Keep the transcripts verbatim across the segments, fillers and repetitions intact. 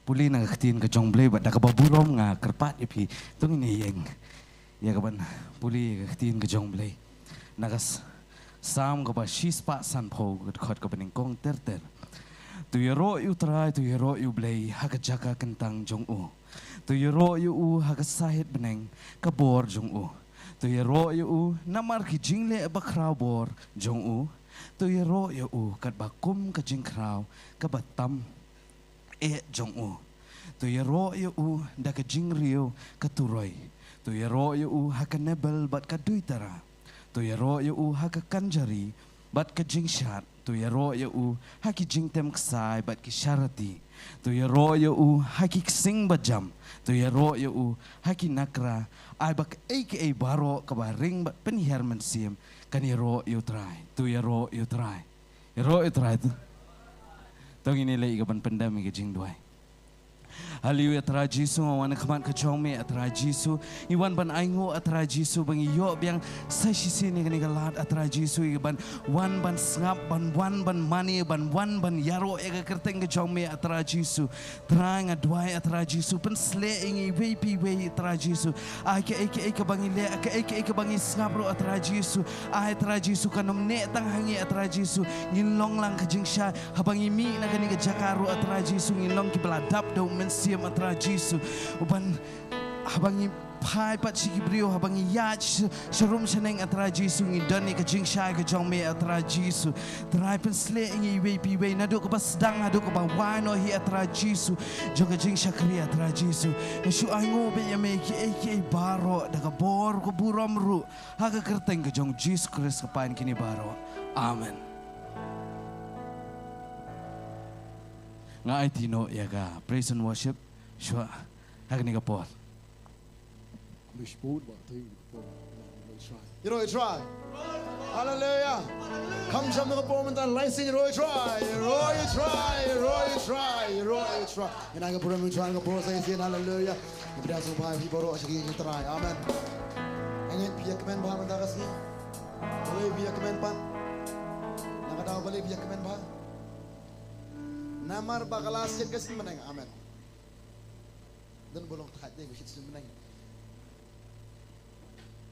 Pule na ka ktien ka jong U Blei bad da kaba burom nga kyrpad ïa phi. To ngin ïeng ïa kaban pule ïa ka ktien ka jong U Blei. Na ka s-, Salm kaba shispah sanphew, ka dkhot kaba nyngkong ter ter. To ïaroh ïa U Trai, to ïaroh ïa U Blei ha ka jaka kyntang jong u. To ïaroh ïa u ha ka sahit bneng ka bor jong u. To ïaroh ïa u namar ki jingleh bakhraw bor jong u. To ïaroh ïa u katba kum ka jingkhraw kaba tam eh jong u. To ïaroh ïa u da ka jingriew ka turoi. To ïaroh ïa u ha ka nebel bad ka duitara. To ïaroh ïa u ha ka kanjari bad ka jingshad. To ïaroh ïa u ha ki jingtem ksai bad ki sharati. To ïaroh ïa u ha ki ksing bajam. To ïaroh ïa u ha ki nakra. Ai ba kaei kaei baroh kaba ring bad pynhiar mynsiem kan ïaroh ïa U Trai. To ïaroh ïa U Trai. Ïaroh ïa U Trai to. To ngin ïaleh ïa kaban pyndem ïa ka jingduwai. Haleluia, A Trai Jisu, nga wan ha khmat ka jong me, A Trai Jisu. Ngi wan ban ainguh, A Trai Jisu, ba ngi ïoh biang sa shisien ïa kane ka lad, A Trai Jisu, ïa kaban wan ban sngap, ban wan ban mane, ban wan ban ïaroh ïa ka kyrteng ka jong me, A Trai Jisu. Trai nga duwai, A Trai Jisu, pynshlei ïa ngi iwei pa iwei, A Trai Jisu. Ai kaei kaei kaba ngi leh, kaei kaei kaba ngi sngap ruh, A Trai Jisu. Ai A Trai Jisu, kan ym neh tang ha ngi, A Trai Jisu. Ngin long lang ka jingshai, haba ngi mih na kane ka jaka ruh, A Trai Jisu, ngin long kiba la dap da u Mynsiem, A Trai Jisu. Uban, haba ngi phai pat sha ki briew, haba ngi ïaid sh-, sharum shaneng, A Trai Jisu, ngi don ïa ka jingshai ka jong me, A Trai Jisu. Trai pynshlei ïa ngi iwei pa iwei, naduh kaba sdang haduh kaba wai noh hi, A Trai Jisu. Jong ka jingshakri, A Trai Jisu. Nga shu ainguh beit ïa me kiei kiei baroh da ka bor ka burom ruh. Ha ka kyrteng ka jong U Jisu Khrist ka pan kine baroh. Amen. Nga aiti noh ïa ka praise and worship shuwa ha kane ka por. Ïaroh ïa U Trai. Haleluia. Kham jam na ka por mynta, lai sien ïaroh ïa U Trai. Ïaroh ïa U Trai, ïaroh ïa U Trai, ïaroh ïa U Trai. Ngin ai ka burom ïa U Trai, ka por sa shisien, haleluia. Ngi pdiang sngewbha ïa phi baroh sha ka ïing U Trai. Amen. Nga ngeit phi ïa kmen bha mynta ka sngi. Balei phi ïa kmen pat? Na ka daw balei phi ïa kmen bha? Namar ba ka la shit ka sngi bneng. Amen. Don ba long thait de ba shit ka sngi bneng.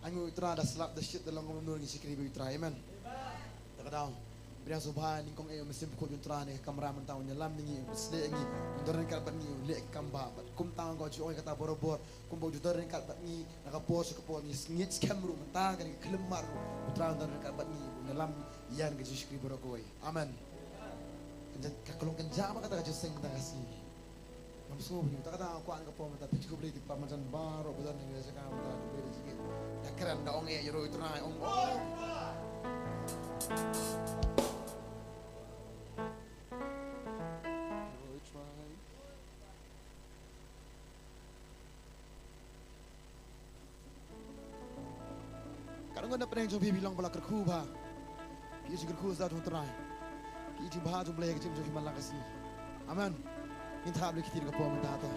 Ainguh ïa U Trai, da slap da shit da long kumno ngi shakri bad U Trai. Amen. Da ka daw pdiang sngewbha, nyngkong eh, U Mynsiem Bakhuid jong U Trai ha kane ka kamra mynta un ïalam ïa ngi, un pynshlei ïa ngi, un don ryngkat bad ngi, un leh ka kam bha. Bad kumta nga ju ong ïa kata barabor, kumba u ju don ryngkat bad ngi na ka por sha ka por, ngi ngeit skhem ruh mynta kane ka khyllipmat ruh U Trai un don ryngkat bad ngi, un ïalam ïa ngi ka jingshakri baroh kawei. Amen. Ka, ka klong kynjah ba kata ka jingseng mynta ka sngi. Ngam sngew bha, kata ka daw nga kwah ïa ka por mynta, phi ju khublei ïa ki paw marjan baroh ba don ha kane ka jaka mynta, khublei ïa ki. Da kren, da ong eh, ïaroh ïa U Trai, ong, ong. Ïaroh ïa U Trai. Katno ngut na pdeng jong phi phi long ba la kyrkhu bha? Phi ïoh jingkyrkhu sha U Trai. Phi ïoh jingbha jong U Blei ha ka jingim jong phi man la ka sngi. Amen. Ngin thap lei ki kti ha ka por mynta to.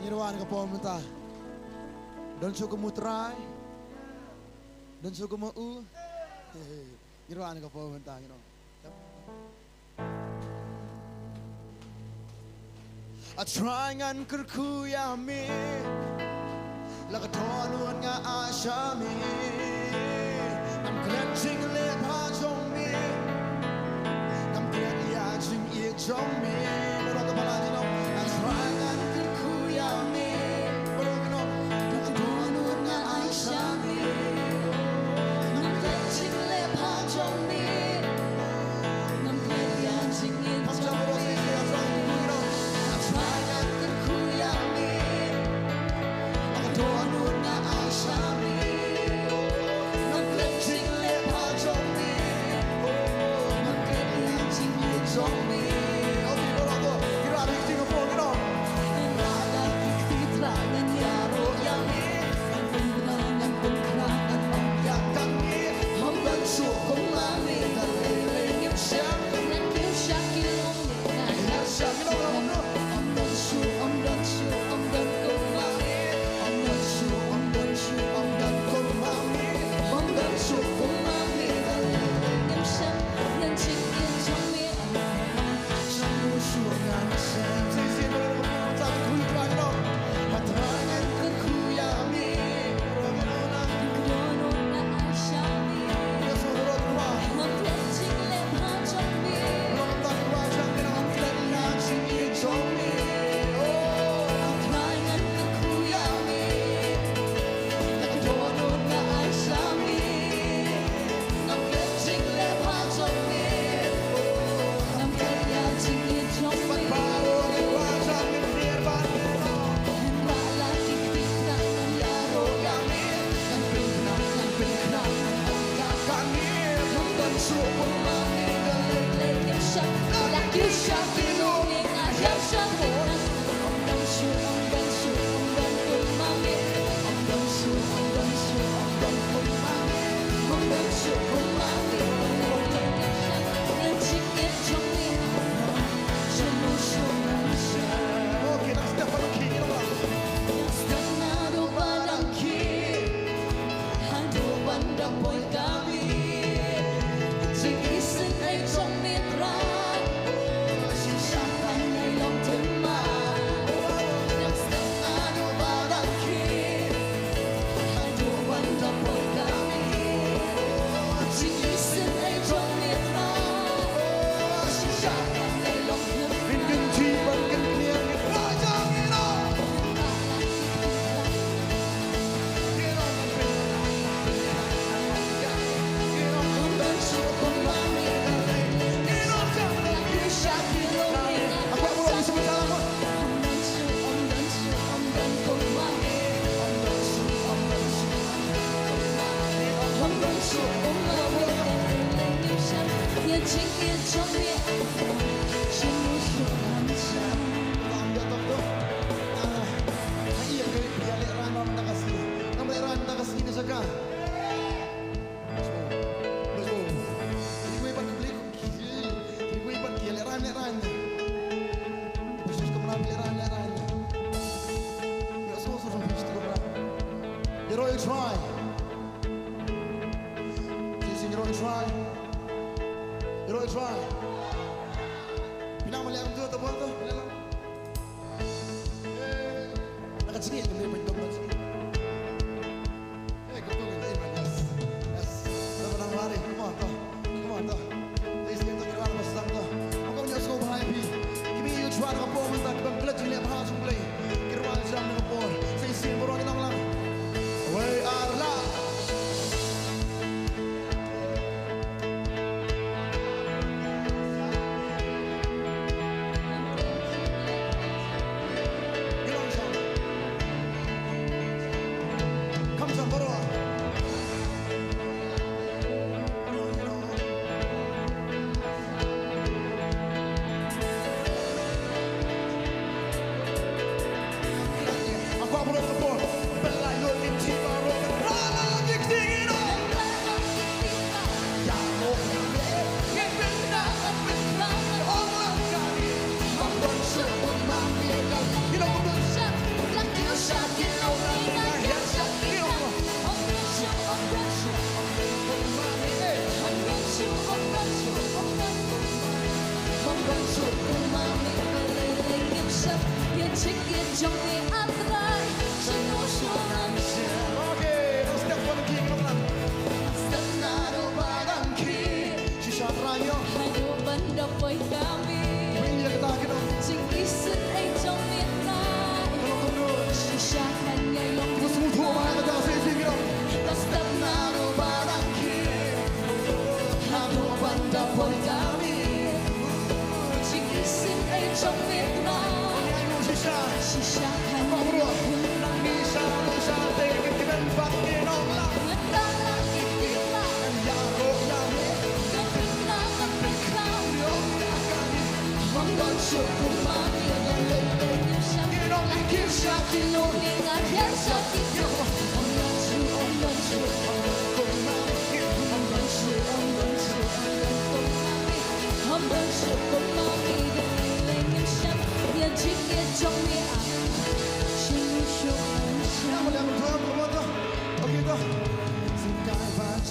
Ngin ïa wan ha ka por mynta. Don shuh kum U Trai? Don shuh kum u? Ngin ïa wan ha ka por mynta, ngin ïa wan. A Trai ngan kyrkhu ïa me, la ka dohnud nga ai sha me. Ngam klet jingleh bha jong me, ngam klet ïa jingïeit jong me. Baroh kaba la jong, A Trai ngan kyrkhu ïa me. Baroh kano, la ka dohnud nga ai sha me. Ngam klet jingleh bha jong me. Ngam klet ïa jingïeit jong me. A Trai ngan kyrkhu ïa me. La ka dohnud nga ai sha me. Ngam klet jingleh bha jong me. Iro i try. Sing, sing, iro i try. Iro i try. Pynang ma leh kumtu, ta bor tu, leh lang. Eh, na ka jingeh, ka leh bad dom ka jingeh. Eh, kumtu, kumtu, yes. Yes. Dah pynang lari, come on, tu. Come on, tu. Please, kita kira lah pasang tu. Aku punya scope high, pi. Kimi yu chwa na ka por mynta, kiba klet jingleh bha jong U Blei. Kyrpad jam na ka por. Sa shisien baroh ngi nang lang. Wei ar la. Ngi long jam. Come jam baroh.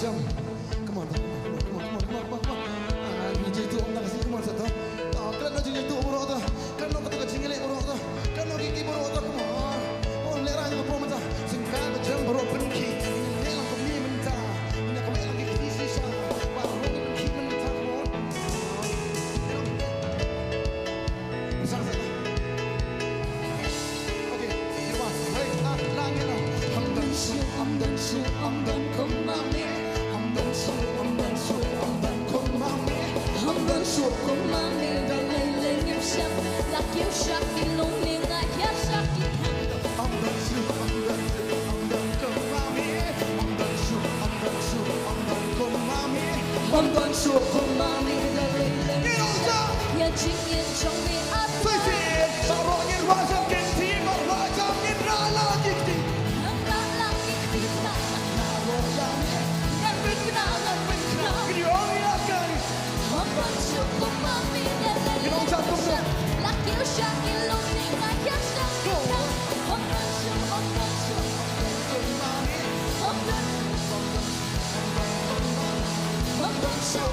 Come on, come on, come on, come on, come on, come on. Ah, ngi jaituh ym da ka sngi, come on, sa to. Ah, kren noh jaituh baroh to. Kren noh kata ka jingïaleh baroh to. Kren noh ki ki baroh to, come on. Come on, lehrain ka por mynta. Syngkai ba jem baroh pynkhih. Leh lang kumne mynta. Mynta ka leh lang ki ki shisha. Baroh ki pynkhih mynta, come on. Sa, sa, sa. Ym don shuh kum ma me da lei lei. Ngin ong sa. Ïa jingngeit jong me arphew. Sa shisien, baroh ngin wad jam ki kti, baroh wad jam ngin rah la ki kti. Ngin rah la ki kti sa. Baroh jam. Ngan pynkynmaw, ngan pynkynmaw. Ngin ong ïa ka ri. Ym don shuh kum ma me da lei lei. Ngin ong jam kumno. La kiew sha ki longning, nga kiew sha ki longning. Ym don shuh, ym don shuh. Ym don shuh.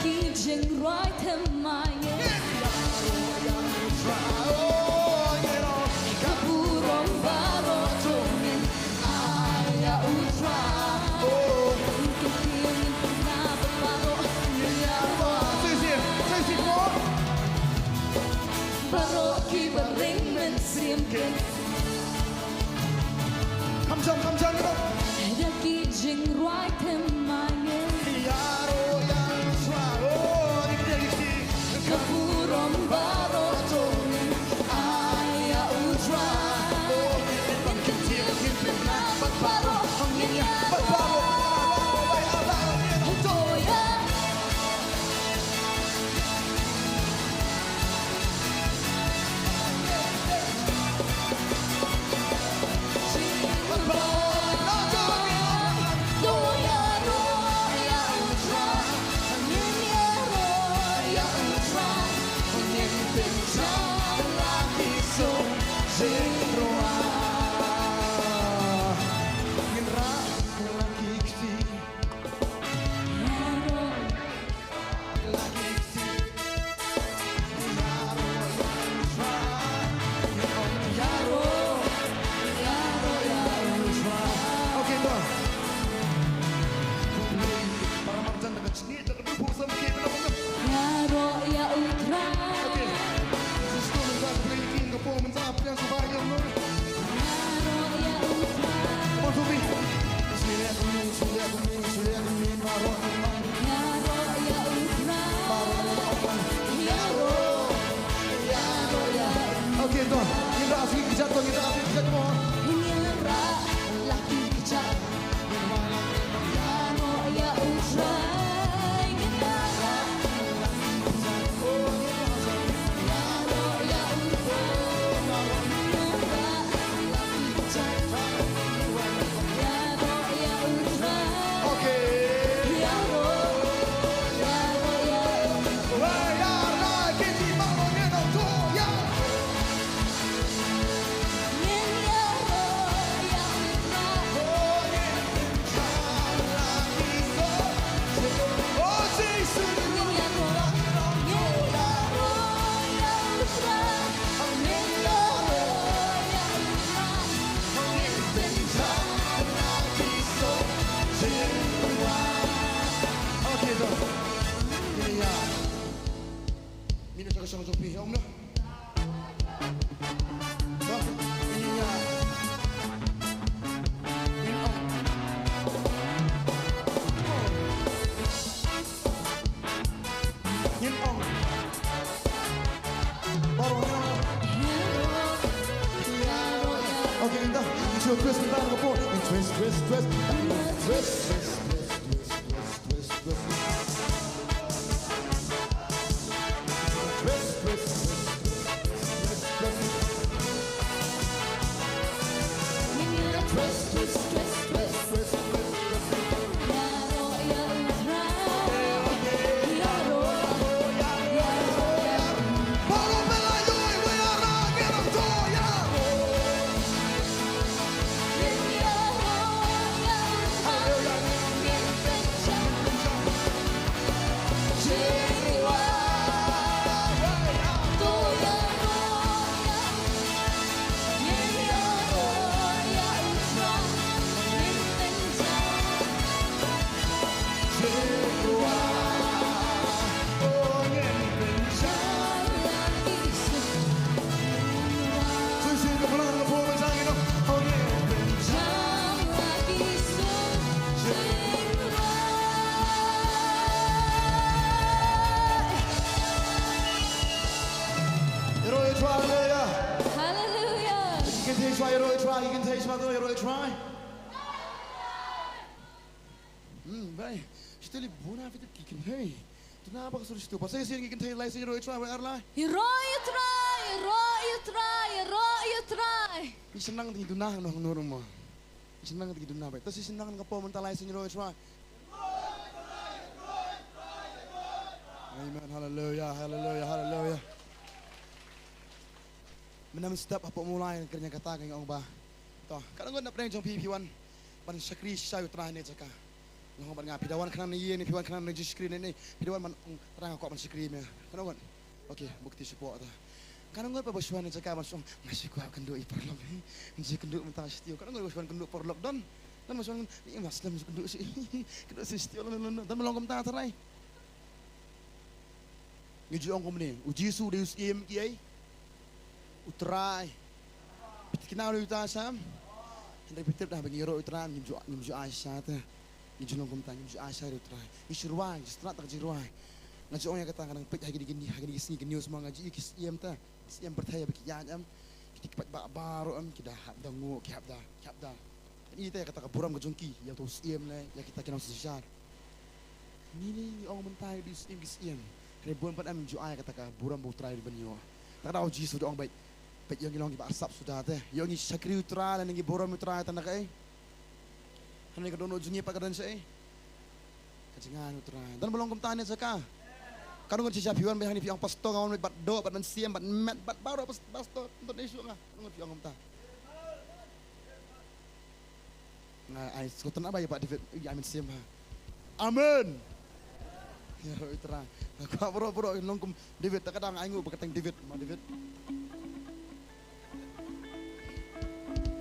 Ki jingrwai thymmai. Ka burom baroh jong ngi. Ai ïa U Trai. Ngin kyntiew, ngin pynbna bad baroh. Baroh kiba ring mynsiem kin. Kham jam, kham jam, you know. Ïa ki jingrwai thymmai. Ïaroh ïa U Trai. Oh, ni ki, ni ki. Ka burom baroh jong ngi. Ai ïa U Trai. Oh, ngin kyntiew, ngin pynbna bad baroh. Ngin ïa bad baroh. To ïa. Twist, twist, twist, twist. Twist, twist, twist, twist, twist, twist, twist. Twist, twist, twist, twist, twist, twist. Twist, twist, twist, twist, twist, twist. Ïaroh ïa U Trai, haleluya. Haleluya. Ki kynthei shuwa ïaroh ïa U Trai, ki kynthei shuwa to ïaroh ïa U Trai. Hmm, bai. Shi tylli bun na phi ki kynthei. Duna ba ka sur shi tu. Pasal shisien ki kynthei lai sien ïaroh ïa U Trai, wei ar lai. Ïaroh ïa U Trai, ïaroh ïa U Trai, ïaroh ïa U Trai. Ngi sngewbha ngi duna hangne hangne ruh mo. Ngi sngewbha ngi duna bai. Te shisien ngi ka por mynta lai sien ïaroh ïa U Trai. Amen. Haleluya, haleluya, haleluya. Mynta mynstep hapoh Mawlai kren ïa kata ka ong ba, to, katno ngut na pdeng jong phi phi wan ban shakri sha U Trai ne jaka. Long ban nga phi da wan khnang ne ïa ne, phi wan khnang ne jingshakri ne ne, phi da wan ban ong Trai nga kwah ban shakri me. Katno ngut? Okay, bukti shapoh ta. Katno ngut ba ba shu wan ne jaka ban shu ong nga shu kwah kynduh ïa paralok hi. Nga shu kynduh mynta sha shatei. Katno ngut ba shu wan kynduh paralok don? Don ba shu wan, ïa nga slem kynduh sha, kynduh sha shatei, don ba long kumta Trai. Ngi ju ong kumne, U Jisu u dei u Syiem kiei? U Trai. Phi tip kine u dei uta Syiem? Hynrei phi tip da ba ngi ïaroh U Trai ngim ju, ngim ju ai shisha te. Ngi ju long kumta, ngim ju ai shisha ïa U Trai. Ngi shu rwai, ngi shu tnat da ka jingrwai. Nga ju ong ïa kata, nga dang peit ha kine ki, ha kine ki sngi ki news mo, nga ju ïohi ki Syiem te, ki Syiem pyrthei ba ki ïaid em, ki, ki paidbah baroh em, ki da hap da nguh, ki hap da, ki hap da Ïa kata ka burom ka jong ki ïa uto u Syiem ne ïa kita ki nongsynshar. Ngi, ngi ong mynta ïa u Syiem ki Syiem. Hynrei bun pat em ju ai kata ka burom ba U Trai u dei ban ïoh. Te ka daw U Jisu u ong beit, beit ïa ngi long kiba arsap suda te. Ïa ngi shakri U Trai lane ngi burom U Trai tang da kaei? Hynrei ka dohnud jong ngi pat ka don shaei? Ka jingaiñ U Trai. Don ba long kumta ne jaka? Katno ngut shisha phi wan beit hangne phi ong pastor nga wan beit bad doh bad mynsiem bad met bad baroh pas-, pastor, don issue nga. Katno ngut phi ong kumta? Nga ai sngewtynnat ba ïa Bah David, ïa ai mynsiem ha. Amen. Ïaroh ïa U Trai. Nga kwah baroh baroh long kum David, ta ka dang ai nguh ba kyrteng David, ma David.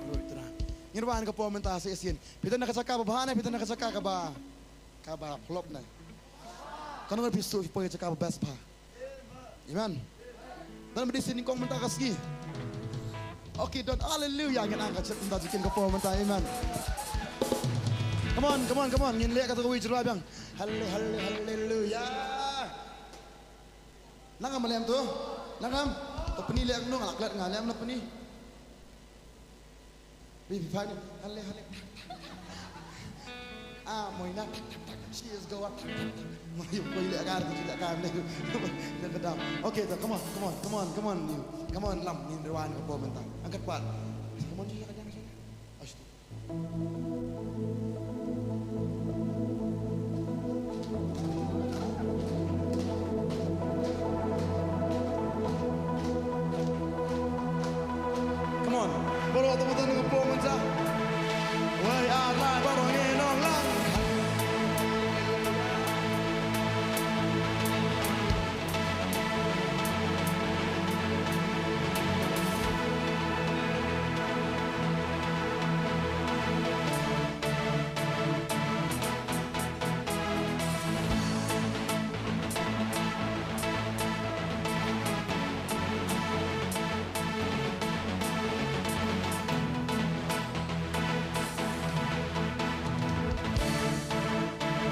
Ïaroh ïa U Trai. Ngin wan ka por mynta sa shisien. Phi don na ka jaka ba bha ne phi don na ka jaka kaba, kaba phlop ne? Katno ngut phi sngewthuh phi poi jaka ba best bha? Amen. Don ba dei shisien nyngkong mynta ka sngi? Okay, don. Haleluya. Ngin ai ka jingkyrkhu mynta jingkyrkhu ka por mynta. Amen. Come on, come on, come on. Ngin leh kata kawei jingkyrkhu biang. Halle, halle, haleluya. Nang kam lem tu? Nang kam? To pyni leh nang, nga la klet nga lem na pyni. Baby five, halle, halle. Ah, Moina, tak, tak, tak. She is go up, tak, tak, tak. Moina, you boy, leh kar, leh kar, leh. Leh kar. Okay, so come on, come on, come on, come on, you. Come on, lam, ngin rewind ka por mynta. Angkat kuat. Come on, you, you, you, you. Ash. Come on. Baroh to mata ngi pom ja. Wei, ah, lai, baroh ngi nong lang.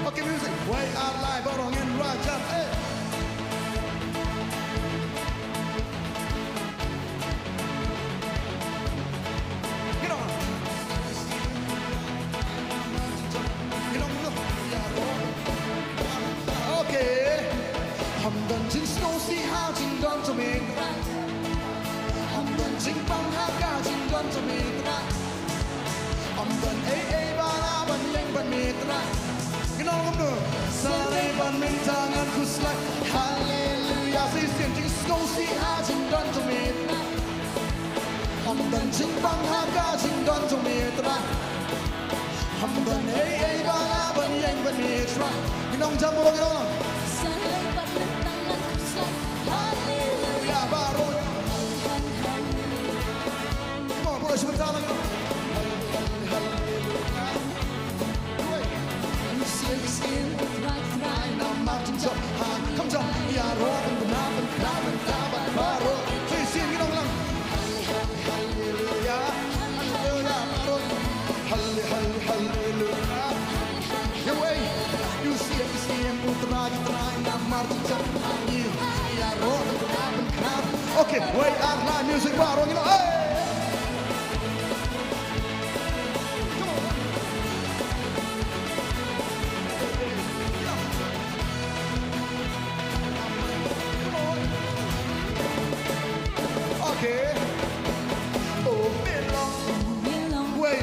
Okay, music. Wei ar lai baroh ngin rajah, eh. Get on. Ym don ei ei ba lah ban ïeng bad me Trai. Ngan ong kumno? Sa lei ban mynta ngan khuslai. Haleluia. Sa shisien jingsngewsih ha jingdon jong me Trai. Ym don jingbang ha ka jingdon jong me Trai. Ym don ei ei ba lah ban ïeng bad me Trai. Ngan ong jam baroh, ngan ong. Sa lei ban mynta ngan khuslai. Haleluia. Baroh. Come on, baroh sha mynta lang. Come on. Say, sing it along. Hallelujah. Hallelujah. Hallelujah. Hallelujah. Okay, wei ar lai music baroh ngi long. Hey! Come on. Come on. Okay. Oh, me long. Me long. Wei.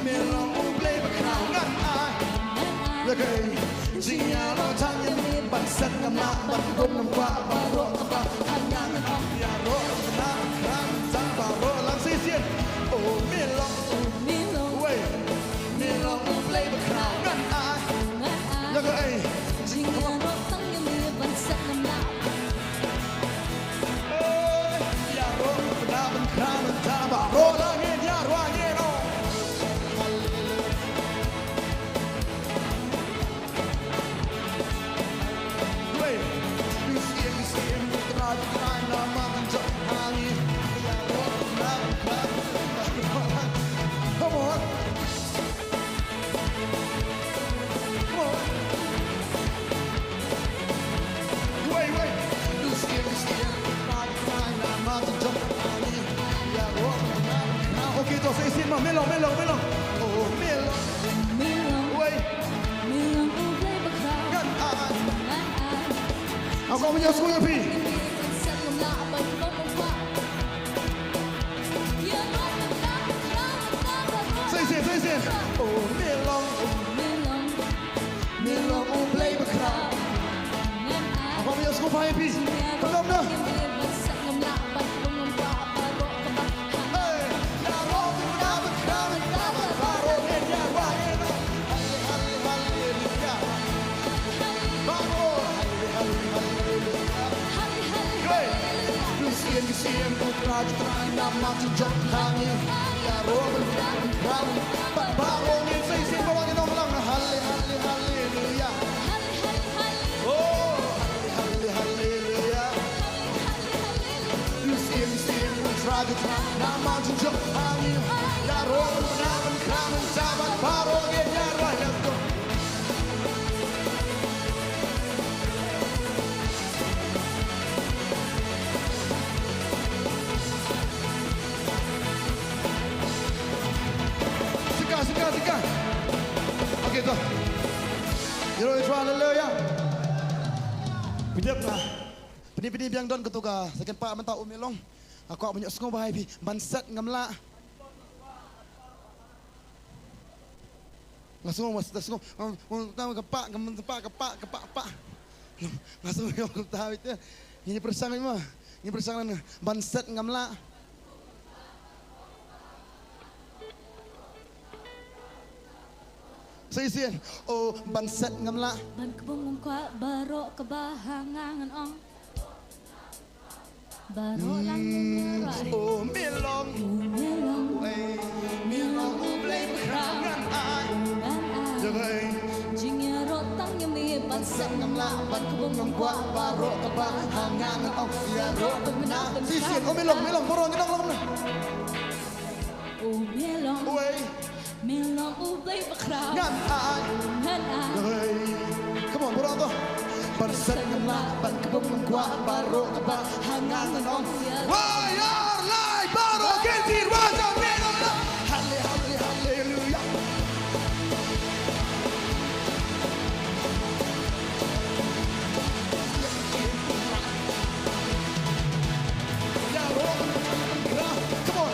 Me long U Blei bakhraw ngan ai. Ngan ai. Lehkai. Jingïaroh tang ïa me ban set ngam lah ban kbum ngam kwah baroh kaba ha nga ngan ong ïaroh kaba nang khrang tang baroh lang shisien. Oh, me long. Me long. Wei. Me long U Blei bakhraw ngan ai. Ngan ai. Lehkai. Jingïaroh tang ïa me ban set ngam lah. Come on. Wei, wei. Okay, to sa shisien ma, me long, me long, me long. Oh, me long. Me long. Wei. Me long U Blei bakhraw. Ngan ai. Ngan ai. Nga kwah ban ïohsngew ïa phi. Sa shisien, sa shisien. Oh, me long. Me long. Me long U Blei bakhraw. Ngan ai. Nga kwah ban ïohsngew bha ïa phi. Ka long na. Hey. Hallelujah. Baroh. Hallelujah. Hallelujah. Great. Shisien, shisien, U Trai, U Trai, namar jong pha ngi ïaroh ban khrang, ban khrang. Bad baroh ngi sa shisien baroh ngi ong lang. Halle, halle, halleluia. Oh, halle, halle, halleluia. Shisien, shisien, U Trai, U Trai, namar jong pha ngi ïaroh ban khrang, ban khrang. Bad baroh ngi ïaroh. Let's go. Sika, sika, sika. Okay, to. Ïaroh ïa U Trai, haleluia. Phi dep na. Phi, phi biang don kato ka second part mynta, U Me Long. Nga kwah ban ïohsngew bha ïa phi. Ban set ngam lah. Nga sngew, nga sngew. Nga, nga, nga, ka pa, ka pa, ka pa, ka pa, ka pa. Nga sngew ïa kumta beit te. Ngi pyrshang beit mo. Ngi pyrshang, ban set ngam lah. Sa shisien. Oh, ban set ngam lah. Ban kbum ngam kwah baroh kaba ha nga ngan ong. Baroh lang ngi ïaroh. Oh, Me Long. Oh, Me Long. Wei, Me Long U Blei bakhraw ngan ai. Ngan ai. Ïa wei. Jingïaroh tang ïa me ban set ngam lah, ban kbum ngam kwah baroh kaba ha nga ngan ong. Ïaroh ban khrang, ban khrang. Shisien, oh, Me Long, Me Long, baroh ngi ong lang na. Oh, Me Long. Wei. Me Long U Blei bakhraw. Ngan ai. Ngan ai. Hey. Come on, baroh to. Ban set ngam lah, ban kbum ngam kwah baroh kaba ha nga ngan ong. Wei, ar, lai, baroh, kynti, wa, jam, Me Long, la. Halle, halle, halleluia. Come on.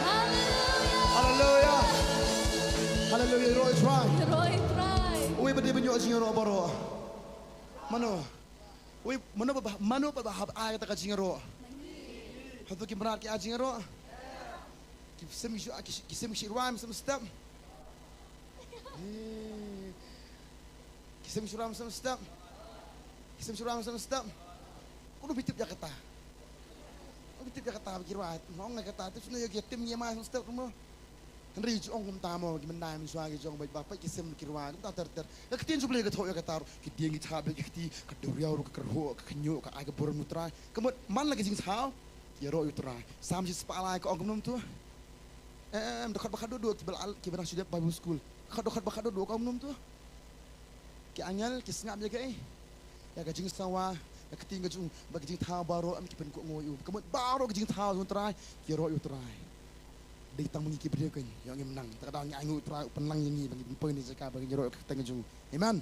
Haleluya. Haleluya. Haleluya. Ïaroh ïa u Trai. Ïaroh ïa u Trai. Uwei ba dei ban ïoh jingïaroh baroh. Mano? Uwei, mano ba, mano ba hap ai kata ka jingïaroh? Hato ki mrad ki ai jingïaroh? Ki sem ki shu, ki, ki sem ki shu rwai, sem step. Eh. Ki sem ki shu rwai, sem step. Ki sem ki shu rwai, sem step. Kumno phi tip ïa kata? Kumno phi tip ïa kata ba ki rwai? Nga ong ïa kata, tip shuh ïa ki tim ïa mai sem step ruh mo. Hynrei jong kumta mo, ki myndai mynshuwa ki jong ba, ba peit ki sem ki rwai kumta ter ter. Ka ktien jong U Blei ka thoh ïa kata ruh, ki dieng ki thap bad ki kti, ka duriaw ruh ka kyrhuh, ka khynñiuh ka ai ka burom U Trai. Ka mut man la ka jingthaw, ki ïaroh ïa U Trai. Salm shispah lai ka ong kumno to? Em, dkhot ba khatduh duh kiba la, kiba dang shu dep Bible school. Dkhot, dkhot ba khatduh duh ka ong kumno to? Ki angel ki sngap ïa kaei? Ïa ka jingsawa, ïa ka ktien ka jong U, bad ka jingthaw baroh em ki pynkup nguh ïa U. Ka mut baroh ka jingthaw jong U Trai, ki ïaroh ïa U Trai. Dei tang ma ngi ki briew kein, ïoh ngim nang. Te ka daw ngi ainguh U Trai u pynlang ïa ngi ba ngin poi na jaka ba ngin ïaroh ïa ka kyrteng ka jong U. Amen.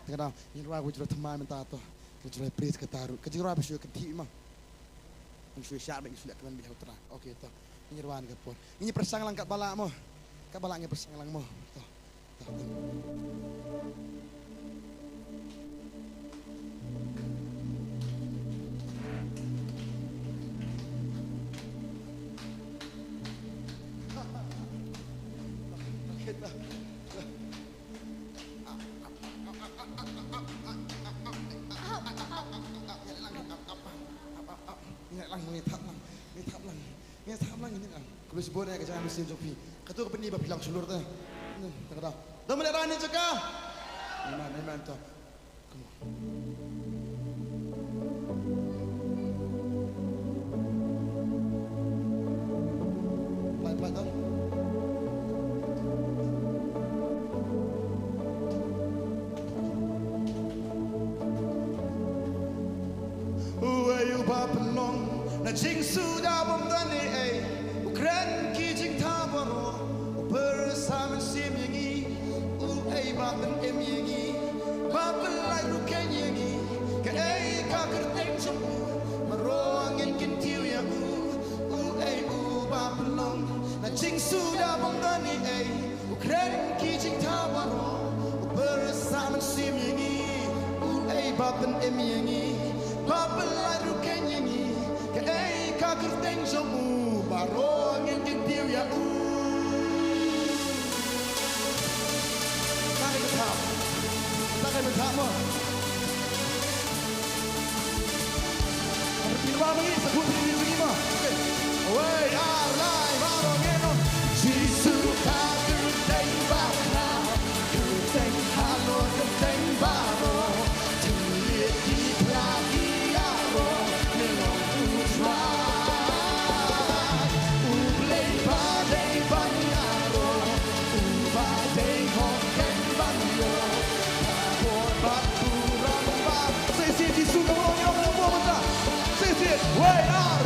Te ka daw ngin rwai ka jingïaroh thymmai mynta to. Ka jingïaroh praise kata ruh. Ka jingïaroh ba shu ïa kynthih ma. Ngin shu ïa shad bad ngin shu leh kmen bad U Trai. Okay to. Ngin ïa rwai ha kane ka por. Ngin ïa pyrshang lang katba lah mo. Katba lah ngin ïa pyrshang lang mo. To. Ngi thap lang, ngi thap lang, ngi thap lang, ngi thap lang, ngi thap lang. Khublei shibun ïa ka jingïaid mynsiem jong phi. Kato ka pyni ba phi long shlur te. Te ka daw. Dang mane rani jaka. Amen, amen to. Come on. Play, play to. Uei uba pynlong na jingsuda bym don ei ei, u kren ki jingthaw baroh, u pyrsa mynsiem ïa ngi. Uei ba pynim ïa ngi, ba pynlait ruh kein ïa ngi, kaei ka kyrteng jong u, baroh ngin kyntiew ïa u. Uei uba pynlong na jingsuda bym don ei ei, u kren ki jingthaw baroh, u pyrsa mynsiem ïa ngi. Uei ba pynim ïa ngi, ba pynlait ruh kein ïa ngi, kaei ka kyrteng jong u, baroh ngin kyntiew ïa u. Tang ïa ka thap. Tang ïa ka thap mo. Pynban ma ngi, sa khun pynban ma ngi ma. Okay. Wei, ar, lai, baroh ngin ong. Jisu ka kyrteng ba khraw, kyrteng halor kyrteng baroh. Tylliej ki pla ki ïaroh, ne long U Trai. U Blei ba dei ban ïaroh, uba dei hok kein ban ïoh. Ka bor bad burom ba. Sa shisien Jisu ka long ïoh ka long mo mynta. Sa shisien, wei ar.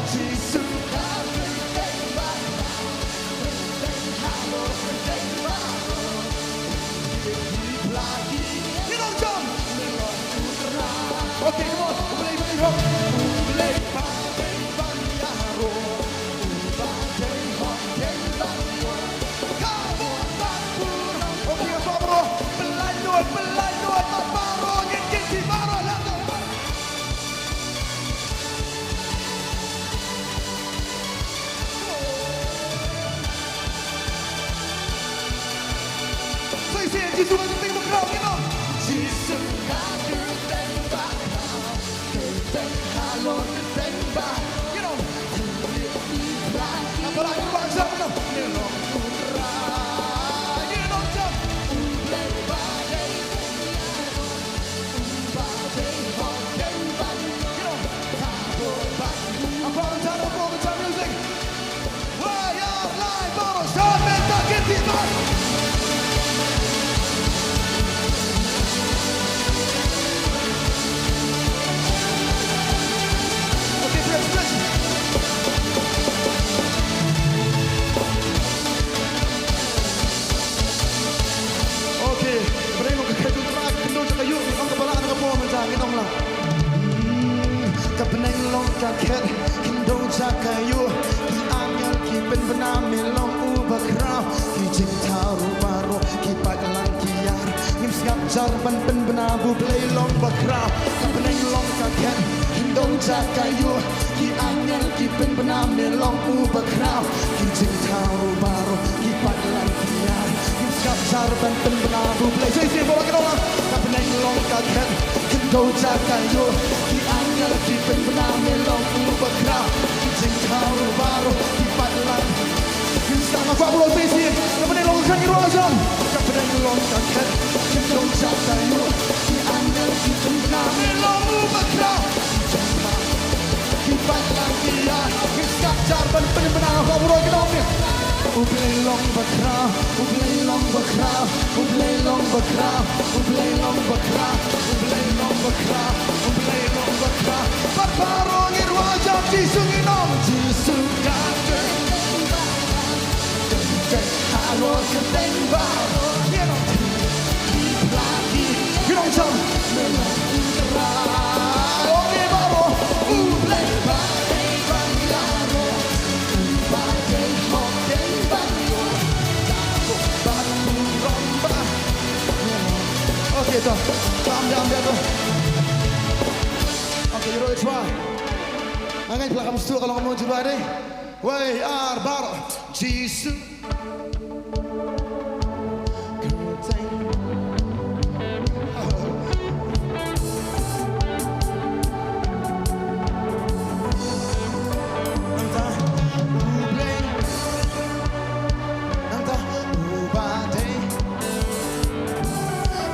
Jisu ka kyrteng ba khraw, kyrteng halor kyrteng baroh. You know. Namar ba la ïa ka ba jam, you know. You know, jam. Okay, pdeng long ka khet, kyndoh jaka ïuh, ngi ong ka ba lah na ka por mynta, ngi ong lang. Hmm, ka bneng long ka khet, kyndoh jaka ïuh, ki angel ki pynbna me long uba khraw, ki jingthaw ruh baroh ki pait lang ki ïar, ngim sngap jar ban pynbna ba U Blei long ba khraw. Ka bneng long ka khet, kyndoh jaka ïuh, ki angel ki pynbna me long uba khraw, ki jingthaw ruh baroh ki pait lang ki ïar, ngim sngap jar ban pynbna ba U Blei. Sa shisien baroh ki ong lang. Ka bneng long ka khet, kyndoh jaka ïuh, ki angel ki pynbna me long uba khraw, ki jingthaw ruh baroh ki pait lang. Ngim sngap, kwah baroh sa shisien. Ka bneng long ka khet, ngi ruh jam. Ka bneng long ka khet, kyndoh jaka ïuh, ki angel ki pynbna me long uba khraw, ki pait lang ki ïar, ngim sngap jar ban pynbna. Kwah baroh ki ong. U Blei long ba khraw, U Blei long ba khraw, U Blei long ba khraw, U Blei long ba khraw, U Blei long ba khraw, U Blei long ba khraw. Bad baroh ngi ruh jam, Jisu ngi ong, Jisu ka kyrteng ba khraw, kyrteng halor kyrteng baroh. Ngi ong, ki phla ki, ngi ong jam. Me long u Trai, ong ngi baroh, U Blei ba dei ban ïaroh, uba dei hok dei ban ïoh, ka bor bad burom ba. Okay, to. Klam jam ïa to. Okay, you know it's right. Nga ngeit phi la kham sngewthuh ka long kumno jubab dei. Wei, ar, baroh. Jisu. Nangta U Blei, nangta uba dei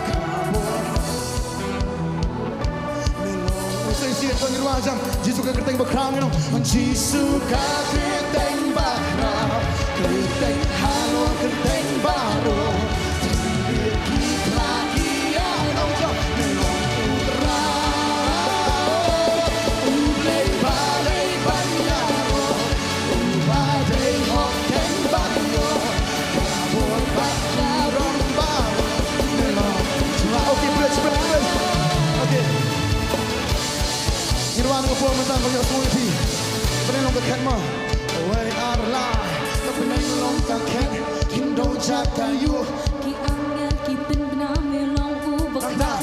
ka bor. Me long, u sa shisien to ngi ruh jam. Jisu ka kyrteng ba khraw, ngi ong. Jisu ka kyrteng ba khraw, kyrteng halor kyrteng baroh. Tynrai ki phla ki ïa, ngi ong jam. Me long u Trai, U Blei ba dei ban ïaroh, uba dei hok dei ban ïoh, ka bor bad burom baroh. Me long u Trai. Okay, bridge, bridge, bridge. Okay. Ngi wan ka por mynta, ko ïohsngew ïa phi. Ka bneng long ka khet mo. Wei, ar, lai. Ka bneng long ka khet, kyndoh jaka ïuh, ki angel ki pynbna me long uba khraw,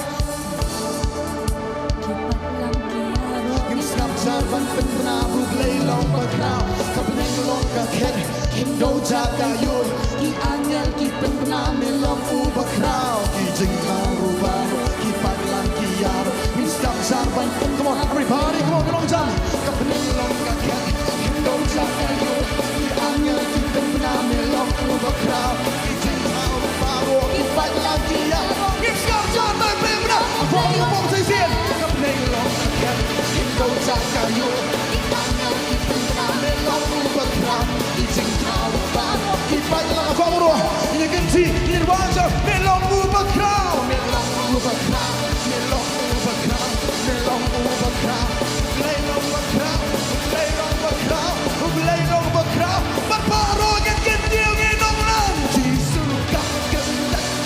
ki pait lang ki ïaroh, ngim sngap jar ban pynbna ba U Blei long ba khraw. Ka bneng long ka khet, kyndoh jaka ïuh, ki angel ki pynbna me long uba khraw, ki jingthaw ruh baroh ki pait lang ki ïaroh, ngim sngap jar ban pyn-, come on, everybody, come on, ngi long jam. Ka bneng long ka khet, kyndoh jaka ïuh, ki angel ki pynbna me long uba khraw, ki jingthaw ruh baroh ki pait lang ki ïaroh, ngim sngap jar ban pynbna. Pom, pom sa shisien. Ka bneng long ka khet, kyndoh jaka ïuh, ki angel ki pynbna me long uba khraw, ki jingthaw ruh baroh ki pait lang. Pom ruh. Ïa kynti, ïa ruh jam. Me long uba khraw, me long uba khraw, me long uba khraw, me long uba khraw. U Blei long uba khraw, U Blei long uba khraw, U Blei long uba khraw. Bad baroh ngin kyntiew, ngin ong lang, Jisu ka kyrteng.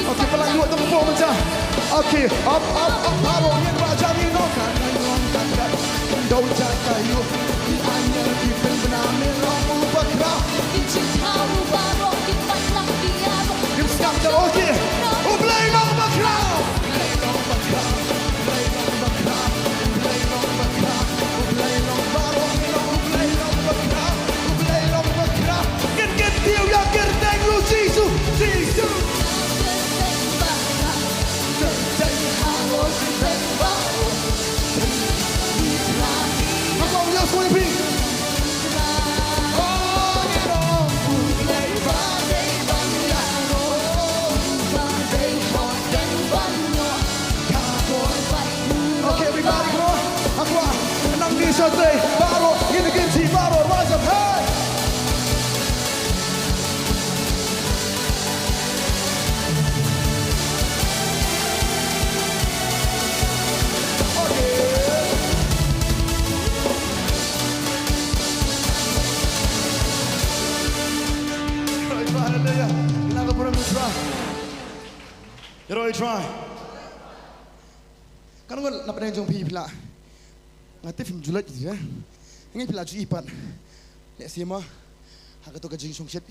Okay, pynlait lut tang ka por mynta. Okay, up, up, up, baroh ngin rah jam ïa u Kyndoh jaka ïuh. Ki angel ki pynbna me long u bakhraw. Ki jingthaw ruh baroh ki paidlang ki ïaroh. Ngim sngap jam, okay. U Blei long bakhraw. U Blei long bakhraw. U Blei long bakhraw. U Blei long bakhraw. U Blei long baroh. U Blei long bakhraw. U Blei long bakhraw. Ngin kyntiew ïa ka kyrteng u Jisu. Jisu. Kyrteng baroh. Kyrteng baroh. Okay, everybody, come on. Come on. Nang ni sa te, baroh, ngin ïa kynti baroh, rise up, hey! Hallelujah. Ngi la ka burom ïa u Trai. Ïaroh ïa u Trai. Kan wan na pdeng jong phi phi la. Nga tip phim ju lait ïa. Ngi phi la ju i pat. Leh sima. Ha kato ka jingshongshit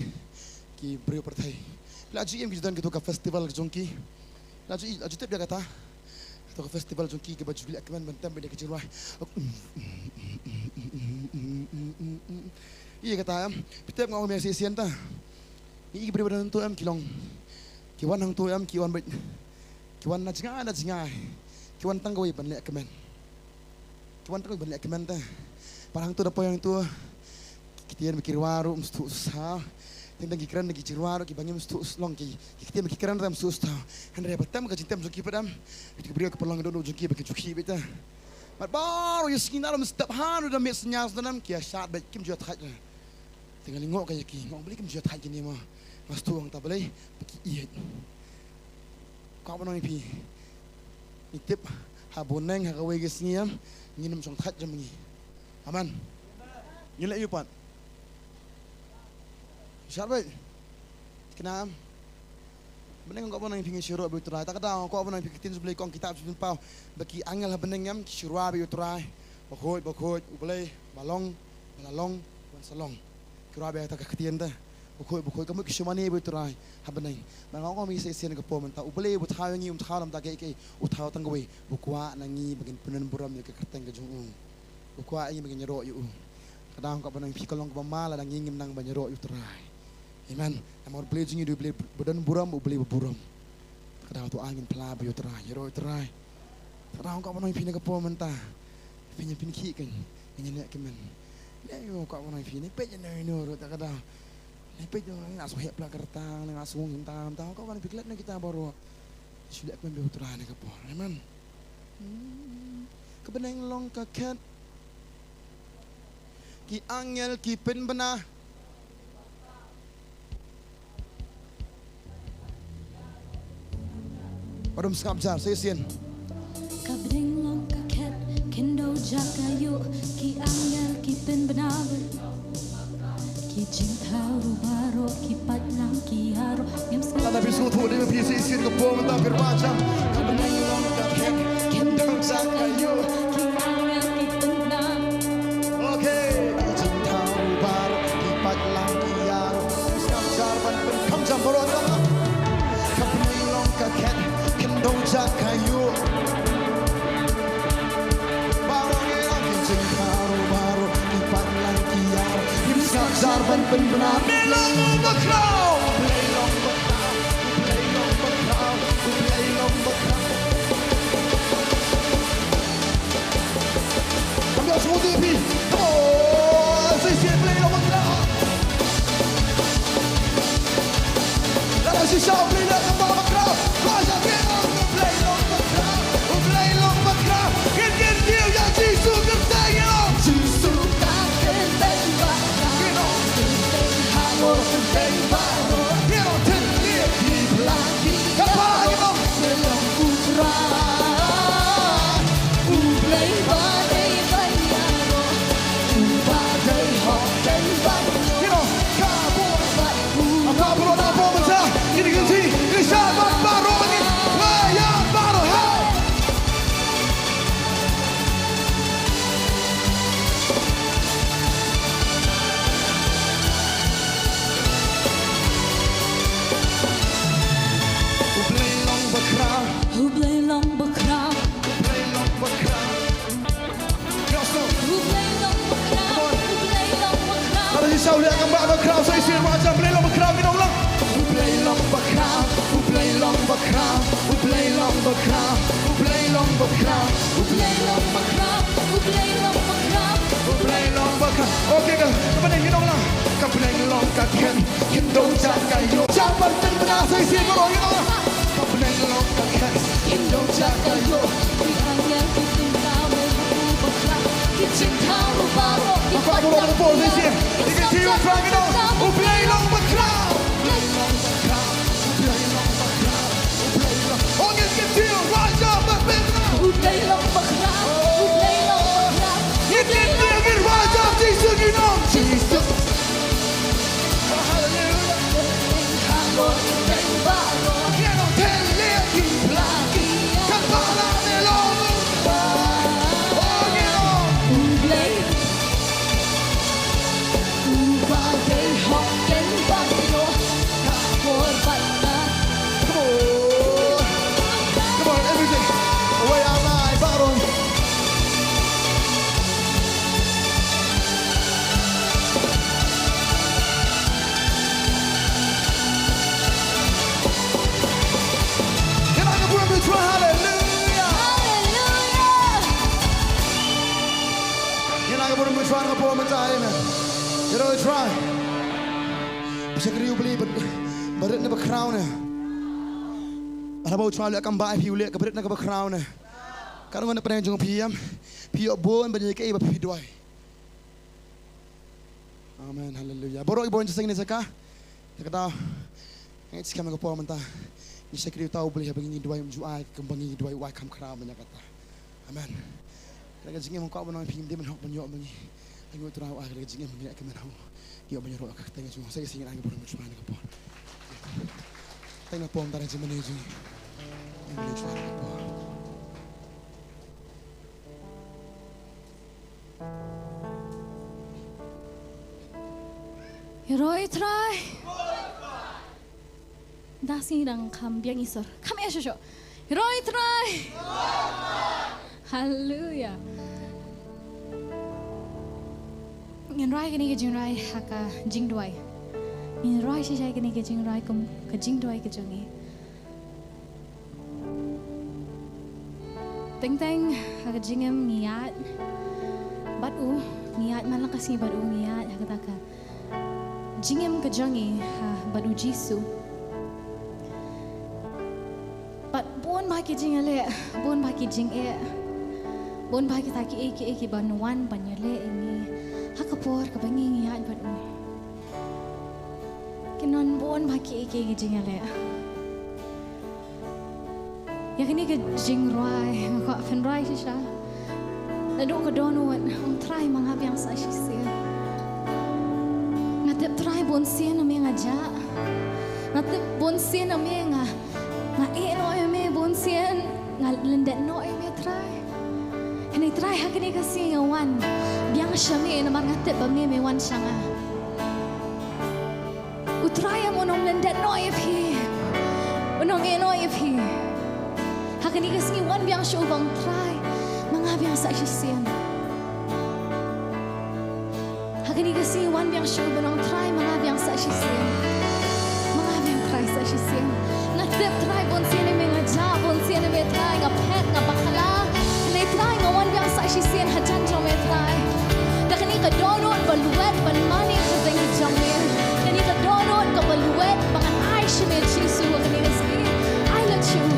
ki briew pyrthei. Phi la ju i em ki ju don kato ka festival jong ki. Phi la ju i, la ju tip ïa kata. Kato ka festival jong ki kaba ju leh kmen ban tem bad ki jingrwai. Ïa kata em. Phi tip nga ong ïa me shisien ta. Ngi i ki briew ba don hangto em ki long. Ki wan hangto em ki wan bad. Ki wan na jngai na jngai. Ki wan tang kawei ban leh kmen. Ki wan tang kawei ban leh kmen te. Pat hangto da poi hangto. Ki ktien ba ki rwai ruh ym sngewthuh saw. Teng teng ki kren da ki jingrwai ruh kiba ngim sngewthuh long ki. Ki ktien ba ki kren ruh ym sngewthuh saw. Hynrei ba tem ka jingtem jong ki pat em. Ki briew ki pynlong dohnud jong ki ba ki ju khih beit te. Bad baroh ïa sngi na ruh ym step han ruh da mih synñia sdang em ki ïa shad beit kim ju ïa thait. Te nga lyngngoh ka ïa ki, nga ong balei kim ju ïa thait kine mo. Nga sngewthuh hangta balei, ba ki ïeit. Kwah ban ong ïa phi. Ngi tip, ha bneng ha kawei ka sngi em, ngin ym shong thait jong ngi. Amen. Ngin leh aïu pat. Shad beit. Kynmaw em. Bneng nga kwah ban ong ïa phi ngin shu ïaroh bad u Trai. Ta ka daw nga kwah ban ong ïa phi ka ktien jong u Blei ka ong kitab Jingpynpaw. Ba ki angel ha bneng em, ki shu rwai bad u Trai. Bakhuid, bakhuid, u Blei, ba long, ba la long, ban sa long. Ki rwai bad kata ka ktien te. Bakhuid, bakhuid, ka mut ki shu mane bad u Trai ha bneng. Bad nga ong ïa phi sa shisien ka por mynta. U Blei u thaw ïa ngi, um thaw na bynta kiei kiei, u thaw tang kawei. U kwah na ngi ba ngin pyndon burom ïa ka kyrteng ka jong u. U kwah ïa ngi ba ngin ïaroh ïa u. Ka daw nga kwah ban ong ïa phi ka long kaba ma lada ngi ngim nang ban ïaroh ïa u Trai. Amen. Namar u Blei jong ngi u dei u Blei ba don burom, u Blei ba burom. Ka daw to ai ngin phla bad ïa u Trai, ïaroh ïa u Trai. Ka daw nga kwah ban ong ïa phi na ka por mynta. Phin ïa pynkhih kein, ngin ïa leh kmen. Ne nga kwah ban ong ïa phi ne peit ïa ne ïa no ruh ta ka daw. Ne peit ïa nga sngew heh pla ka rta, nga sngew heh tam tam. Kwah ban ong ïa phi klet na kita baroh. Shu leh kmen bad ïa u Trai na ka por. Amen. Hmm. Ka bneng long ka khet. Ki angel ki pynbna. Ba dum sngap jar sa shisien. Ka bneng long ka khet, khyndew jaka ïuh, ki angel ki pynbna. Ki jingthaw ruh baroh, ki paidlang ki ïaroh, ngim sngap. Lada phi sngewthuh dei ma phi sa shisien ka por mynta phi rwai jam. Ka bneng long ka khet, khyndew jaka ïuh, ki angel ki pynbna. Okay. Ki jingthaw ruh baroh, ki paidlang ki ïaroh, ngim sngap jar ban pynkham jam baroh. Ka bneng long ka khet, khyndew jaka ïuh. Baroh ngi ong ki jingthaw ruh baroh, ki paidlang ki ïaroh, ngim sngap jar ban pynbna. Me long u bakhraw. U Blei long bakhraw. U Blei long bakhraw. U Blei long bakhraw. Kam ïoh sngewthuh ïa phi. Come on. Sa shisien Blei long bakhraw. Lada shisha U Blei long bakhraw. Rise up, get up. U Blei long bakhraw. U Blei long bakhraw. Ngin kyntiew ïa Jisu kyrteng ïa. Jisu ka kyrteng bakhraw. Kyrteng ha u kyrteng baroh. Bakhraw, U Blei long bakhraw, U Blei long bakhraw, U Blei long bakhraw, U Blei long bakhraw. Okay, ka, ka Blei long lang, ka Blei long ka khen, kin dong ja ka yo. Jam ban ten bna sai si ko long. Ka Blei long ka khen, kin dong ja ka yo. Ki angel ki tung ka me u bakhraw, ki jingthaw u baroh, ki bakhraw u baroh, sai si. Ki jingthaw u baroh, U Blei long bakhraw. Uba dei hok ken bad ïoh ka por bad nga. Come on. Come on, everything. Away our life, Baron. Hallelujah. Hallelujah. Ïa la ka burom U Trai ha ka por mynta, amen. Ïa la U Trai. Ba shakri U Blei ba, ba rit ne ba khraw ne. Haba U Trai u leh kam ba phi, u leh kaba rit ne kaba khraw ne. Ka ngan pyneng jong phi ïam. Phi ïoh bun ban ïa kaei ba phi duwai. Amen, haleluya. Baroh ki ba wan jingïaseng ne jaka. Te kata. Ngi skhem ka por mynta. Ngi shakri uta U Blei haba ngi duwai um ju ai kumba ngi duwai u ai kham khraw ban ïa kata. Amen. Ka jingim ko ba nang phi dim hok ban ïoh ma ngi. Ngi u Trai u ai ka jingim ngi ka men hok. Ïoh ban ïoh ka teng jong sa ïa sing ngi nang ka por mynta ka por. Teng na por mynta jingim ngi jong. Ngi ka por. Ïaroh ïa u Trai. Da sing dang kham biang isor. Kham ïa shuh shuh. Ïaroh ïa u Trai. Haleluya. Ngin rai kane ka jingrai ha ka jingduwai. Ngin rai shisha kane ka jingrai kum ka jingduwai ka jong ngi. Teng teng ha ka jingim ngi ïaid bad u, ngi ïaid man la ka sngi bad u, ngi ïaid ha kata ka jingim ka jong ngi ha bad u Jisu. Bad bun bha ki jingïaleh, bun bha ki jingeh, bun bha kita kiei kiei kiban wan ban ïaleh ïa ngi ha ka por kaba ngi ngi ïaid bad u. Kin don bun bha kiei kiei ki jingïaleh. Ïa kane ka jingrai nga kwah pynrai shisha. Naduh ka dohnud, ong Trai ma nga biang sa shisien. Nga tip Trai bun sien na me nga jah. Nga tip bun sien na me nga, nga ïeh noh ïa me bun sien. Nga lyndet noh ïa me Trai. Hynrei Trai ha kane ka sngi nga wan biang sha me namar nga tip ba me me wan sha nga. U Trai em un ym lyndet noh ïa phi. Un ym ïeh noh ïa phi. Ha kane ka sngi wan biang sha u ba ong Trai ma nga biang sa shisien. Ha kane ka sngi wan biang sha u ba ong Trai ma nga biang sa shisien. Ma nga biang Trai sa shisien. Nga tip Trai bun sien na me nga jah, bun sien na me Trai nga phet nga bakla. Hynrei Trai nga wan biang sa shisien hajan jong me Trai. Da kane ka dohnud ba lwet ban mane ha ka kyrteng jong me. Kane ka dohnud kaba lwet ba ngan ai sha me Jisu ha kane ka sngi. Ai lad sha u.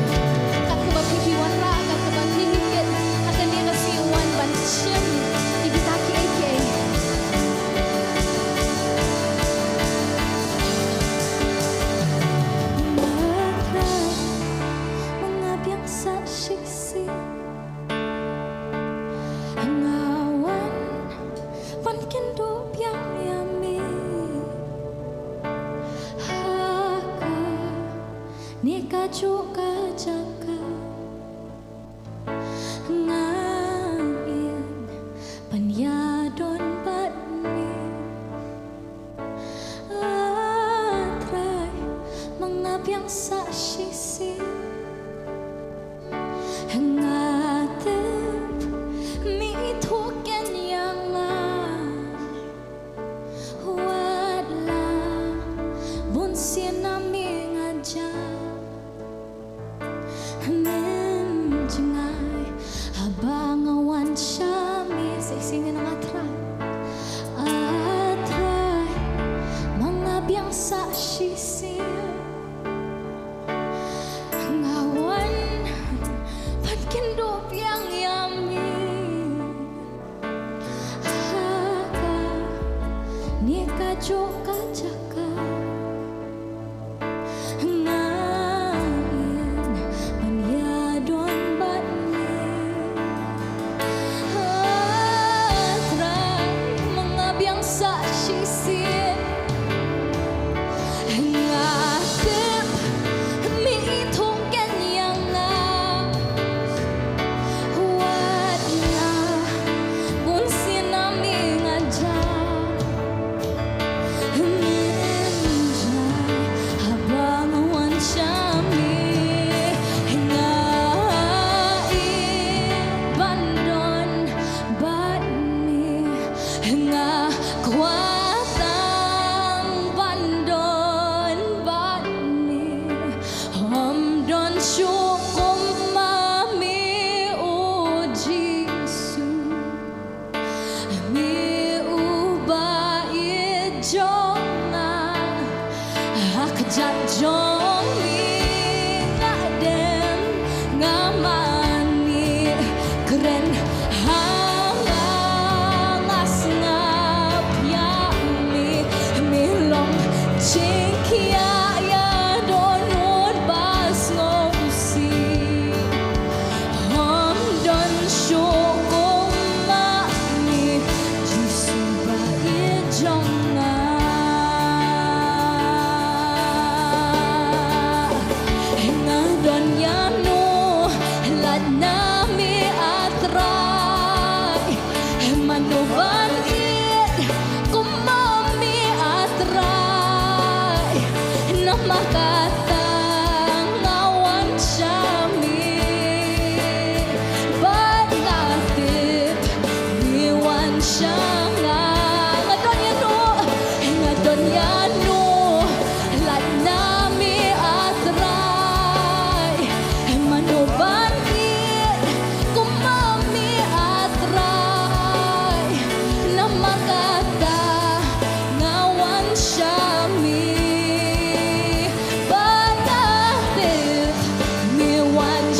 Kat kaba phi phi wanrah, kat kaba phi phi kit. Ha kane ka sngi wan ban shim ïa kita kiei kiei. Ma Trai, ma nga biang sa shisien. Nga wan ban kynduh biang ïa me ha kane kajuh ka jaka. Nga ïeit ban ïadon bad me. Ah, Trai, ma nga biang sa shisien. Nga tip me ithuh keiñ ïa nga. Wat la bun sien na me nga jah.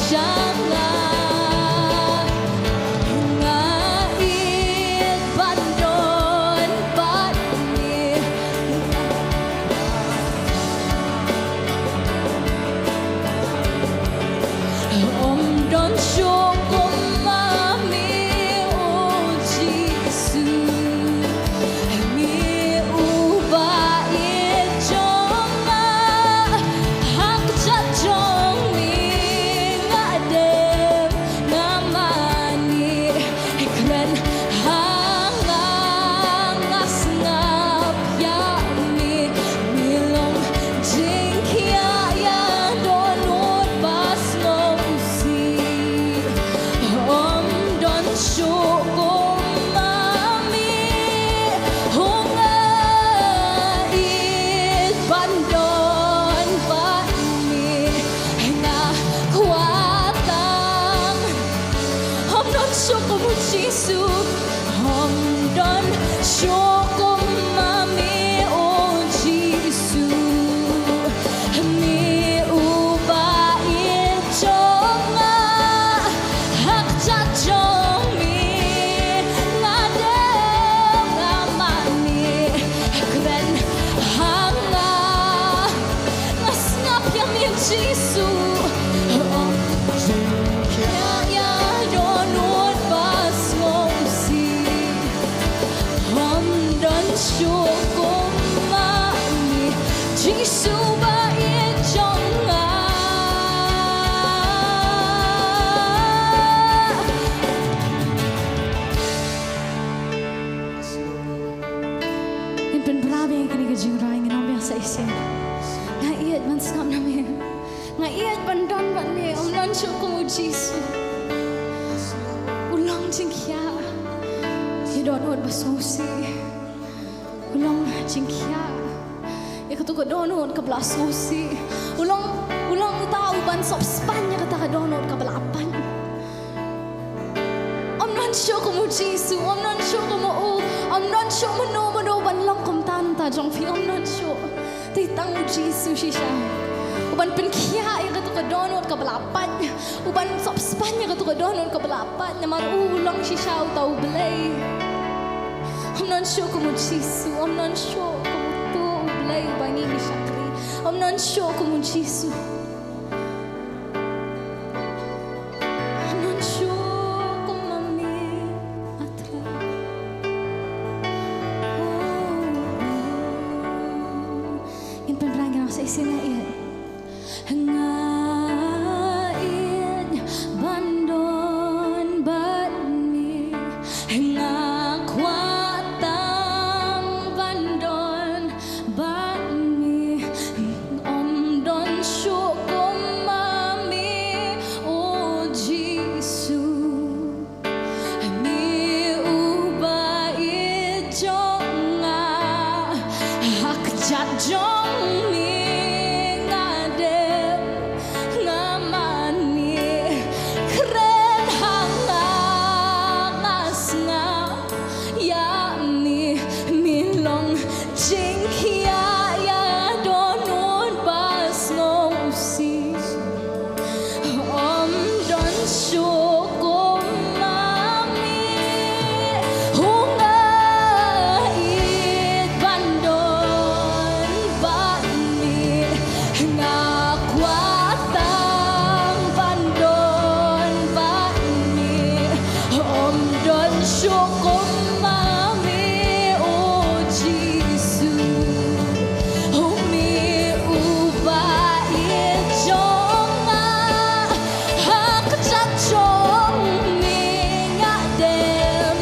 Jong nga, nga ïeit ban don bad me. Ym don shuh kum ma me, oh Jisu. Me uba ïeit jong nga, ha kjat jong me nga dem, nga mane. Kren ha nga, nga sngap ïa me. Me long jingkhiah ïa dohnud ba sngewsih. Ym don shuh kum ma me, oh nga ïeit ban don bad me. Nga kwah tang. Ym don shuh kum u Jisu. Ym don shuh kum ma me, oh Jisu. Me uba ïeit jong nga, ha kjat jong me nga dem, nga mane. Kren ha nga, nga sngap ïa me Jisu. Jingkhiah ïa dohnud ba sngewsih. Ym don shuh kum ma me, Jisu ba ïeit jong nga. Ngin pynbna biang ïa kane ka jingrwai, ngin ong biang sa shisien. Nga ïeit ban sngap na me. Nga ïeit ban don bad me, ym don shuh kum u Jisu. U long jingkhiah ïa dohnud ba sngewsih. U long jingkhiah ïa katu ka dohnud kaba la sngewsih. U long, u long uta uban sop spah ïa kata ka dohnud kaba la pait. Ym don shuh kum u Jisu, ym don shuh kum u, ym don shuh mano mano ban long kumta na ka bynta jong phi, ym don shuh. Te tang u Jisu shisha uban pynkhiah ïa katu ka dohnud kaba la pait, uban sop spah ïa katu ka dohnud kaba la pait, namar u, u long shisha uta u Blei. Ym don shuh kum u Jisu, ym don shuh kum utu u Blei uba ngi shakri. Ym don shuh kum u Jisu. Ym don shuh kum ma me, ah Trai. Oh, oh. Ngin pynbna, ngin ong sa shisien, nga ïeit. Nga ïeit ban don bad me. Nga kwah tang ban don bad me. Ym don shuh kum ma me, oh Jisu. Me uba ïeit jong nga, ha kjat jong me nga dem, nga mane. Kren ha nga, nga sngap ïa me. Me long jingkhiah ïa dohnud ba sngewsih. Ym don shuh kum ma me, oh nga ïeit ban don bad me. Nga kwah tang ban don bad me. Ym don shuh kum ma me, oh Jisu. Oh me uba ïeit jong nga, ha kjat jong me nga dem,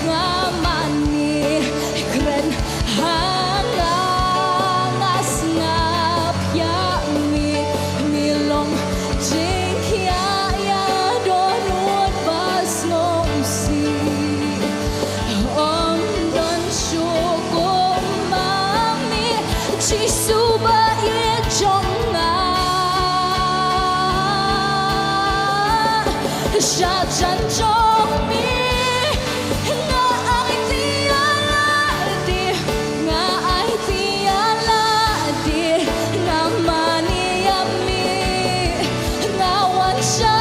nga mane. Kren ha nga, nga sngap ïa me. Me long jingkhiah ïa dohnud ba sngewsih. Ym don shuh kum ma me, Jisu ba ïeit jong nga. Sha jan jong me nga aiti ïa lade, nga aiti ïa lade, nga mane ïa me, nga wan sha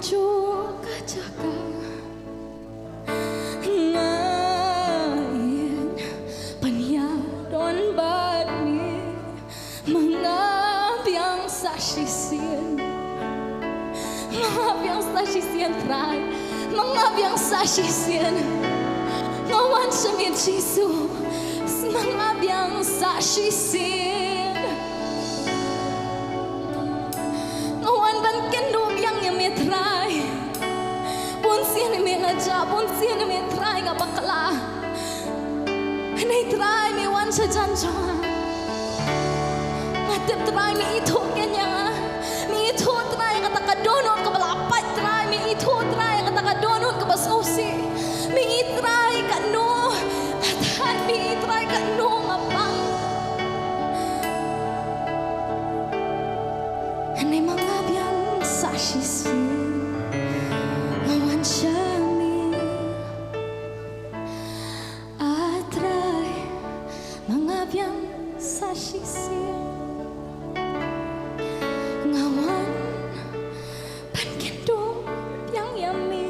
Shuh ka jaka nga ïeng ban ïadon bad me. Ma nga biang sa shisien. Ma nga biang sa shisien, Trai. Ma nga biang sa shisien. Nga wan sha me Jisu. Ma nga biang sa shisien. Nga wan ban kynduh biang ïa me, Trai. Bun sien ïa me nga jah, bun sien ïa me, Trai, nga bakla. Hynrei Trai, me wan sha jan jong nga. Nga tip, Trai, me ithuh keiñ ïa nga. Me ithuh, Trai, ïa kata ka dohnud kaba la pait, Trai. Me ithuh, Trai, ïa kata ka dohnud kaba sngewsih. Me ithuh, Trai, kano, Trai, me ithuh, Trai, kano nga pang. Hynrei ma nga biang sa shisien. Nga wan sha me. Ah, Trai, ma nga biang sa shisien. Nga wan ban kynduh biang ïa me.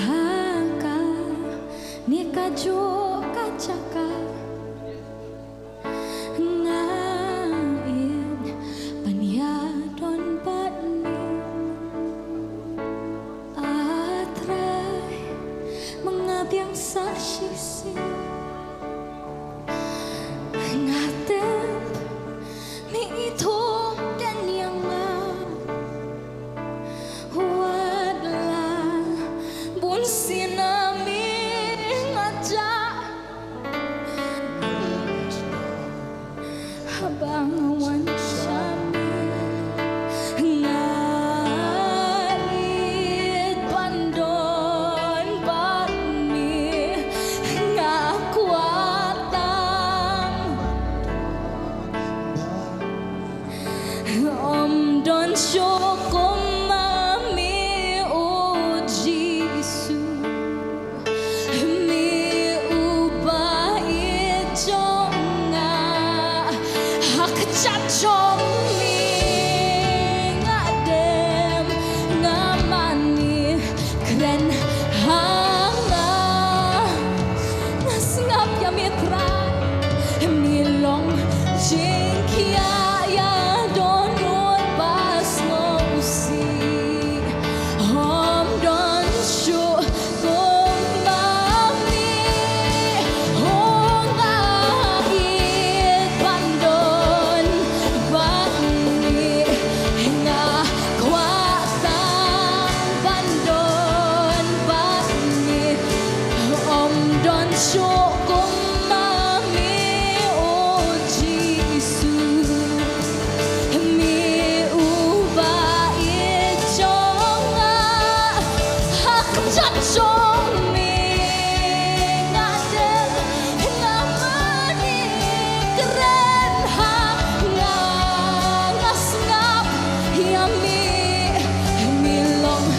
Ha kane kajuh ka jaka nga ïeng ban ïadon bad me. Ah, Trai, ma nga biang sa shisien. Nga tip me ithuh keiñ ïa nga. Wat la bun sien ïa me nga jah. Haba nga wan sha me, nga ïeit ban don bad me, nga kwah tang. Ym don shuh kum ma me, o Jisu. Me uba ïeit jong nga, ha kjat jong me nga dem, nga mane kren ha nga. Nga sngap ïa me Trai, me long jingkhia ïa dohnud ba sngewsih. Ym don shuh kum ma me, o nga ïeit ban don bad me, nga kwah tang ban don bad me. Ym don shuh kum ma me, o Jisu. Me uba ïeit jong nga, ha kjat jong me nga dem, nga mane kren ha nga. Nga sngap ïa me, me long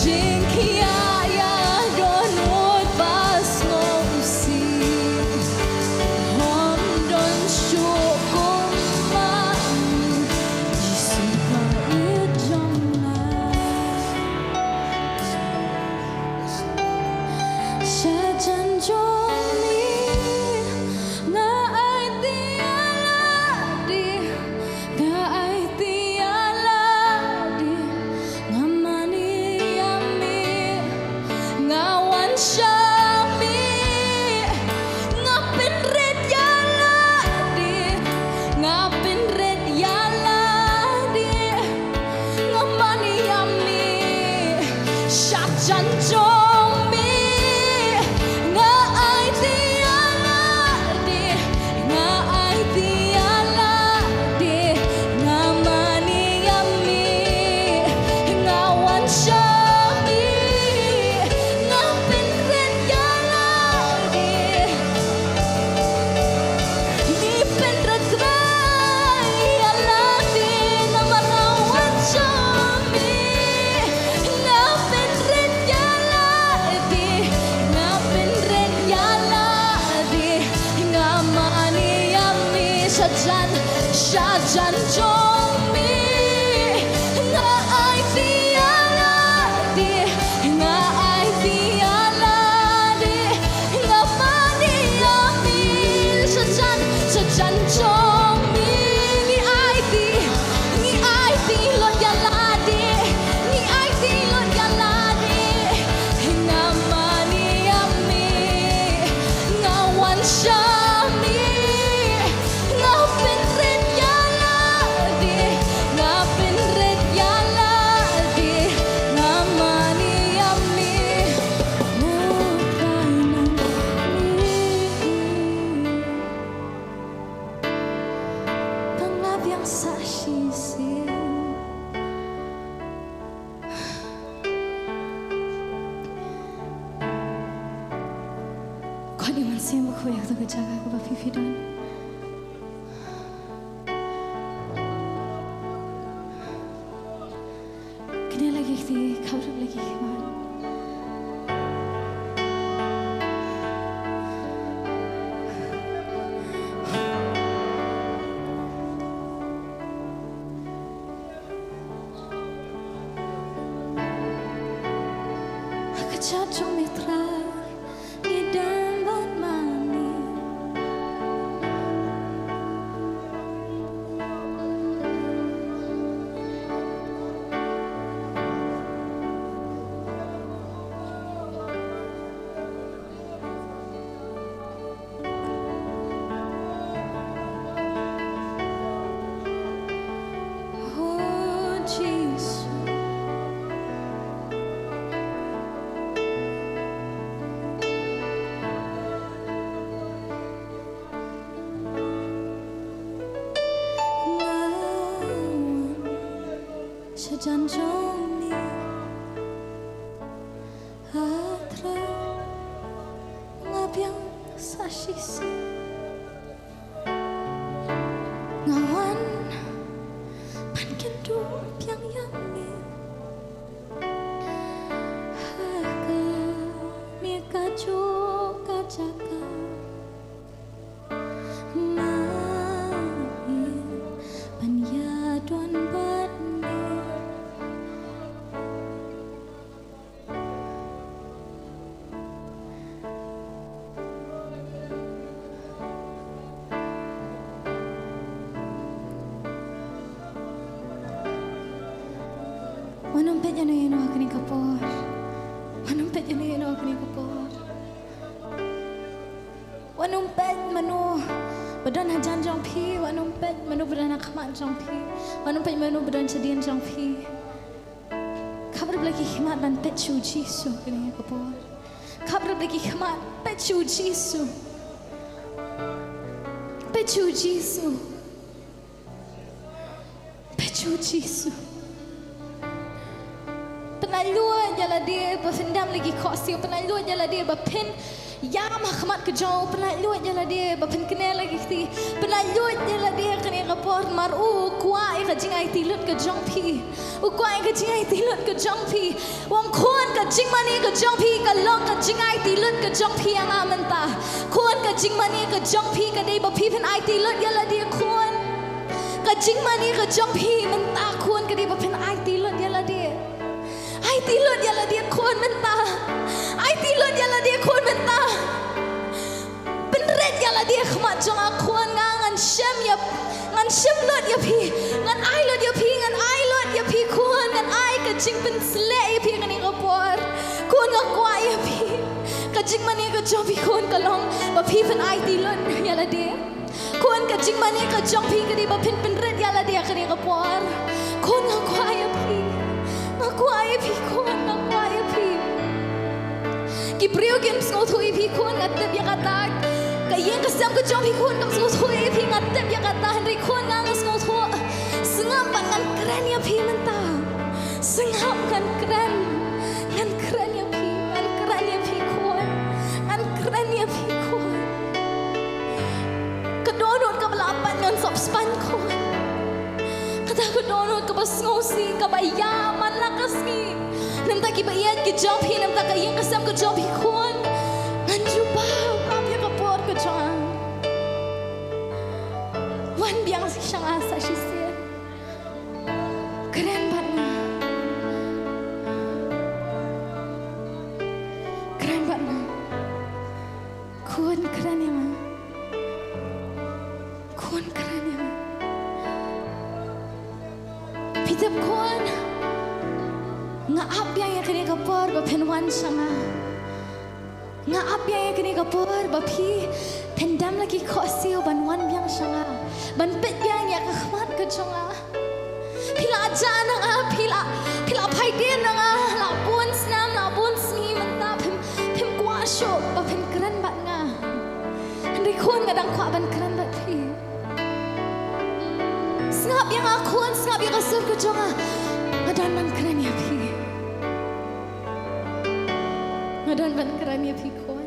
jingkhia ïa dohnud ba sngewsih. Ym don shuh kum ma me, Jisu ba ïeit jong nga. Sha jan jong me nga aiti ïa lade, nga aiti ïa lade, nga mane ïa me, nga wan sha me, nga pynrit ïa lade, nga pynrit ïa lade, nga mane ïa me. Sha jan jong me nga Ïa Mynsiem Bakhuid ïa kato ka jaka kaba phi phi don. Kane la ki kti, khap ruh la ki khmat. Ha ka jaka jong me Trai, ngi dem bad ma me. Oh, Jisu. Nga wan sha jan jong me. Ah Trai, nga biang sa shisien. Nga wan ban kynduh biang ïa me. Ha kane kajuh ka jaka. Nga ïeit ban ïadon bad me. Wat nym peit ïano ïano ha kane ka por. Wat nym peit ïano ïano ha kane ka por. Wat nym peit mano ba don hajan jong phi, wat nym peit mano ba don ha khmat jong phi, wat nym peit mano ba don shadien jong phi. Khap ruh la ki khmat ban peit sha u Jisu kane ka por. Khap ruh la ki khmat, peit sha u Jisu. Peit sha u Jisu. Peit sha u Jisu. Pynlait luid ïa lade ba phin dem la ki khohsiew, pynlait luid ïa lade ba phin ïam ha khmat ka jong u, pynlait luid ïa lade ba phin kner la ki kti, pynlait luid ïa lade kane ka por namar u kwah ïa ka jingaiti lut ka jong phi. U kwah ïa ka jingaiti lut ka jong phi. U ong khun, ka jingmane ka jong phi ka long ka jingaiti lut ka jong phi ïa nga mynta. Khun, ka jingmane ka jong phi ka dei ba phi phin aiti lut ïa lade khun. Ka jingmane ka jong phi mynta khun ka dei ba phin aiti lut ïa lade. Aiti lut ïa lade khun mynta. Aiti lut ïa lade khun mynta. Pynrit ïa lade ha khmat jong nga khun, nga ngan shim ïa, ngan shim lut ïa phi, ngan ai lut ïa phi, ngan ai lut ïa phi khun, ngan ai ka jingpynsleh ïa phi kane ka por. Khun nga kwah ïa phi. Ka jingmane ka jong phi khun ka long ba phi phin aiti lut ïa lade. Khun ka jingmane ka jong phi ka dei ba phin pynrit ïa lade kane ka por. Khun nga kwah ïa phi. Nga kwah ïa phi khun, nga kwah ïa phi. Ki briew kim sngewthuh ïa phi khun, nga tip ïa kata. Ka ïing ka sem ka jong phi khun kam sngewthuh ïa phi, nga tip ïa kata, hynrei khun nga nga sngewthuh. Sngap ba ngan kren ïa phi mynta. Sngap ngan kren. Ngan kren ïa phi, ngan kren ïa phi khun. Ngan kren ïa phi khun. Ka dohnud kaba la pat ngan sop span khun. Kata ka dohnud kaba sngewsih, kaba ïa man la ka sngi. Namar ki ba ïeit ki jong phi, namar ka ïing ka sem ka jong phi khun. Ngan jubab ap ïa ka por ka jong nga. Wan biang sha nga sa shisien. Kren bad nga. Kren bad nga. Khun kren ïa nga. Khun kren ïa nga. Phi tip khun. Nga ap biang ïa kane ka por ba phin wan sha nga. Nga ap biang ïa kane ka por ba phi phin dem la ki khohsiew ban wan biang sha nga. Ban peit biang ïa ka khmat ka jong nga. Phi la jah na nga, phi la, phi la phai dien na nga, la bun snem, la bun sngi mynta phim, phim kwah shuh ba phin kren bad nga. Hynrei khun nga dang kwah ban kren bad phi. Sngap ïa nga khun, sngap ïa ka sur ka jong nga. Nga don ban kren ïa phi. Nga don ban kren ïa phi khun.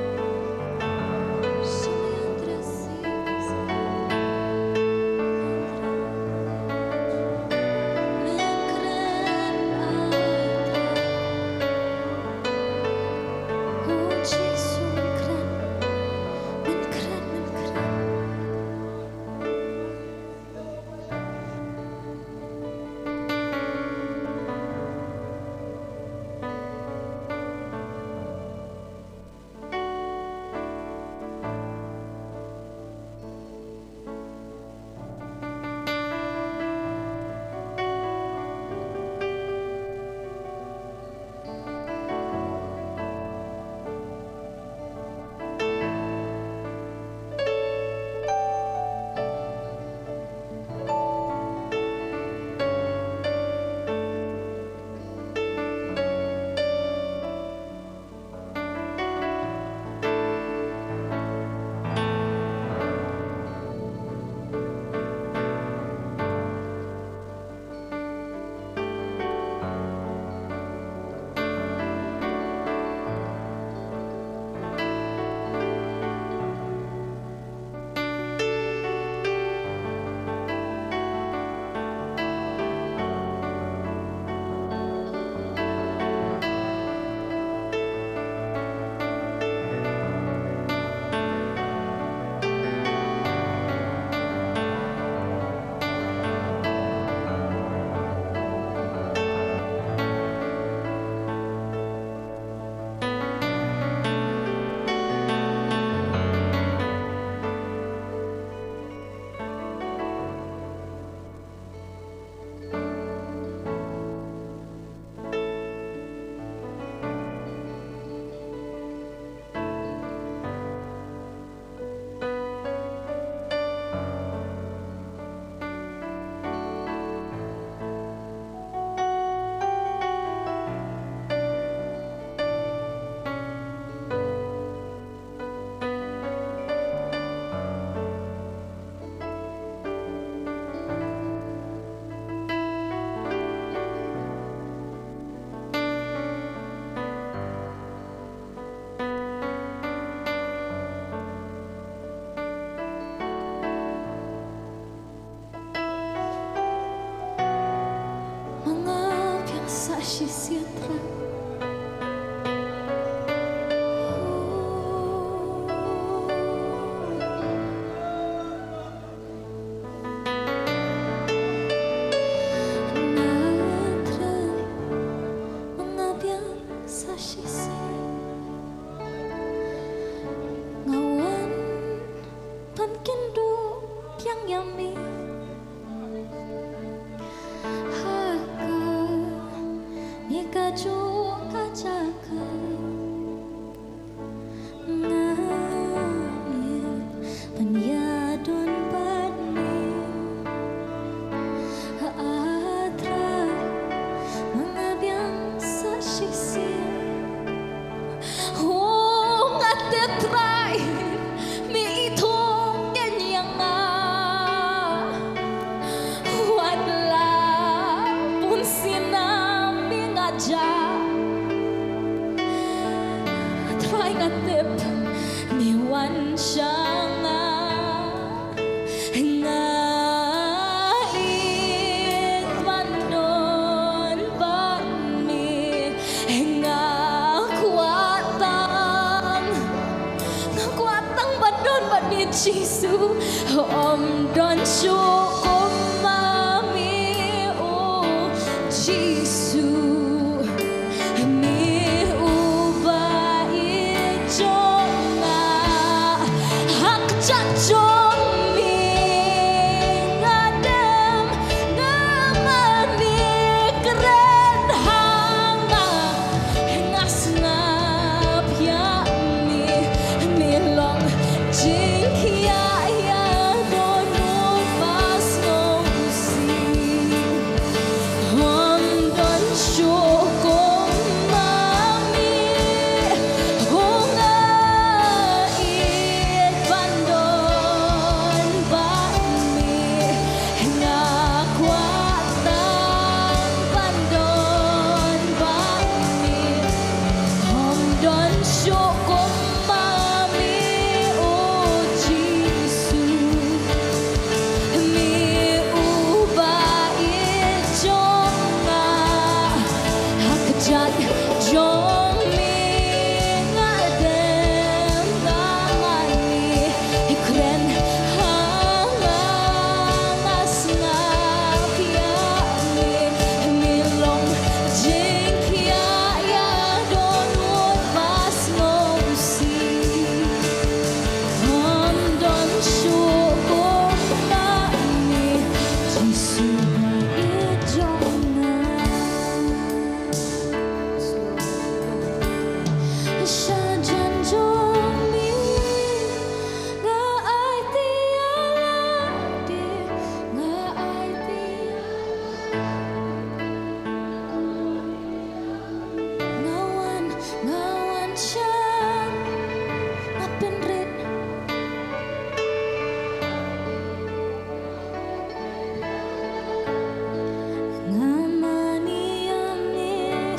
Ma nga biang sa shisien, Trai. Nga, Trai, ma nga biang sa shisien. Nga wan ban kynduh biang ïa me ha kane kajuh ka jaka. Nga ïeit ban ïadon bad me. Ah, Trai, ma nga biang sa shisien. Oh, nga tip, Trai, me ithuh kein ïa nga. Wat la bun sien me ngajah. Trai, nga tip me wan sha nga. Nga ïeit ban don bad me. Nga kwah tang, nga kwah tang ban don bad me, Jisu. Ym don shuh kum ma me, oh Jisu.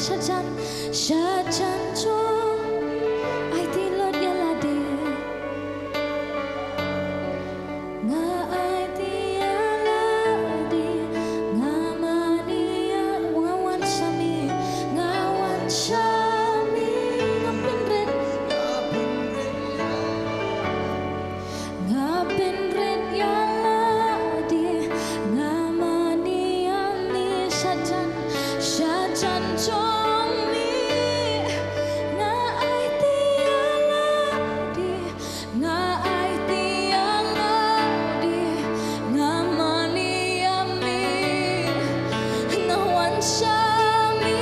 Sha jan, sha jan jong. Aiti lut ïa lade. Nga aiti ïa lade. Nga mane ïa, nga wan sha me. Nga wan sha me. Nga pynrit. Nga pynrit ïa lade, nga mane ïa me sha jan, sha jan jong me. Nga aiti ïa lade, nga aiti ïa lade, nga mane ïa me. Nga wan sha me,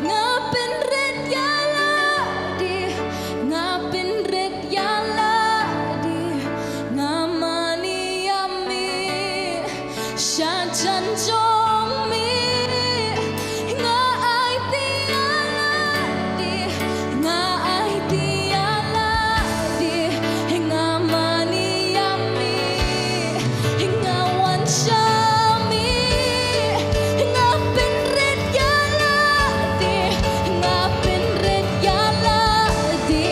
nga pynrit ïa lade, nga pynrit ïa lade, nga mane ïa me, sha jan jong me. Nga aiti ïa lade, nga aiti ïa lade, nga mane ïa me. Nga wan sha me, nga pynrit ïa lade, nga pynrit ïa lade,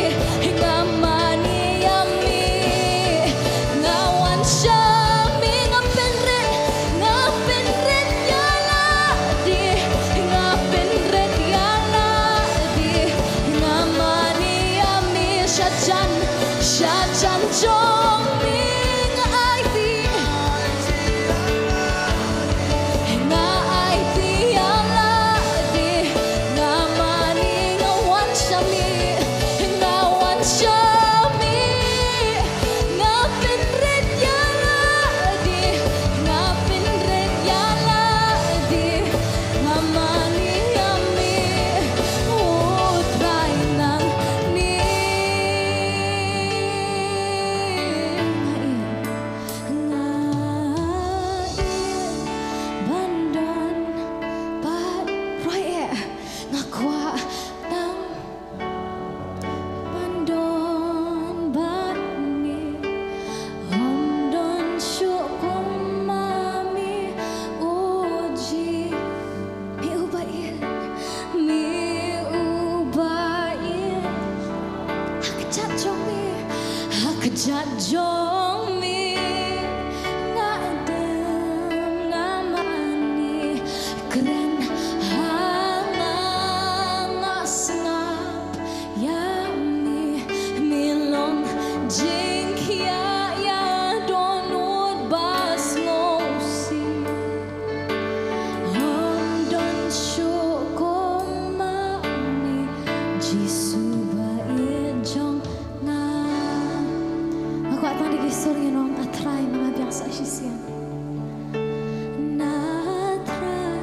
nga mane ïa me. Nga wan sha me, nga pynrit, nga pynrit ïa lade, nga pynrit ïa lade, nga mane ïa me sha jan, sha jan jong me. Nga aiti, nga aiti ïa lade, nga mane, nga wan sha me, nga wan sha me. Nga pynrit ïa lade, nga pynrit ïa lade, nga mane ïa me. O Trai nangne. Nga ïeit ban don bad, roi eh, nga kwah tang ban don bad me. Ym don shuh kum ma me, o Jisu. Me uba ïeit, me uba ïeit. Ha kjat jong me, ha kjat jong me, nga dem, nga mane, kren ha nga, nga sngap ïa me. Me long jingkhia ïa dohnud ba sngewsih. Ym don shuh kum ma me, Jisu ba ïeit jong nga. Nga kwah tang da ki sur ïa nong. A Trai, ma nga biang sa shisien. Na Trai,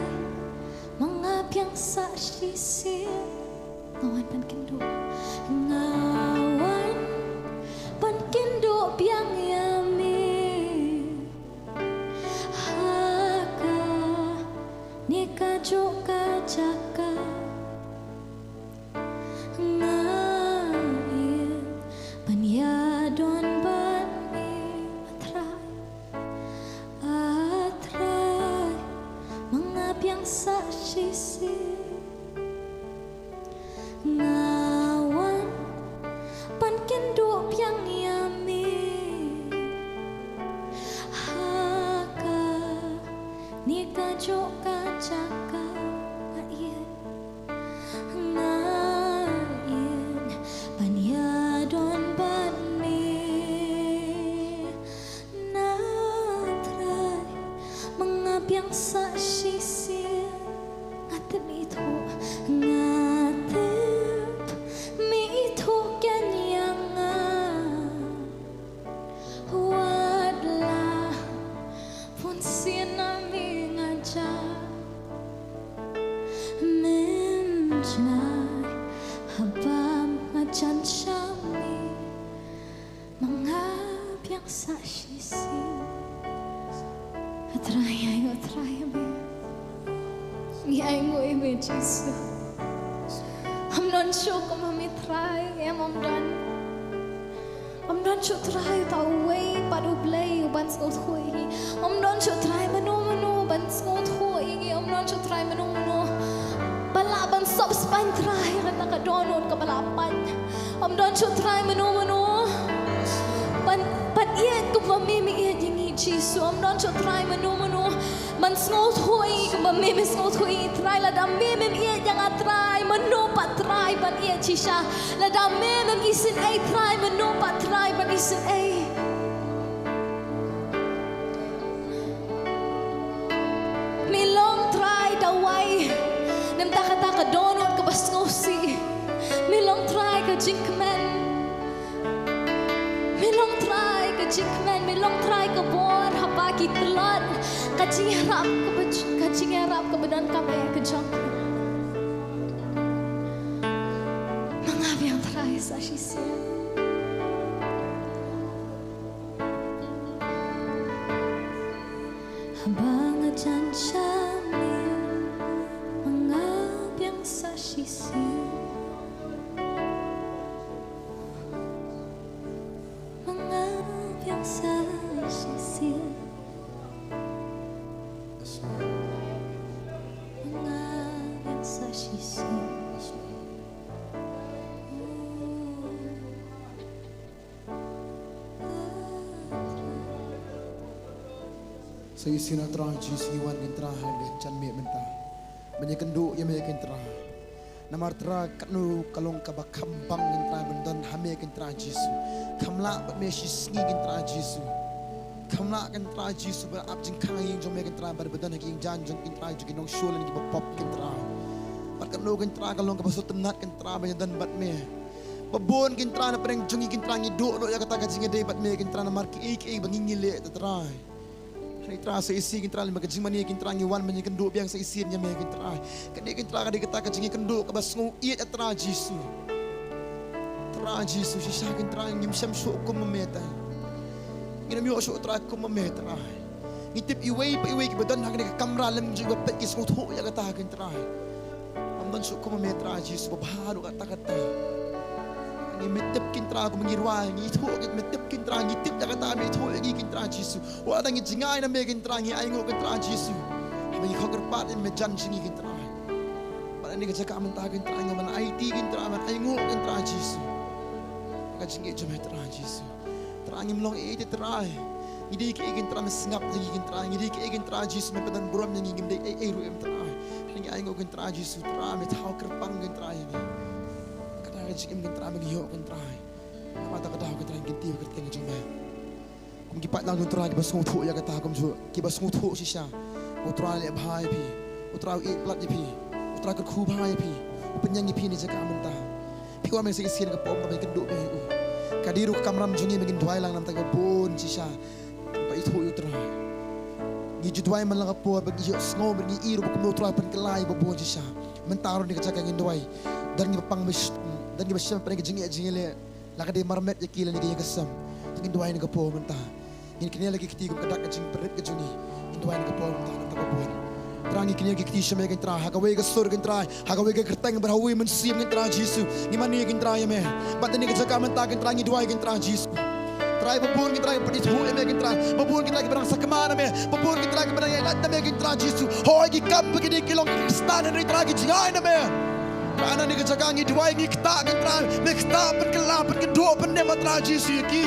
ma nga biang sa shisien. Nga wan ban kynduh. Nga wan ban kynduh biang ïa me. Ha kane kajuh ka jaka. Nga ïeit ban ïadon bad me, a Trai. A Trai, ma nga biang sa shisien. Nga wan ban kynduh biang ïa me. Ha kane kajuh ka jaka, nga ïeit, nga ïeit ban ïadon bad me. Na Trai, ma nga biang sa shisien. Nga tip me ithuh, nga tip me ithuh keiñ ïa nga. Wat la bunsien na me nga jah, mem jngai haba nga jan sha me. Ma nga biang sa shisien. A Trai, ai nguh Trai ïa me. Ngi ai nguh ïa me Jisu. Ym don shuh kum ma me Trai, em, ym don. Ym don shuh Trai, uta uwei pat U Blei uban sngewthuh ïa ngi. Ym don shuh Trai mano mano ban sngewthuh ïa ngi. Ym don shuh Trai mano mano Dohnud kaba la pait. Ym don shuh Trai mano mano ban, ban ïeit kumba me me ïeit ïa ngi Jisu. Ym don shuh Trai mano mano ban sngewthuh ïa ngi kumba me me sngewthuh ïa ngi Trai. Lada me mem ïeit ïa nga Trai, mano pat Trai ban ïeit shisha. Lada me mem isynei Trai, mano pat Trai ban isynei. Me long Trai dawai. Namar kata ka dohnud kaba sngewsih. Me long Trai ka jingkmen. Me long Trai ka jingkmen. Me long Trai ka bor ha ba ki tlot. Ka jingïarap kaba, ka jingïarap kaba donkam eh ka jong. Ma nga biang Trai sa shisien. Haba nga jan sha me, ma nga biang sa shisien. Ma nga biang sa shisien. Ma nga biang sa shisien. Sa shisien Trai Jisu ngi wan Kynrad ha ka jan miet mynta ban ïakynduh ïa me Kynrad. Namar Trai katno ka long kaba kham bang Kynrad ban don ha me Kynrad Jisu. Kham lah bad me shisngi Kynrad Jisu. Kham lah Kynrad Jisu ban ap jingkhang ïing jong me Kynrad bad ban don ha ki ïing jan jong Kynrad jong ki nongshun lane kiba pop Kynrad. Bad katno Kynrad ka long kaba sngewtynnat Kynrad ban ïadon bad me. Ba bun Kynrad na pdeng jong ngi Kynrad ngi duh noh ïa kata ka jingïadei bad me Kynrad namar kiei kiei ba ngi ngi leh Trai. Hynrei Trai sa shisien Kynrad lem bad ka jingmane Kynrad ngi wan ban ïakynduh biang sa shisien ïa me Kynrad. Kane Kynrad ka dei kata ka jingïakynduh kaba sngew ïeit ïa Trai Jisu. Trai Jisu shisha Kynrad ngim shem shuh kum ma me Trai. Ngim ïoh shuh Trai kum ma me Trai. Ngi tip iwei pa iwei kiba don ha kane ka kamra lem jong ba peit ki sngewthuh ïa kata Kynrad. Ym don shuh kum ma me Trai Jisu ba bha ruh kata kata. Ngi me tip Kynrad kumba ngi rwai ngi ithuh ki me tip Kynrad ngi tip ïa kata me ithuh ïa ngi Kynrad Jisu. Wat la ngi jngai na me Kynrad ngi ainguh Kynrad Jisu. Haba ngi khot kyrpad ïa me jan jong ngi Kynrad. Bad ha kane ka jaka mynta Kynrad ngi wan aiti Kynrad wan ainguh Kynrad Jisu. Ka jingïeit jong me Trai Jisu. Trai ngim long ei ei te Trai. Ngi dei kiei Kynrad me sngap ïa ngi Kynrad. Ngi dei kiei Kynrad Jisu me pyndonkam burom ïa ngi ngim dei ei ei ruh em Trai. Ngi ainguh Kynrad Jisu Trai me thaw kyrpang Kynrad ïa ngi. Kata ka jingim Kynrad me ngi ïoh Kynrad. Namar kata ka daw Kynrad ngi kynti ïa ka kyrteng jong me. Kum ki paidlang jong Trai kiba sngewthuh ïa kata kumjuh kiba sngewthuh shisha. U Trai leh bha ïa phi. U Trai u ïeit palat ïa phi. U Trai kyrkhu bha ïa phi. U pynïeng ïa phi ne jaka mynta. Phi wan me sa shisien ka por ba ngi kynduh bad u. Ka dei ruh ka kamram jong ngi ba ngin duwai lang namar kata ka bun shisha. Ba ithuh ïa u Trai. Ngi ju duwai man la ka por ba ngi ïohsngew ba ngi i ruh ba kumno u Trai pynkylla ïa ba bun shisha. Mynta ruh ne ka jaka ngin duwai. Don ngi ba pang ba sh-, don ngi ba shem ba pynïeng ka jingeh jingeh leh. La ka dei marmet ïa ki lane ka ïing ka sem. Te ngin duwai na ka por mynta. Ngin kynnoh la ki kti kum ka dak ka jingpyrshah ka jong ngi. Ngin duwai na ka por mynta na ka por. Trai ngi kynnoh ki kti sha me Kynrad ha kawei ka sur Kynrad ha kawei ka kyrteng bad ha uwei u mynsiem Kynrad Jisu. Ngi mane Kynrad ïa me. Bad tang ïa ka jaka mynta Kynrad ngi duwai Kynrad Jisu. Trai ba bun Kynrad ba pynithuh ïa me Kynrad. Ba bun Kynrad ba nang sakma na me. Ba bun Kynrad ba nang ïaid na me Kynrad Jisu. Hooid ki kam ba ki dei ki long ki Khristan hynrei Trai ki jngai na me. Trai na kane ka jaka ngi duwai ngi ktah Kynrad, me ktah pynkylla pynkynduh pynnem ma Trai Jisu ïa ki.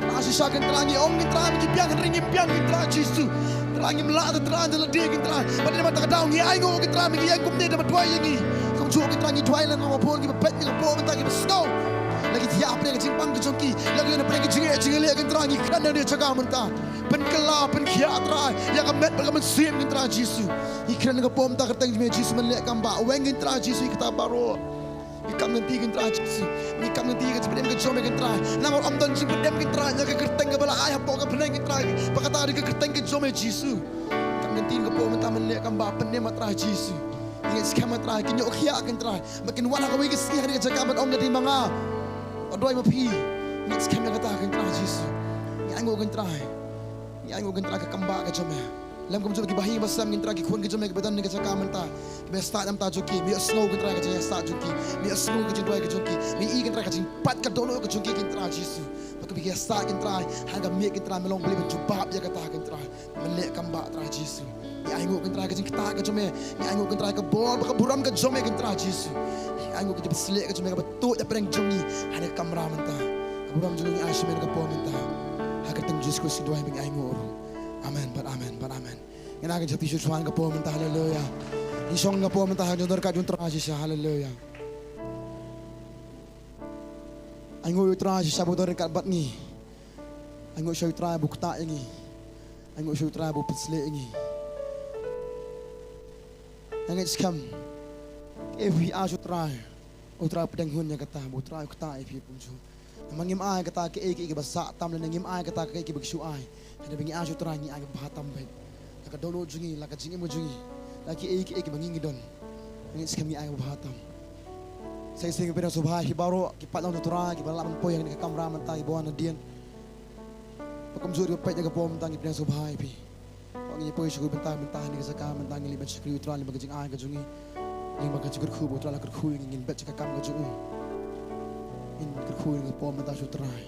Trai shisha Kynrad ngi ong Kynrad me ngi biang hynrei ngim biang Kynrad Jisu. Trai ngim lah te Trai da lade Kynrad. Bad na kata ka daw ngi ainguh Kynrad me ngi ïeng kumne da ba duwai ïa ngi. Kumjuh Kynrad ngi duwai lano ba bun kiba peit ïa ka por mynta kiba sngew. La ki thiah pynïeng ka jingpang ka jong ki. La ki ïeng pynïeng ka jingeh jingeh leh Kynrad ngi kren na kane ka jaka mynta. Pynkylla pynkhiah Trai ïa ka met bad ka mynsiem Kynrad Jisu. Ngi kren na ka por mynta ka kyrteng jong me Jisu man leh kam ba weng Kynrad Jisu ïa kata baroh. Ngi kam ngan ti Kynrad Jisu. Ngi kam ngan ti ka jingpyndem ka jong me Kynrad. Namar ym don jingpyndem Kynrad ïa ka kyrteng kaba la ai hapoh ka bneng Kynrad. Ba kata dei ka kyrteng ka jong me Jisu. Ngi kam ngan ti ka por mynta man leh kam ba pyndem ma Trai Jisu. Ngi ngeit skhem ma Trai kin ïoh khiah Kynrad. Ba kin wan ha kawei ka sngi ha kane ka jaka ban ong ka dei ma nga. Ka duwai ma phi. Ngi ngeit skhem ïa kata Kynrad Jisu. Ngi ainguh Kynrad. Ngi ainguh Kynrad ka kam ba ka jong me. Lem kumjuh ki bahaïing basem Kynrad ki khun ki jong me kiba don ha kane ka jaka mynta. Me stad namar jong ki, me ïohsngew Kynrad ka jingïasaid jong ki, me ïohsngew ka jingduwai ka jong ki, me i Kynrad ka jingpait ka dohnud ka jong ki Kynrad Jisu. Ba ki ba ki ïasaid Kynrad, ha ka miet Kynrad me long Blei ban jubab ïa kata Kynrad. Me leh kam ba Trai Jisu. Ngi ainguh, ko Trai, ka jingktah ka jong me. Ngi ainguh, ko Trai, ka bor bad ka burom ka jong me, ko Trai Jisu. Ngi ainguh ka jingpynshlur ka jong me kaba tuid hapdeng jong ngi ha kane ka kamra mynta. Ka burom jong ngi ngi ai sha me ha kane ka por mynta. Ha ka kyrteng Jisu Khrist ngi duwai bad ngi ainguh. Amen bad amen bad amen. Ngin ai ka jingïaid shuwa ha kane ka por mynta, haleluya. Ngi shong ha kane ka por mynta ha ka jingdon ryngkat jong u Trai shisha, haleluya. Ainguh ïa u Trai shisha ba u don ryngkat bad ngi. Ainguh sha u Trai ba u ktah ïa ngi. Ainguh sha u Trai ba u pynsleh ïa ngi. Nga ngeit skhem, kaei ba phi ai sha u Trai, u Trai u pdiang hun ïa kata, ba u Trai u ktah ïa phi kumjuh. Namar ngim ai kata kaei kaei kaba sah tam, lane ngim ai kata kaei kaei ba ki shu ai. Hynrei ba ngi ai sha u Trai ngi ai kaba bha tam beit. La ka dohnud jong ngi, la ka jingim jong ngi, la kiei kiei kiba ngi ngi don, ngi skhem ngi ai kaba bha tam. Sa shisien ngi pdiang sngewbha ïa phi baroh kiba long ha u Trai, kiba lah ban poi ha kane ka kamra mynta, kiba wan hadien. Bad kumjuh kiba peit ha kane ka por mynta ngi pdiang sngewbha ïa phi. Ba ngin ïa poi sha kawei bynta, bynta ha kane ka jaka, bynta ngin leit ban shakri ïa u Trai lyngba ka jingai ka jong ngi. Lyngba ka jingkyrkhu ba u Trai u la kyrkhu ïa ngi, ngin beit sha ka kam ka jong u. Ngin kyrkhu ïa kane ka por mynta sha u Trai.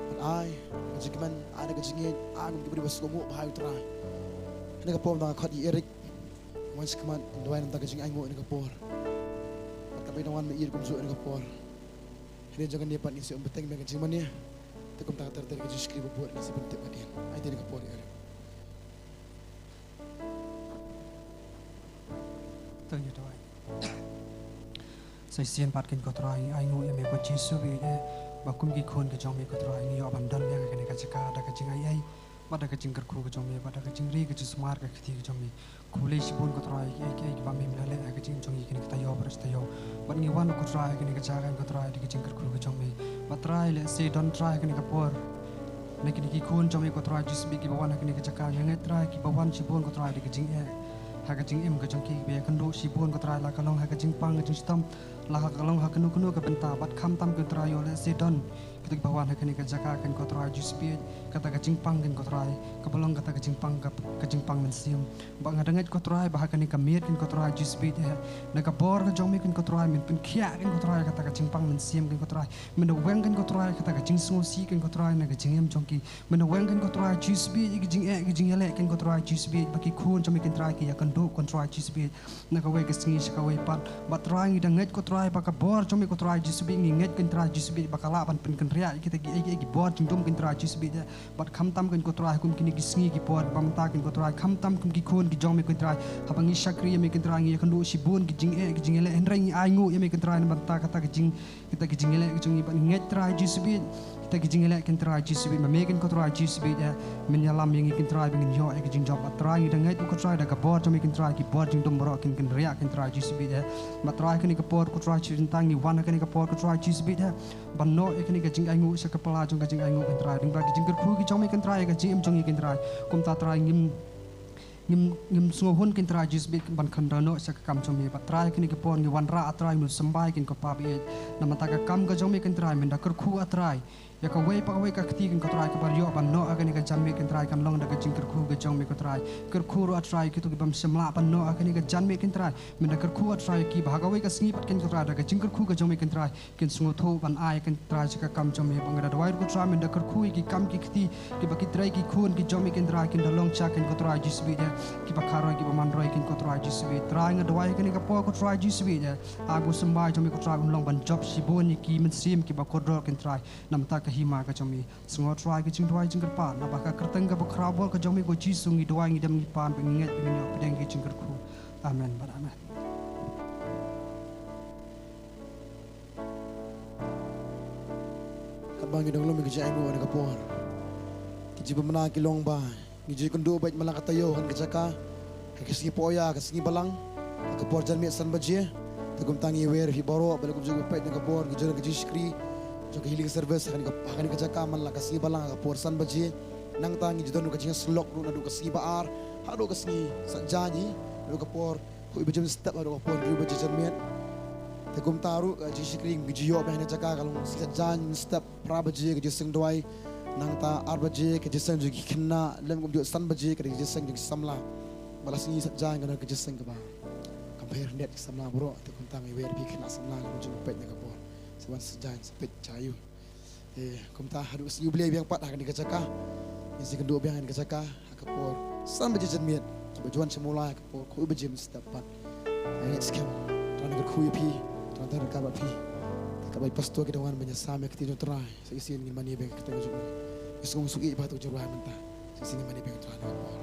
Bad ai ka jingkmen, ai ka jingngeit, ai kum ki briew ba sngewbha ïa u Trai. Ha kane ka por mynta nga khot ïa Eric, wan sha khmat, duwai na ka bynta ka jingainguh ha kane ka por. Bad kaba ïadei wan ma Eric kumjuh ha kane ka por. Hadien jong kane pat ngin sa ïoh bteng bad ka jingmane. Te kumta ka ter ter ka jingshakri ba bud ngin sa pyntip hadien. Ai te ha kane ka por ïa Eric. To ngin duwai. Sa shisien pat kein ko Trai, ngi ainguh ïa me ko Jisu bad ïa, ba kum ki khun ki jong me ko Trai, ngi ïoh ban don biang ha kane ka jaka da ka jingai ei, bad da ka jingkyrkhu ka jong me, bad da ka jingri ka jingsumar ka kti ka jong me. Khublei shibun ko Trai, kiei kiei kiba me me la leh ha ka jingim jong ngi kine ki taïew baroh shi taïew. Bad ngi wan ko Trai ha kane ka jaka ko Trai da ka jingkyrkhu ka jong me. Bad Trai lehse don Trai ha kane ka por na kine ki khun jong me ko Trai Jisu bad kiba wan ha kane ka jaka, nga ngeit Trai kiba wan shibun ko Trai da ka jingeh ha ka jingim ka jong ki, kiba ïakynduh shibun ko Trai, la ka long ha ka jingpang ka jingshitom, la ka long ha kano kano ka bynta, bad khamtam ko Trai ïoh lehse don kito kiba wan ha kane ka jaka kein ko Trai Jisu bad kata ka jingpang kein ko Trai, kaba long kata ka jingpang ka, ka jingpang mynsiem. Ba nga da ngeit ko Trai ba ha kane ka miet kein ko Trai Jisu bad eh, na ka bor ka jong me kein ko Trai men pynkhiah kein ko Trai kata ka jingpang mynsiem kein ko Trai. Men da weng kein ko Trai kata ka jingsngewsih kein ko Trai na ka jingim jong ki. Men da weng kein ko Trai Jisu bad ïa ka jingeh ka jingïaleh kein ko Trai Jisu bad ba ki khun jong me kein Trai ki ïakynduh ko Trai Jisu bad na kawei ka sngi sha kawei pat. Bad Trai ngi da ngeit ko Trai ba ka bor jong me ko Trai Jisu bad ngi ngeit kein Trai Jisu bad ba ka lah ban pynkynriah ïa kita kiei kiei ki bor jingdum kein Trai Jisu bad eh. Bad khamtam kein ko Trai kum kine ki sngi ki por ba mynta kein ko Trai, khamtam kum ki khun ki jong me kein Trai, haba ngi shakri ïa me kein Trai ngi ïakynduh shibun ki jingeh ki jingïaleh, hynrei ngi ainguh ïa me kein Trai na bynta kata ka jing, kita ki jingïaleh ki jong ngi, bad ngi ngeit Trai Jisu bad kita ki jingïaleh kein Trai Jisu bad ma me kein ko Trai Jisu bad eh, men ïalam ïa ngi kein Trai ba ngin ïoh ïa ki jingjop. Bad Trai ngi da ngeit ko Trai da ka bor jong me kein Trai ki bor jingdum baroh kin kynriah kein Trai Jisu bad eh. Bad Trai kane ka por ko Trai shisien tang ngi wan ha kane ka por ko Trai Jisu bad eh, ban noh ïa kane ka jingainguh sha ka pla jong ka jingainguh kein Trai, lyngba ka jingkyrkhu ka jong me kein Trai ïa ka jingim jong ngi kein Trai. Kumta Trai ngim, ngim, ngim sngewhun kein Trai Jisu bad ban khynraw noh sha ka kam jong me. Bad Trai kane ka por ngi wanrah ah Trai, men symbai kein ko Pa bad na bynta ka kam ka jong me kein Trai, men da kyrkhu ah Trai ïa kawei pa kawei ka kti kein ko Trai kaba ïoh ban noh ha kane ka janmiet kein Trai, kan long da ka jingkyrkhu ka jong me ko Trai. Kyrkhu ruh ah Trai kito ki bym shym lah ban noh ha kane ka janmiet kein Trai, men da kyrkhu ah Trai ïa ki ba ha kawei ka sngi pat kein ko Trai da ka jingkyrkhu ka jong me kein Trai kin sngewthuh ban ai kein Trai sha ka kam jong me. Ba nga da duwai ruh ko Trai men da kyrkhu ïa ki kam ki kti kiba ki trei ki khun ki jong me kein Trai kin da long sha kein ko Trai Jisu bad eh, kiba kharoi kiba man roi kein ko Trai Jisu bad eh. Trai nga duwai kane ka por ko Trai Jisu bad eh, ai ba u symbai jong me ko Trai un long ban jop shibun ïa ki mynsiem kiba kordor kein Trai na bynta ka hima ka jong me. Sngew Trai ka jingduwai jingkyrpad, naba ka kyrteng kaba khraw bor ka jong me ko Jisu ngi duwai ngi dem ngi pan bad ngi ngeit bad ngi ïoh pdiang ka jingkyrkhu. Amen bad amen. Katba ngi dang lum ïa ka jingainguh ha kane ka por, ki jingbymman ki long ba ngi ju ïakynduh beit man la ka taïew ha kane ka jaka, ha ka sngi Poh Ïa, ka sngi Balang, ha ka por janmiet san baje. Te kumta ngi wer ïa phi baroh ba la kumjuh ba peit ha kane ka por ngi ju don ka jingshakri jong ka healing service ha kane ka, ha kane ka jaka man la ka sngi Balang ha ka por san baje. Nangta ngi ju don ka jingïasyllok ruh naduh ka sngi Ba-ar haduh ka sngi Saitjaiñ, naduh ka por khatwei baje mynstep haduh ka por hynriew baje janmiet. Te kumta ruh ka jingshakri ngi ju ïoh biang ha kane ka jaka ka long sngi Saitjaiñ mynstep phra baje ka jingïaseng duwai. Nangta ar baje ka jingïaseng jong ki khynnah, lem kumjuh san baje ka jingïaseng jong ki samla. Bad la sngi Saitjaiñ ka don ka jingïaseng kaba kam pher khyndiat ki samla baroh. Te kumta ngi wer ïa phi khynnah samla la kumjuh ba peit ha kane ka por, sa wan Saitjaiñ sa peit sha ïing. Te kumta haduh ka sngi U Blei biang pat ha kane ka jaka, ngin sa ïakynduh biang ha kane ka jaka ha ka por san baje janmiet. Ki Ba ju wan sha Mawlai ka por khawi bajim step pat. Ngi ngeit skhem Trai un kyrkhu ïa phi, Trai un don ryngkat bad phi. Katba i pastor ki dang wan ban ïasam ïa ka ktien jong u Trai, sa shisien ngin mane bad ka ktien jong u. Ngi sngewsuk ïa phi, to ju rwai mynta. Sa shisien ngin mane bad u Trai na ka por.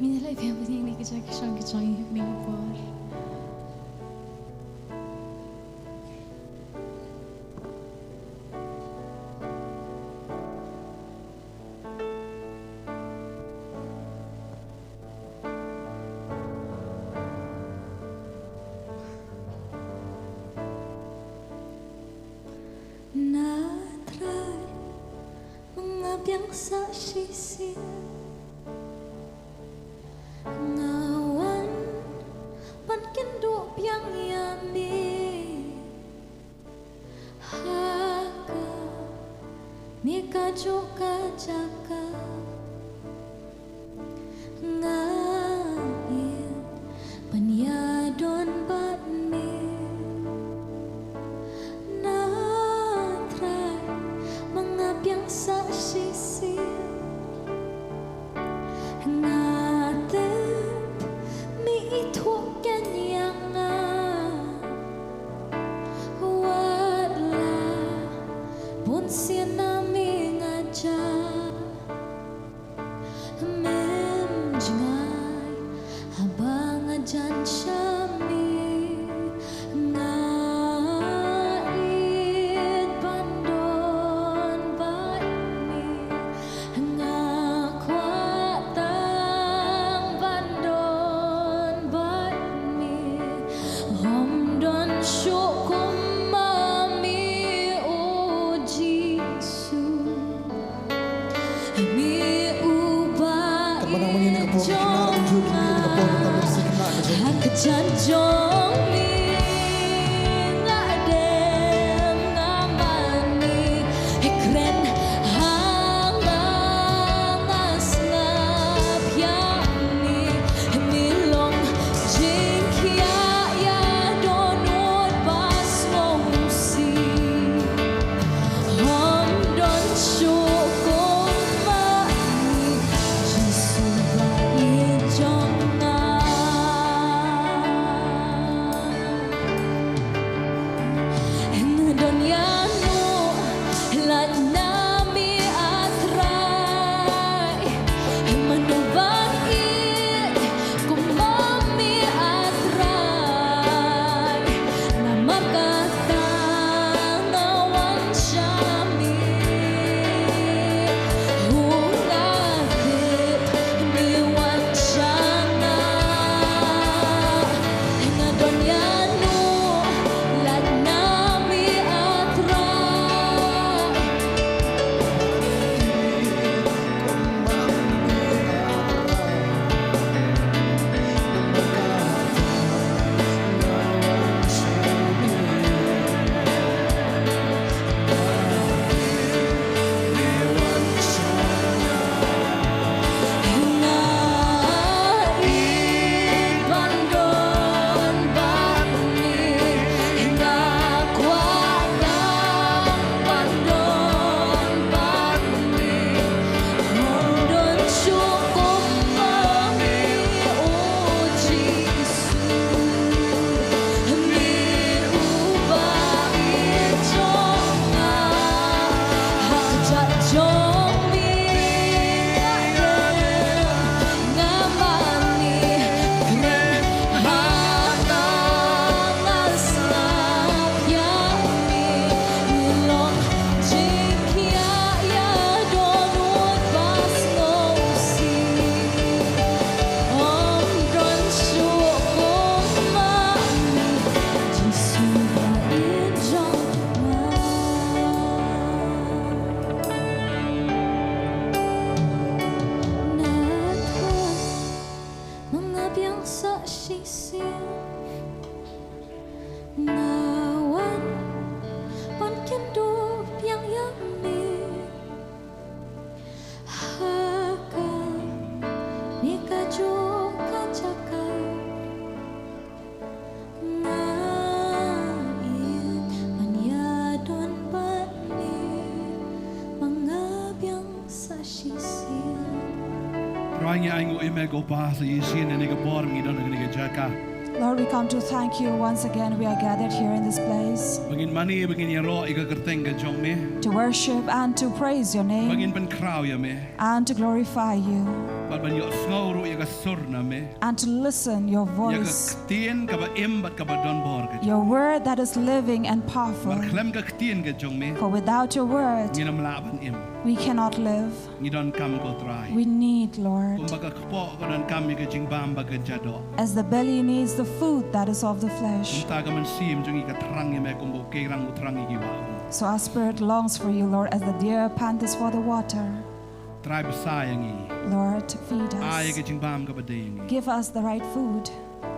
Ngi la ïa phi ha ka jingïaid ka jong ka jong i hynmen ka por. Na Trai, ma nga biang sa shisien. Nga wan ban kynduh biang ïa me ha kane kajuh ka jaka. Nga ngeit ban ïadon bad me. Na Trai, ma nga biang sa shisien. Nga tip me ithuh keiñ ïa nga. Wat la bun sien na me nga jia. Mem jngai haba nga jan sha me. Nga ïeit ban don bad me. Nga kwah tang ban don bad me. Ym don shuh kum ma me, o Jisu. Me uba. Kan ba nang mynnin ka por ka khynnah ruh mynnin ka por ka khynnah ka jong. Ha ka jan jong me nga dem nga mane. Kren ha nga, nga sngap ïa me. Me long jingkhiah ïa dohnud ba sngewsih. Ym don shuh kum ma me, Jisu ba ïeit jong nga. Ngi ainguh ïa me ko Pa sa shisien ha kane ka por ngi don ha kane ka jaka. Lord, we come to thank you once again. We are gathered here in this place. Ba ngin mane, ba ngin ïaroh ïa ka kyrteng ka jong me. To worship and to praise your name. Ba ngin pynkhraw ïa me. And to glorify you. Bad ban ïohsngew ruh ïa ka sur na me. And to listen your voice. Ïa ka ktien kaba im bad kaba don bor ka jong me. Your word that is living and powerful. Bad khlem ka ktien ka jong me. For without your word, ngin ym lah ban im. We cannot live. Ngi donkam ko Trai. We need, Lord. Kumba ka kpoh ka donkam ïa ka jingbam bad ka jadoh. As the belly needs the food that is of the flesh. Kumta ka mynsiem jong ngi ka thrang ïa me kumba u keyrang u thrang ïa ki wah. So our spirit longs for you, Lord, as the deer panteth for the water. Trai, bsa ïa ngi. Lord, feed us. Ai ïa ka jingbam kaba dei ïa ngi. Give us the right food.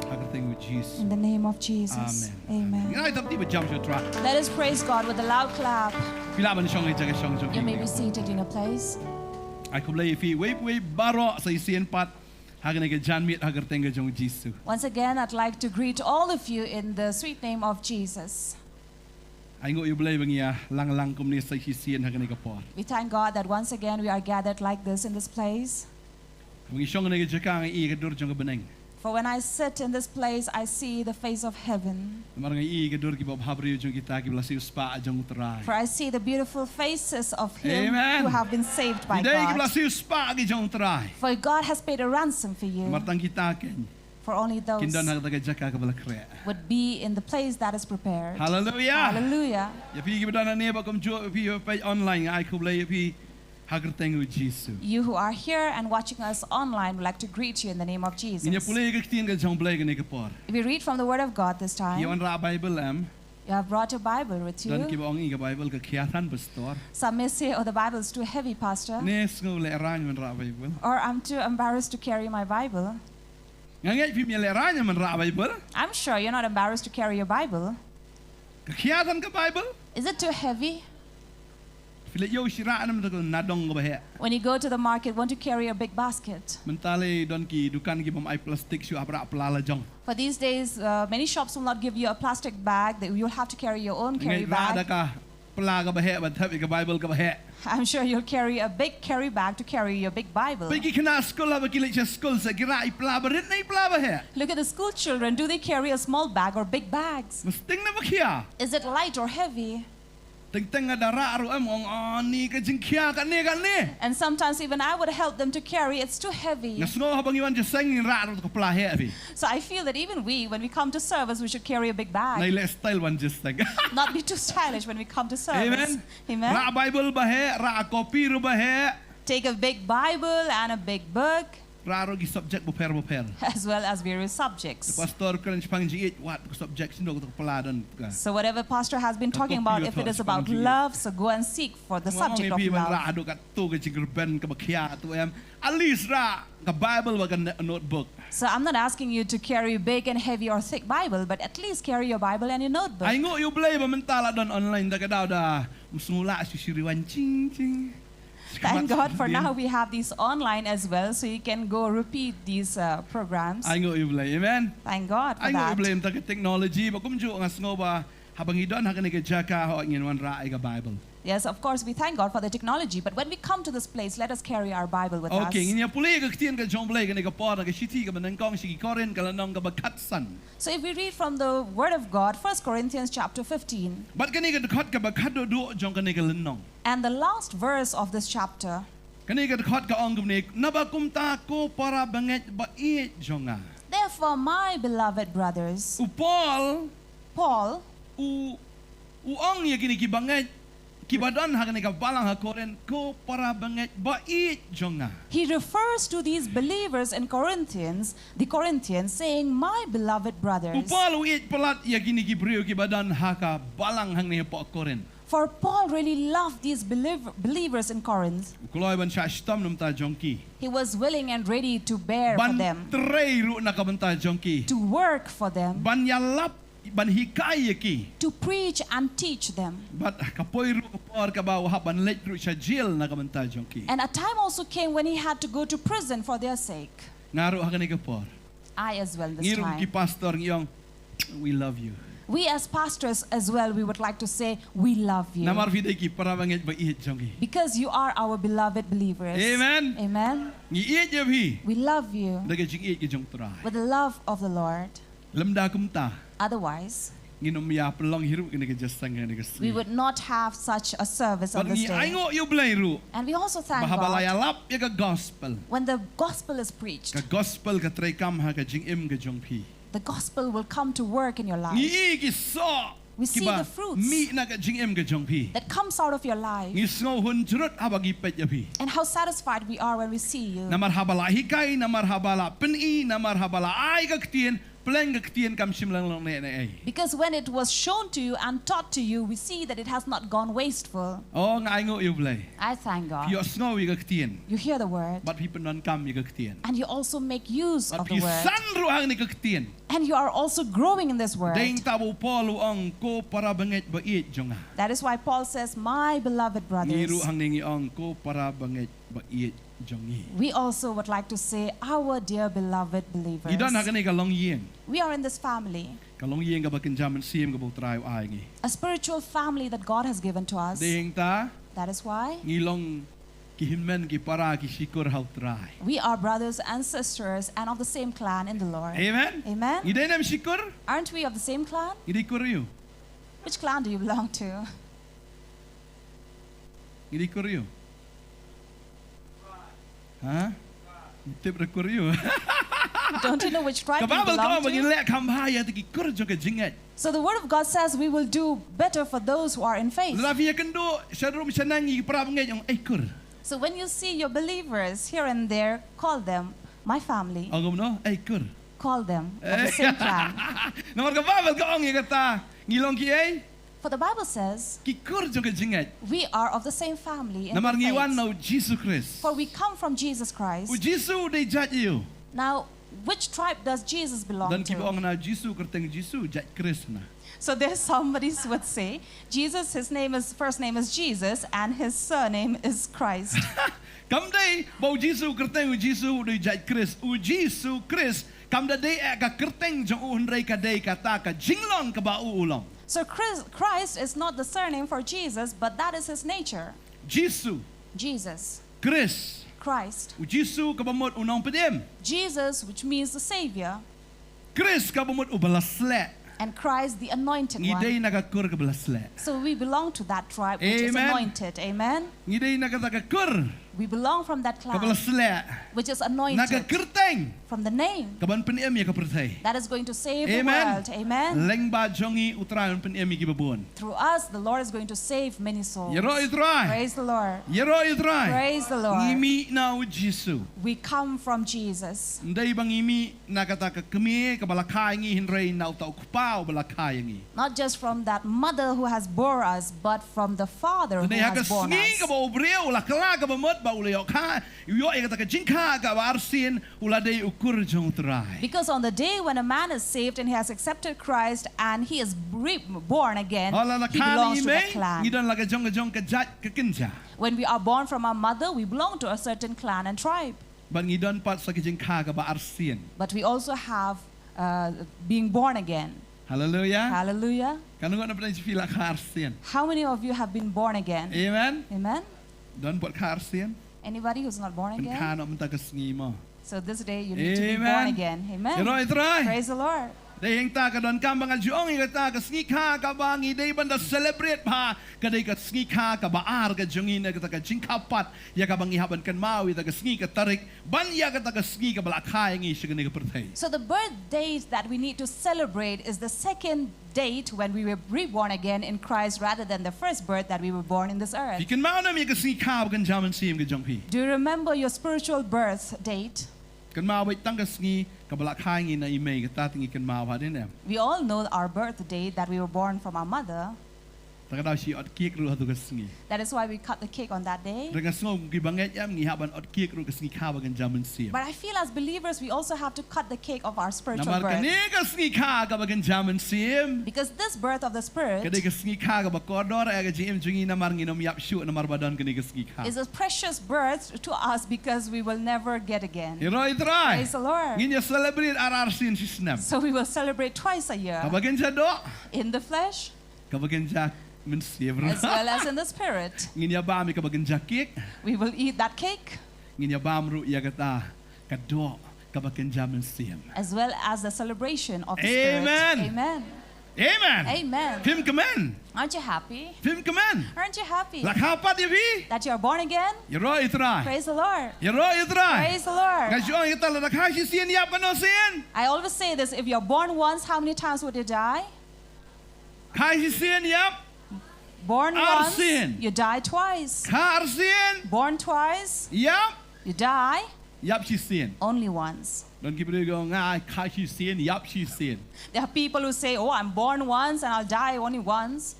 Ha ka kyrteng u Jisu. In the name of Jesus. Amen. Amen. Ngin ai tap ti ba jam sha Trai. Let us praise God with a loud clap. Phi lah ban shong ha ka jaka shong jong phi. You may be seated in your place. Ai khublei ïa phi wei wei baroh sa shisien pat ha kane ka janmiet ha ka kyrteng ka jong u Jisu. Once again, I'd like to greet all of you in the sweet name of Jesus. Ai nguh ïa U Blei ba ngi ïa lang lang kumne sa shisien ha kane ka por. We thank God that once again we are gathered like this in this place. Ba ngi shong ha kane ka jaka nga ïohi ïa ka dur jong ka bneng. For when I sit in this place, I see the face of heaven. Namar nga ïohi ïa ka dur ki babha briew jong kita kiba la siew spah jong u Trai. For I see the beautiful faces of him, amen, who have been saved by God. Ki dei kiba la siew spah ki jong u Trai. For God has paid a ransom for you. Namar tang kita keiñ. For only those, kin don ha kata ka jaka kaba la khreh, would be in the place that is prepared. Hallelujah. Hallelujah. Ïa phi kiba don hangne bad kumjuh ïa phi ba peit online, nga ai khublei ïa phi ha ka kyrteng u Jisu. You who are here and watching us online, would like to greet you in the name of Jesus. Ngin ïa pule ïa ka ktien ka jong U Blei kane ka por. If we read from the Word of God this time, ïa wanrah Bible em? You have brought your Bible with you. Don kiba ong ïa ka Bible ka khia than, Pastor. Some may say, "Oh, the Bible is too heavy, Pastor." Ne sngew lehraiñ wanrah Bible. Or, "I'm too embarrassed to carry my Bible." Nga ngeit phim ïa lehraiñ wanrah Bible. I'm sure you're not embarrassed to carry your Bible. Ka khia than ka Bible? Is it too heavy? Phi leit ïew shira na mynta ka nadong kaba heh. When you go to the market, won't you carry a big basket? Mynta lei don ki dukan ki bym ai plastik shuh, hap rah pla la jong. For these days, uh, many shops will not give you a plastic bag. That you'll have to carry your own carry bag. Nga ngeit rah da ka pla kaba heh ban thep ïa ka Bible kaba heh. I'm sure you'll carry a big carry bag to carry your big Bible. Peit ki khynnah skul haba ki leit sha skul, sa ki rah ïa i pla barit ne i pla baheh? Look at the school children. Do they carry a small bag or big bags? Masteng ne ba khia? Is it light or heavy? Teng teng nga da rah ruh em, ong, "Oh, ni ka jingkhia kane kane." And sometimes even I would help them to carry, "It's too heavy." Nga sngew haba ngi wan jingïaseng ngin rah ruh ka pla heh phi. So I feel that even we, when we come to service, we should carry a big bag. Nai leh style wan jingïaseng. Not be too stylish when we come to service. Amen. Amen. Rah Bible baheh, rah copy ruh baheh. Take a big Bible and a big book. Rah ruh ki subject bapher bapher. As well as various subjects. Pastor kren shaphang jingïeit, wat ka subject shano ka pla don ka. So whatever pastor has been talking about, if it is about love, so go and seek for the subject of love. Nga ong ïa phi ban rah haduh katto ka jingrben kaba khia, to em. At least rah ka Bible bad ka n-, notebook. So I'm not asking you to carry big and heavy or thick Bible, but at least carry your Bible and your notebook. Ai nguh ïa U Blei ba mynta la don online, da ka daw da ym sngew lah shu shiri wan ching ching. Thank God for now we have these online as well, so you can go repeat these, uh, programs. Ai nguh ïa U Blei, amen. Thank God for that. Ai nguh ïa U Blei mynta ka technology, ba kumjuh nga sngew ba haba ngi don ha kane ka jaka, hooid, ngin wanrah ïa ka Bible. Yes, of course, we thank God for the technology, but when we come to this place, let us carry our Bible with us. Okay, ngin ïa pule ïa ka ktien ka jong U Blei kane ka por, na ka shithi kaba nyngkong sha ki Korinth, ka lynnong kaba khatsan. So if we read from the Word of God, First Corinthians chapter fifteen. Bad kane ka dkhot kaba khatduh duh jong kane ka lynnong. And the last verse of this chapter. Kane ka dkhot ka ong kumne, naba kumta ko para bangeit ba ïeit jong nga. Therefore, my beloved brothers. U Paul, Paul, u, u ong ïa kine ki bangeit kiba don ha kane ka balang ha Korinth, ko para bangeit ba ïeit jong nga. He refers to these believers in Corinthians, the Corinthians, saying, "My beloved brothers." U Paul u ïeit palat ïa kine ki briew kiba don ha ka balang hangne hapoh Korinth. For Paul really loved these believ-, believers in Corinth. U kloi ban shah shitom na ka bynta jong ki. He was willing and ready to bear for them. Ban trei ruh na ka bynta jong ki. To work for them. Ban ïalap, ban hikai ïa ki. To preach and teach them. Bad ka poi ruh ka por kaba u hap ban leit ruh sha jail na ka bynta jong ki. And a time also came when he had to go to prison for their sake. Nga ruh ha kane ka por. I as well this time. Ngi ruh ki pastor ngi ong, "We love you." We as pastors as well, we would like to say, "We love you." Namar phi dei ki para bangeit ba ïeit jong ngi. Because you are our beloved believers. Amen. Amen. Ngi ïeit ïa phi. We love you. Da ka jingïeit ka jong U Trai. With the love of the Lord. Lymda kumta. Otherwise, ngin ym ïa pynlong hi ruh kane ka jingïaseng kane ka sngi. We would not have such a service on this day. Bad ngi ainguh ïa U Blei ruh. And we also thank God. Ba haba la ïalap ïa ka gospel. When the gospel is preached, ka gospel ka treikam ha ka jingim ka jong phi. The gospel will come to work in your life. Ngi i ki soh. We see the fruits. Kiba mih na ka jingim ka jong phi. That comes out of your life. Ngi sngew hun jrut haba ngi peit ïa phi. And how satisfied we are when we see you. Namar haba la hikai, namar haba la pyni, namar haba la ai ka ktien, pleng ka ktien kam shym la long neh neh ei. Because when it was shown to you and taught to you, we see that it has not gone wasteful. Oh, nga ainguh ïa U Blei. I thank God. Phi ïohsngew ïa ka ktien. You hear the word. Bad phi pyndonkam ïa ka ktien. And you also make use of the word. Bad phi san ruh hangne ka ktien. And you are also growing in this word. Dei hangta ba u Paul u ong, ko para bangeit ba ïeit jong nga. That is why Paul says, "My beloved brothers." Ngi ruh hangne ngi ong, ko para bangeit ba ïeit jong ngi. We also would like to say, "Our dear beloved believers." Ngi don ha kane ka longïing. We are in this family. Ka longïing kaba kynja mynsiem kaba U Trai u ai ngi. A spiritual family that God has given to us. Dei hangta. That is why. Ngi long ki hynmen ki para ki shikor ha U Trai. We are brothers and sisters and of the same clan in the Lord. Amen. Amen. Ngi dei ne em shikor? Aren't we of the same clan? Ngi dei kur ïa u. Which clan do you belong to? Ngi dei kur ïa u. Ha? Tip re kur ïa u. Don't you know which tribe you belong to? Ka Baibl ka ong ba ngin leh kham bha ïa kita ki kur jong ka jingngeit. So the word of God says we will do better for those who are in faith. Lada phi ïakynduh sha rum sha nang ïa ki para bangeit, ong, "Ei kur." So when you see your believers here and there, call them, "My family." Ong kumno? "Ei kur." Call them of the same clan. Namar ka Baibl ka ong ïa kata, ngi long ki ei? For the Bible says, ki kur jong ka jingngeit. We are of the same family in the faith. Namar ngi wan na u Jisu Khrist. For we come from Jesus Christ. U Jisu u dei jait aïu? Now, which tribe does Jesus belong to? Don kiba ong na u Jisu, kyrteng Jisu, jait Khrist na. So there's somebody would say, "Jesus, his name is, first name is Jesus, and his surname is Christ." Kam dei ba u Jisu, kyrteng u Jisu u dei jait Khrist. U Jisu Khrist kam da dei eh ka kyrteng jong u, hynrei ka dei kata ka jinglong kaba u u long. So Chris-, Christ is not the surname for Jesus, but that is his nature. Jisu. Jesus. Khrist. Christ. U Jisu kaba mut u nongpynim. Jesus, which means the Savior. Khrist kaba mut uba la sleh. And Christ, the anointed one. Ngi dei na ka kur kaba la sleh. So we belong to that tribe which is anointed. Amen. Amen. Ngi dei na kata ka kur. We belong from that clan, kaba la sleh, which is anointed, na ka kyrteng, from the name, kaban pynim ïa ka pyrthei, that is going to save the world. Amen. Lyngba jong ngi U Trai un pynim ïa kiba bun. Through us, the Lord is going to save many souls. Ïaroh ïa U Trai. Praise the Lord. Ïaroh ïa U Trai. Praise the Lord. Ngi mih na u Jisu. We come from Jesus. Ym dei ba ngi mih na kata ka kmie kaba la kha ïa ngi, hynrei na uta u kpa uba la kha ïa ngi. Not just from that mother who has bore us, but from the Father who has borne us. Te ha ka sngi kaba u briew u la kylla kaba mut bad u la ïoh kha, u ïoh ïa kata ka jingkha kaba arsien, u la dei u kur jong U Trai. Because on the day when a man is saved and he has accepted Christ and he is re-, born again, he belongs to that clan. Haba la kha na i mei, ngi don la ka jong ka jong ka jait ka kynja. When we are born from our mother, we belong to a certain clan and tribe. Bad ngi don pat sa ka jingkha kaba arsien. But we also have, uh, being born again. Hallelujah. Hallelujah. Katno ngut na pdeng jong phi la kha arsien? How many of you have been born again? Amen. Amen. Don pat kha arsien? Anybody who's not born again? Pynkha noh mynta ka sngi mo. So this day you need to be born again. Amen. Amen. Ïaroh ïa U Trai. Praise the Lord. Dei hangta ka donkam ba nga ju ong ïa kata ka sngi kha kaba ngi dei ban da celebrate bha, ka dei ka sngi kha kaba ar ka jong ngi na kata ka jingkha pat ïa kaba ngi hap ban kynmaw ïa kata ka sngi ka tarik ban ïa kata ka sngi kaba la kha ïa ngi sha kane ka pyrthei. So the birth date that we need to celebrate is the second date when we were reborn again in Christ rather than the first birth that we were born in this earth. Phi kynmaw ne em ïa ka sngi kha ba kynja mynsiem ka jong phi? Do you remember your spiritual birth date? Kynmaw beit tang ka sngi kaba la kha ïa ngi na i mei, kata te ngi kynmaw hadien em? We all know our birth date that we were born from our mother. Ta ka daw shi ot cake ruh ha tu ka sngi. That is why we cut the cake on that day. Te nga sngew ki bangeit em ngi hap ban ot cake ruh ka sngi kha ba kynja mynsiem. But I feel as believers, we also have to cut the cake of our spiritual birth. Namar kane ka sngi kha ka ba kynja mynsiem. Because this birth of the Spirit Ka dei ka sngi kha ka ba kordor ïa ka jingim jong ngi namar ngin ym ïap shuh namar ba don kane ka sngi kha. Is a precious birth to us because we will never get again. Ïaroh ïa u Trai. Praise the Lord. Ngin ïa celebrate ar ar sien shi snem. So we will celebrate twice a year. Ka ba kynja doh. In the flesh. Ka ba kynja mynsiem ruh. As well as in the spirit. Ngin ïa bam ïa ka ba kynja cake. We will eat that cake. Ngin ïa bam ruh ïa kata ka doh ka ba kynja mynsiem. As well as the celebration of the Spirit. Amen. Amen. Amen. Amen. Phim kmen. Aren't you happy? Phim kmen. Aren't you happy? La kha pat ïa phi. That you are born again? Ïaroh ïa u Trai. Praise the Lord. Ïaroh ïa u Trai. Praise the Lord. Nga ju ong ïa kata, la kha shisien ïap katno sien? I always say this, if you're born once, how many times would you die? Kha shisien ïap. Born Ar once, sien. You die twice. Kha ar sien. Born twice, Ïap. You die Ïap shisien. Only once. Don ki briew ki ong, nga kha shisien ïap shisien. There are people who say, "Oh, I'm born once and I'll die only once."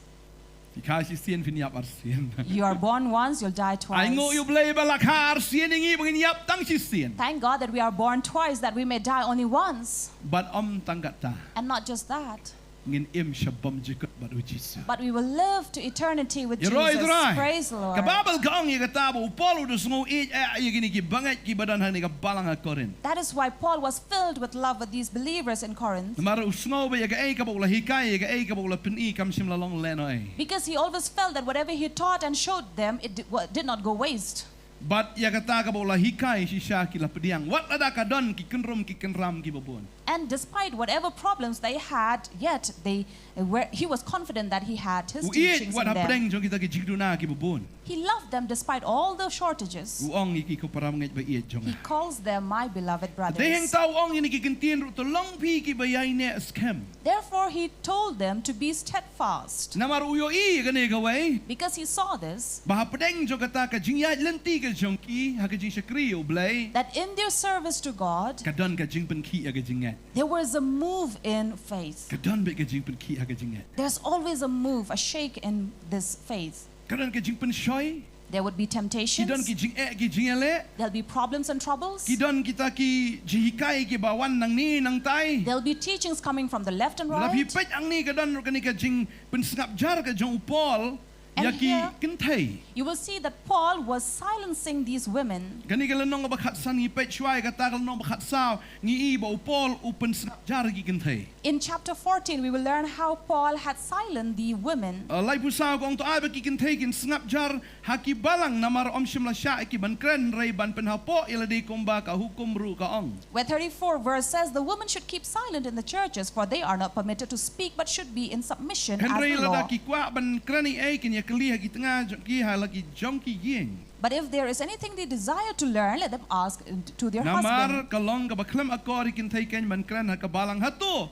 Phi kha shisien phin ïap ar sien. You are born once, you'll die twice. Ai nguh ïa u Blei ba la kha ar sien ïa ngi ba ngin ïap tang shisien. Thank God that we are born twice, that we may die only once. Bad ym tang kata. And not just that. Ngin im sha bymjukut bad u Jisu. But we will live to eternity with Ïaroh ïa u Trai. Jesus. Praise the Lord. Ka Baibl ka ong ïa kata ba u Paul u da sngew ïeit eh ïa kine ki bangeit ki ba don ha kane ka balang ha Korinth. That is why Paul was filled with love with these believers in Corinth. Namar u sngew ba ïa kaei kaba u la hikai, ïa kaei kaba u la pyni kam shym la long lehnohei. Because he always felt that whatever he taught and showed them, it di-, wa-, did not go waste. Bad ïa kata kaba u la hikai shisha ki la pdiang. Wat lada ka don ki kynrum ki kynram ki ba bun. And despite whatever problems they had, yet they were, he was confident that he had his teachings in them. U ïeit wat hapdeng jong kita ki jingduna ki ba bun. He loved them despite all the shortages. U ong ïa ki ko para bangeit ba ïeit jong nga. He calls them my beloved brothers. Te hangta u ong ïa kine ki kyntien ruh, to long phi ki ba ïaineh skhem. Therefore he told them to be steadfast. Namar u ïohi ïa kane kawei. Because he saw this. Ba hapdeng jong kata ka jingïaid lynti ka jong ki ha ka jingshakri ïa u Blei. That in their service to God, Ka don ka jingpynkhih ha ka jingngeit. There was a move in faith. Ka don beit ka jingpynkhih ha ka jingngeit. There's always a move, a shake in this faith. Ka don ka jingpynshoi. There would be temptations. Ki don ki jingeh ki jingïaleh. There'll be problems and troubles. Ki don kita ki jinghikai ki ba wan nangne nangtai. There'll be teachings coming from the left and right. Lada phi peit hangne ka don ruh kane ka jingpynsngap jar ka jong u Paul ïa ki kynthei. And here, you will see that Paul was silencing these women. Kane ka lynnong ba khatsan ngi peit shuwa ïa kata ka lynnong ba khatsaw ngi i ba u Paul u pynsngap jar ïa ki kynthei. In chapter fourteen, we will learn how Paul had silenced the women. Uh, laiphew saw ka ong to ai ba ki kynthei kin sngap jar ha ki balang namar ym shym la shah ïa ki ban kren hynrei ban pynhapoh ïa lade kumba ka hukum ruh ka ong. Where thirty-four verse says, "The women should keep silent in the churches, for they are not permitted to speak, but should be in submission as the law." Hynrei lada ki kwah ban kren ei ei kin ïa kylli ha ki tnga jong ki ha la ki jong ki ïing. But if there is anything they desire to learn, let them ask to their husband. Namar ka long kaba khlem akor ïa ki kynthei kein ban kren ha ka balang. Hato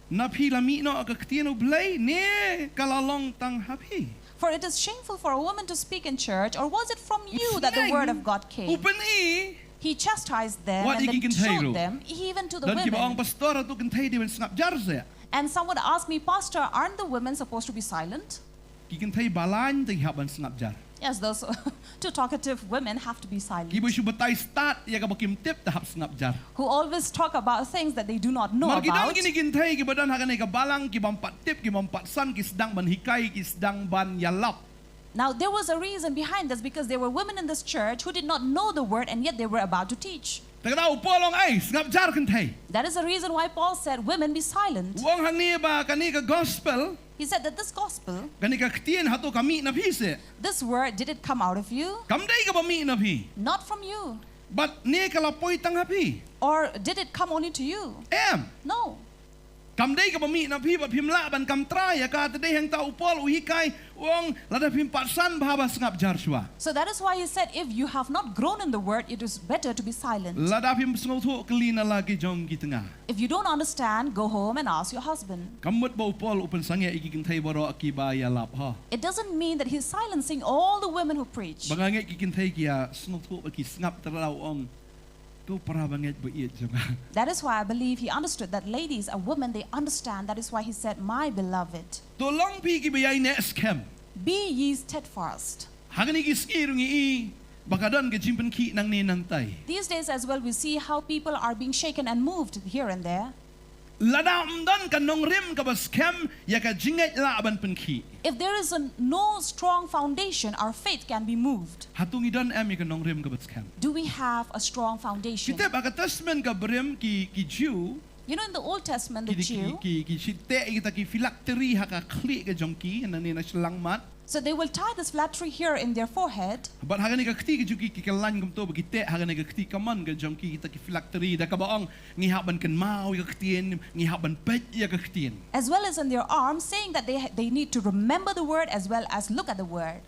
na phi la mih noh ka ktien U Blei ne ka la long tang ha phi? For it is shameful for a woman to speak in church, or was it from you that the word of God came? U pyni. He chastised them and then showed them, even to the women. Don kiba ong, pastor, hato kynthei dei ban sngap jar seh? And someone asked me, "Pastor, aren't the women supposed to be silent?" Ki kynthei balang te ki hap ban sngap jar. Yes, those too talkative women have to be silent. Kiba shu batai stad ïa kaba kim tip te hap sngap jar. Who always talk about things that they do not know about. Namar ki don kine ki kynthei kiba don ha kane ka balang ki bym pat tip, ki bym pat san, ki sdang ban hikai, ki sdang ban ïalap. Now, there was a reason behind this, because there were women in this church who did not know the word, and yet they were about to teach. Te ka daw u Paul u ong, ei, sngap jar kynthei. That is the reason why Paul said, "Women, be silent." U ong hangne ba kane ka gospel, He said that this gospel, kane ka ktien, hato ka mih na phi seh? This word, did it come out of you? Kam dei kaba mih na phi. Not from you. Bad ne ka la poi tang ha phi. Or did it come only to you? Em. No. Kam dei kaba mih na phi bad phim lah ban kam trai ïa ka, te dei hangta u Paul u hikai, u ong lada phim pat san bha ba sngap jar shuwa. So that is why he said, "If you have not grown in the word, it is better to be silent." Lada phim sngewthuh, kylli na la ki jong ki tnga. If you don't understand, go home and ask your husband. Kam mut ba u Paul u pynsangeh ïa ki kynthei baroh kiba ïalap ha. It doesn't mean that he's silencing all the women who preach. Ba nga ngeit ki kynthei ki ïa sngewthuh ba ki sngap, te la u ong, ko para bangeit ba ïeit jong nga. That is why I believe he understood that ladies, a woman, they understand. That is why he said, "My beloved." To long phi kiba ïaineh skhem. Be ye steadfast. Ha kine ki sngi ruh ngi i ba ka don ka jingpynkhih nangne nangtai. These days as well, we see how people are being shaken and moved here and there. Lada ym don ka nongrim kaba skhem ïa ka jingngeit lah ban pynkhih. If there is a no strong foundation, our faith can be moved. Hato ngi don em ïa ka nongrim kaba skhem? Do we have a strong foundation? Kita ba ka Testament ka brim ki ki Jew. You know, in the Old Testament, the Ki ki Jew, ki ki shite ïa kita ki phylactery ha ka khlieh ka jong ki nangne na shyllangmat. So they will tie this phylactery here in their forehead. Bad ha kane ka kti ka jong ki ki kyllain kumto ba ki teh ha kane ka kti kamon ka jong ki kita ki phylactery da kaba ong ngi hap ban kynmaw ïa ka ktien, ngi hap ban peit ïa ka ktien. As well as in their arms, saying that they, they need to remember the word as well as look at the word.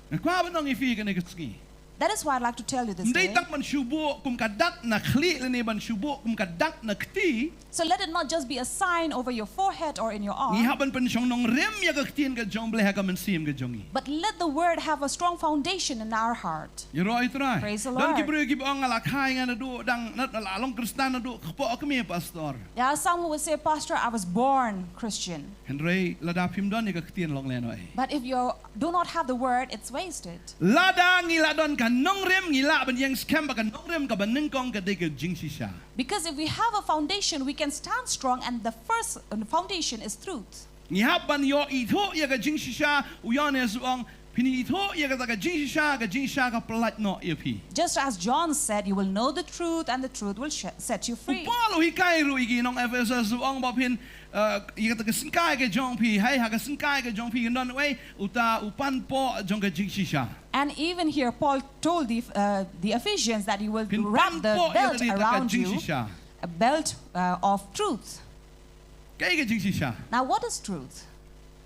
Nga kwah ban ong ïa phi kane ka sngi. That is why I'd like to tell you this Ym dei day. tang ban shu buh kum ka dak na khlieh lane ban shu buh kum ka dak na kti. So let it not just be a sign over your forehead or in your Ngi arm, hap ban pynshong nongrim ïa ka ktien ka jong U Blei ha ka mynsiem ka jong ngi. but let the word have a strong foundation in our heart. Ïaroh ïa U Trai. Praise the Don ki Lord. Briew kiba ong nga la kha ïa nga naduh dang, nga la long Khristan naduh kpoh kmie, Pastor. There are some who will say, "Pastor, I was born Christian." Hynrei lada phim don ïa ka ktien long lehnohei. But if you do not have the word, it's wasted. Lada ngi la don ka nongrim ngi lah ban ïeng skhem ba ka nongrim kaba nyngkong ka dei ka jingshisha. Because if we have a foundation, we can stand strong, and the first uh, foundation is truth. Ngi hap ban ïoh ithuh ïa ka jingshisha, u Ïoannis u ong, phin ithuh ïa kata ka jingshisha, ka jingshisha ka pyllait noh ïa phi. Just as John said, "You will know the truth, and the truth will sh- set you U free." Paul u hikai ruh ïa ki nong Ephesus u ong ba phin, uh, ïa kata ka syngkai ka jong phi, hei ha ka syngkai ka jong phi kan don uei, uta u panpoh jong ka jingshisha. And even here, Paul told the, uh, the Ephesians that you will Phin wrap the panpoh ïa belt kata ka around you, jingshisha. A belt uh, of truth. Kaei ka jingshisha? Now, what is truth?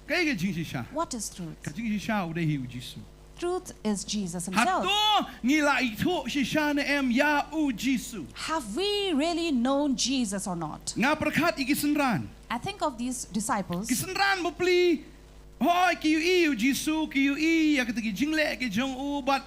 Kaei ka jingshisha? What is truth? Ka jingshisha u dei hi u Jisu. Truth is Jesus himself. Hato ngi la ithuh shisha ne em ïa u Jisu? Have we really known Jesus or not? Nga pyrkhat ïa ki synran. I think of these disciples. Ki synran bapli. Hooid ki ïohi u Jisu, ki ïohi ïa kata ki jingleh ki jong u, bad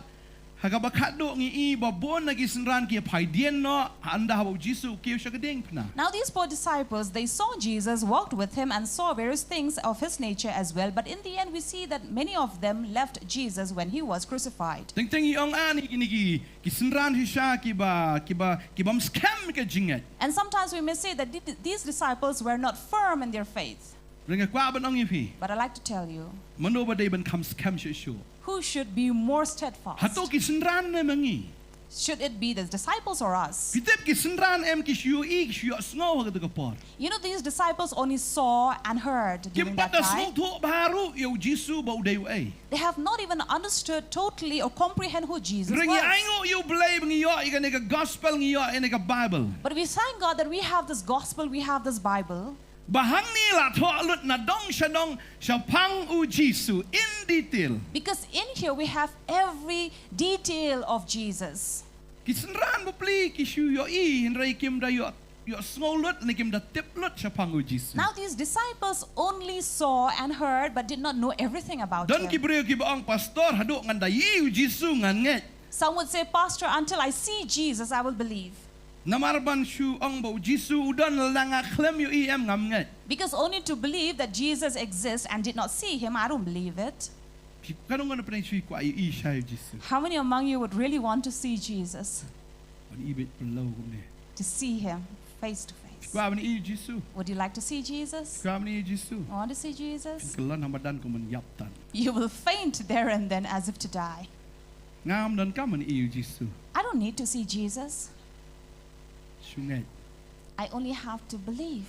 ha kaba khatduh ngi i ba bun na ki synran ki phaidien noh, hynda haba u Jisu u kiew sha ka diengphna. Now these four disciples, they saw Jesus, walked with him, and saw various things of his nature as well. But in the end, we see that many of them left Jesus when he was crucified. Teng teng i ong ani kine ki, ki synran shisha kiba, kiba, kibym skhem ka jingngeit. And sometimes we may say that th- these disciples were not firm in their faith. Hynrei nga kwah ban ong ïa phi. But I like to tell you, Mano ba dei ban kham skhem shuh shuh? Who should be more steadfast? Hato ki synran ne ma ngi? Should it be the disciples or us? Phi tip ki synran em ki shu ïohi, ki shu ïohsngew ha kata ka por. You know, these disciples only saw and heard Kim during pat that da time. sngewthuh bha ruh ïa u Jisu ba u dei uei. They have not even understood totally or comprehend who Jesus Hynrei ngi was. ainguh ïa u Blei ba ngi ïoh ïa kane ka gospel, ngi ïoh ïa kane ka Bible. But we thank God that we have this gospel, we have this Bible. Ba hangne la thoh lut na dong sha dong shaphang u Jisu in detail. Because in here we have every detail of Jesus. Ki synran bapli ki shu ïohi, hynrei kim da ïoh, ïohsngew lut ne kim da tip lut shaphang u Jisu. Now these disciples only saw and heard but did not know everything about Don him. ki briew kiba ong, "Pastor, haduh ngan da ïohi u Jisu ngan ngeit." Some would say, "Pastor, until I see Jesus, I will believe." Namar ban shu ong ba u Jisu u don lada nga khlem ïohi em ngam ngeit. Because only to believe that Jesus exists and did not see him, I don't believe it. Phi katno ngan pynshai kwah ïohi shai u Jisu. How many among you would really want to see Jesus? Ban i bit pynlong kumne. To see him face to face. Kwah ban i u Jisu. Would you like to see Jesus? Kwah ban i u Jisu. You want to see Jesus? Kyllon ha madan kum ban ïap tan. You will faint there and then as if to die. Ngam donkam ban i u Jisu. I don't need to see Jesus. Shu ngeit. I only have to believe.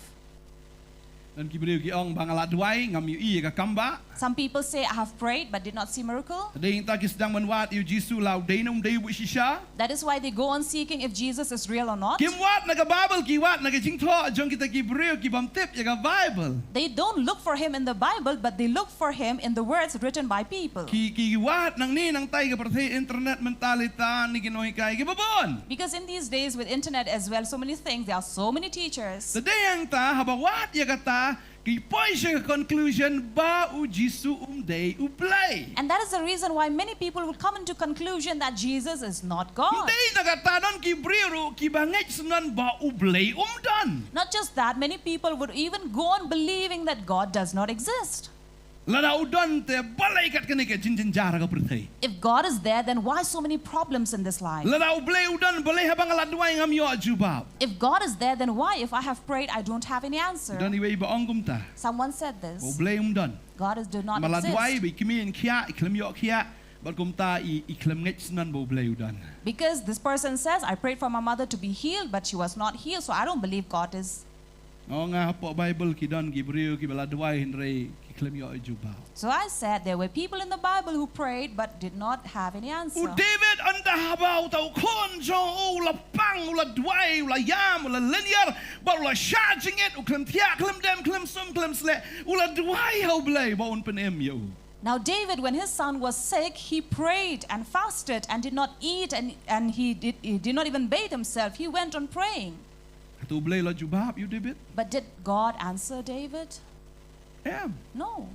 Don ki briew ki ong ba nga la duwai ngam ïohi ïa ka kam ba. Some people say, "I have prayed but did not see miracle." Dei nangta ki sdang ban wad ïa u Jisu la u dei ne um dei u shisha. That is why they go on seeking if Jesus is real or not. Kim wad na ka Bible, ki wad na ka jingthoh jong kita ki briew kibym tip ïa ka Bible. They don't look for him in the Bible, but they look for him in the words written by people. Ki, ki wad nangne nangtai ka pyrthei internet mynta lei ta ne ki nonghikai kiba bun. Because in these days with internet as well, so many things, there are so many teachers. Te dei hangta haba wad ïa kata ki poi sha ka conclusion ba u Jisu um dei u Blei. And that is the reason why many people will come into conclusion that Jesus is not God. Dei na kata don ki briew ruh kiba ngeit synran ba u Blei um don. Not just that, many people would even go on believing that God does not exist. Lada u don te balei kat kane ka jingjynjar ha ka pyrthei. If God is there, then why so many problems in this life? Lada U Blei u don balei haba nga la duwai ngam ïoh jubab. If God is there, then why, if I have prayed, I don't have any answer? Don iwei ba ong kumta. Someone said this. U Blei um don. God is, do not Ma la duwai exist. ba i kmie in khiah, i khlem ïoh khiah, bad kumta i, i khlem ngeit sngewbha ba U Blei u don. Because this person says, "I prayed for my mother to be healed, but she was not healed, so I don't believe God is." Nga ong hapoh Baibl ki don ki briew kiba la duwai hynrei ki khlem ïoh jubab. So I said, there were people in the Bible who prayed but did not have any answer. U David, ynda haba uta u khun jong u u la pang, u la duwai, u la ïam, u la lynñiar, bad u la shah jingit, u khlem thiah, khlem dem, khlem sum, khlem sleh, u la duwai ha U Blei ba un pynim ïa u. Now David, when his son was sick, he prayed and fasted and did not eat, and, and he did, he did not even bathe himself. He went on praying. Hato U Blei u la jubab ïa u David? But did God answer David? Em. No.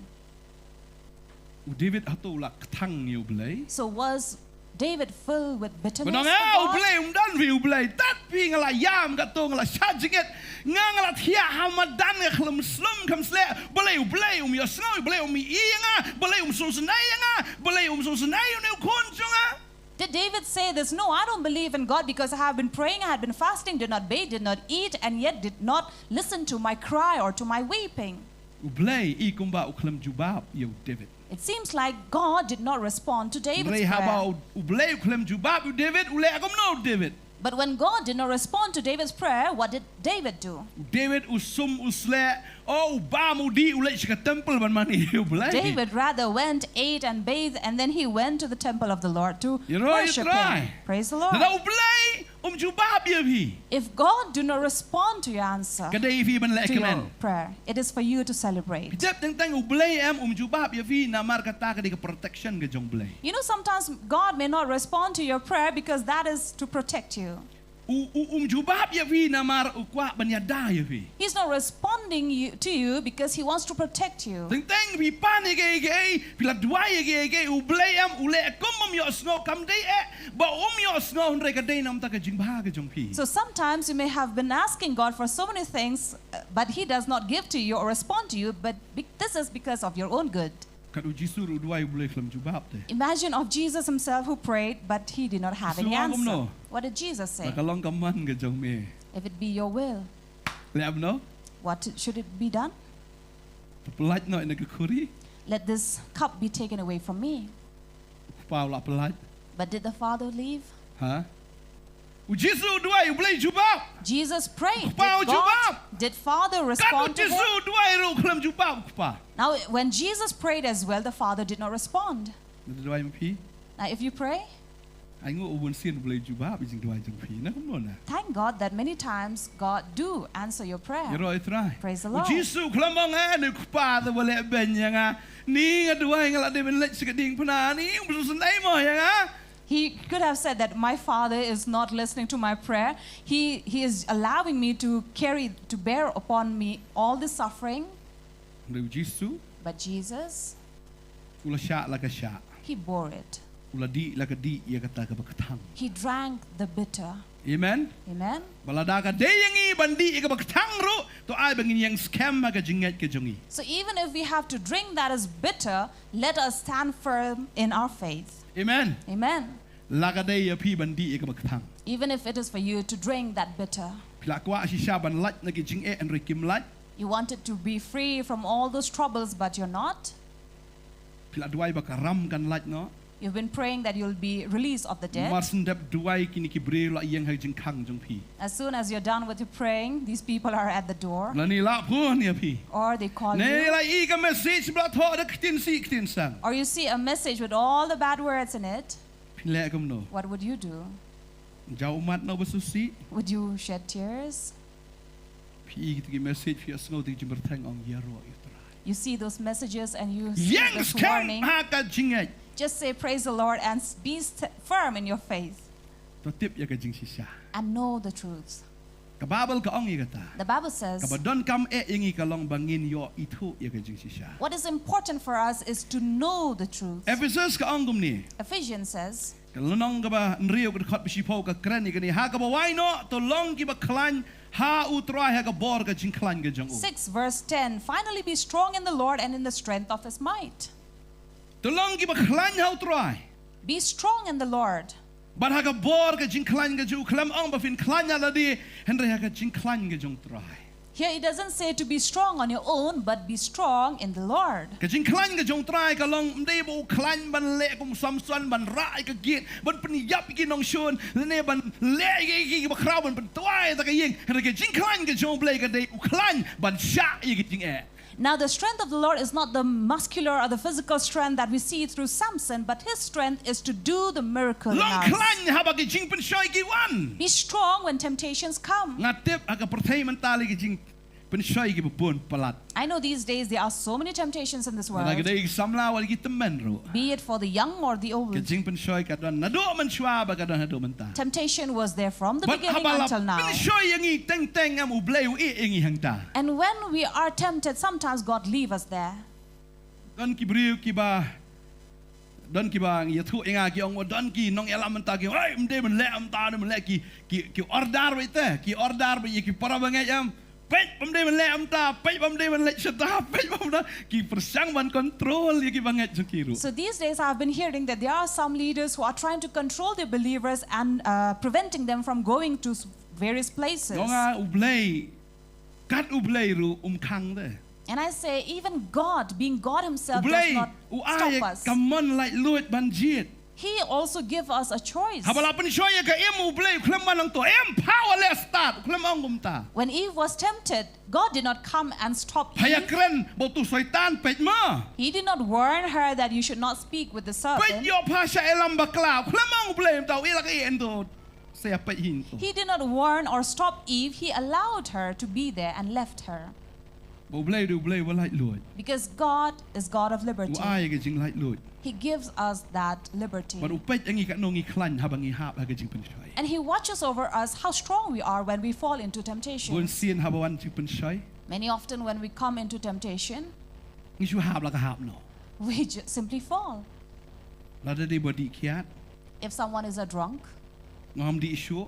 U David hato u la kthang ïa U Blei? So was David filled with bitterness Mynta for nga, U God? Blei um don phi, U Blei. Tat phi, nga la ïam katto, nga la shah jingit, nga, nga la thiah ha madan, nga khlem slum khlem sleh. Balei U Blei um ïohsngew, U Blei um ïohi ïa nga, balei um sngewsynei ïa nga, balei um sngewsynei ïa une u khun jong nga? Did David say this? No, I don't believe in God because I have been praying, I had been fasting, did not bathe, did not eat, and yet did not listen to my cry or to my weeping. U Blei i kumba u khlem jubab ïa u David. It seems like God did not respond to David's Hynrei haba prayer. u, U Blei u khlem jubab ïa u David, u leh kumno u David? But when God did not respond to David's prayer, what did David do? U David u sum u sleh, oh, u bam u dih, u leit sha ka temple ban mane ïa U Blei. David rather went, ate, and bathed, and then he went to the temple of the Lord to Ïa Roh, ïa worship Trai. Him. Praise the Lord. Lada U Blei um jubab ïa phi, If God do not respond to your answer, ka dei ïa phi ban leh to kmen. Your prayer, it is for you to celebrate. Phi tip teng teng U Blei em um jubab ïa phi namar kata ka dei ka protection ka jong U Blei. You know, sometimes God may not respond to your prayer because that is to protect you. U, u, um jubab ïa phi namar u kwah ban ïada ïa phi. He's not responding you, to you because He wants to protect you. Teng teng phi pan ïa kiei kiei, phi la duwai ïa kiei kiei, U Blei em u leh kum um ïohsngew, kam dei eh ba um ïohsngew, hynrei ka dei namar ka jingbha ka jong phi. So sometimes you may have been asking God for so many things, uh, but He does not give to you or respond to you, but be- this is because of your own good. Kat U Jisu ruh u duwai, U Blei khlem jubab te. Imagine of Jesus Himself who prayed, but He did not have Jisu any ong answer. Kumno? What did Jesus say? Lada ka long ka mon ka jong me, If it be your will, leh kumno? What should it be done? Pyllait noh ïa kane ka khuri. Let this cup be taken away from me. U Kpa u la pyllait. But did the Father leave? Ha? U Jisu u duwai, U Blei jubab. Jesus prayed. U Kpa u Did God, jubab. Did Father Kat U respond to Jisu Him? u duwai ruh khlem jubab U Kpa. Now, when Jesus prayed as well, the Father did not respond. Lada duwai ma phi, now if you pray, ai nguh u bun sien U Blei jubab ïa ka jingduwai jong phi, na kumno na? Thank God that many times God do answer your prayer. Ïaroh ïa U Trai. Praise the Lord. U Jisu u khlem ong, eh, une u kpa te ba leh beiñ ïa nga, ni nga duwai nga la dep ban leit sha ka diengphna, ni um sngewsynei mo ïa nga. He could have said that my Father is not listening to my prayer. He, he is allowing me to carry, to bear upon me all this suffering. Hynrei U Jisu, but Jesus, u la shah la ka shah. He bore it. U la dih la ka dih ïa kata kaba kthang. He drank the bitter. Amen. Amen. Ba lada ka dei ïa ngi ban dih ïa kaba kthang ruh, to ai ba ngin ïeng skhem ha ka jingngeit ka jong ngi. So even if we have to drink that is bitter, let us stand firm in our faith. Amen. Amen. La ka dei ïa phi ban dih ïa kaba kthang. Even if it is for you to drink that bitter. Phi la kwah shisha ban lait na ki jingeh hynrei phim lait. You wanted to be free from all those troubles, but you're not. Phi la duwai ba ka ram kan lait noh. You've been praying that you'll be released of the debt. Mar shu dep duwai kine ki briew la ïeng ha ka jingkhang jong phi. As soon as you're done with your praying, these people are at the door. Lane la phone ïa phi. Or they call you. Lane la ïohi ka message ba la thoh da ka ktien sih ktien san. Or you see a message with all the bad words in it. Phin leh kumno? What would you do? Jaw ummat noh ba sngewsih? Would you shed tears? Phi ïohi kita ki message, phi ïohsngew kita ki jingpyrthei ong, ïaroh ïa U Trai. You see those messages and you see this warning. Ïeng skhem ha ka jingngeit. Just say, "Praise the Lord," and s-, be st-, firm in your faith. To tip ïa ka jingshisha. And know the truth. Ka Baibl ka ong ïa kata. The Bible says, kaba donkam eh ïa ngi ka long ba ngin ïoh ithuh ïa ka jingshisha. What is important for us is to know the truth. Ephesus ka ong kumne. Ephesians says, ka lynnong kaba hynriew, ka dkhot ba shiphew ka kren ïa kane: Ha kaba wai noh to long kiba khlaiñ ha U Trai ha ka bor ka jingkhlaiñ ka jong u. Six verse ten, "Finally be strong in the Lord and in the strength of his might." To long kiba khlaiñ ha U Trai. Be strong in the Lord. Bad ha ka bor ka jingkhlaiñ ka jong u, khlem ong ba phin khlaiñ ha lade, hynrei ha ka jingkhlaiñ ka jong U Trai. Here it doesn't say to be strong on your own, but be strong in the Lord. Ka jingkhlaiñ ka jong U Trai ka long ym dei ba u khlaiñ ban leh kum Samson, ban rah ïa ka gate, ban pynïap ïa ki nongshun, lane ban leh ïa ki, ïa ki bakhraw, ban pyntwai ïa ka ïing. Hynrei ka jingkhlaiñ ka jong U Blei ka dei u khlaiñ ban shah ïa ki jingeh. Now, the strength of the Lord is not the muscular or the physical strength that we see through Samson, but his strength is to do the miracle in us. Long khlaiñ haba ki jingpynshoi ki wan. Be strong when temptations come. Nga tip ha ka pyrthei mynta lei ki jingpynshoi kiba bun palat. I know these days there are so many temptations in this world. Lada ka dei ki samla wat ki tymmen ruh. Be it for the young or the old. Ka jingpynshoi ka don naduh mynshuwa bad ka don haduh mynta. Temptation was there from the beginning until now. Bad haba la pynshoi ïa ngi teng teng em U Blei u ïeh ïa ngi hangta. And when we are tempted, sometimes God leave us there. Don ki briew kiba, don kiba ngi ïathuh ïa nga ki ong, don ki nongïalam mynta ki ong, "Hei, ym dei ban leh mynta, ym dei ban leh," ki, ki, ki order beit te, ki order beit ïa ki para bangeit em. "Peit, ym dei ban leh mynta, peit, ym dei ban leh shata, peit, ym dei," ki pyrshang ban control ïa ki bangeit jong ki ruh. So these days I've been hearing that there are some leaders who are trying to control their believers and, uh, preventing them from going to s-, various places. Nga ong, U Blei, kat U Blei ruh um khang te. And I say, even God, being God himself, does not stop us. U Blei u ai ka mon laitluid ban jied. He also give us a choice. Haba la pynshoi ïa ka im, U Blei u khlem wan ong to im, powerless, stad, u khlem ong kumta. When Eve was tempted, God did not come and stop Eve. Ha ïakren bad utu Soitan, peit ma. He did not warn her that you should not speak with the serpent. Peit, ïoh pha sha ïalam bakla, u khlem ong U Blei kumta, u ïa la ka ïa endo. Sa ïa peit hi to. He did not warn or stop Eve. He allowed her to be there and left her. Ba U Blei u dei U Blei uba laitluid. Because God is God of liberty. U ai ka jinglaitluid. He gives us that liberty. Bad u peit ïa ngi katno ngi khlaiñ haba ngi hap ha ka jingpynshoi. And he watches over us how strong we are when we fall into temptation. Bun sien haba wan jingpynshoi. Many often when we come into temptation, ngi shu hap la ka hap noh. We ju-, simply fall. Lada dei ba dih kiad. If someone is a drunk, ngam dih shuh.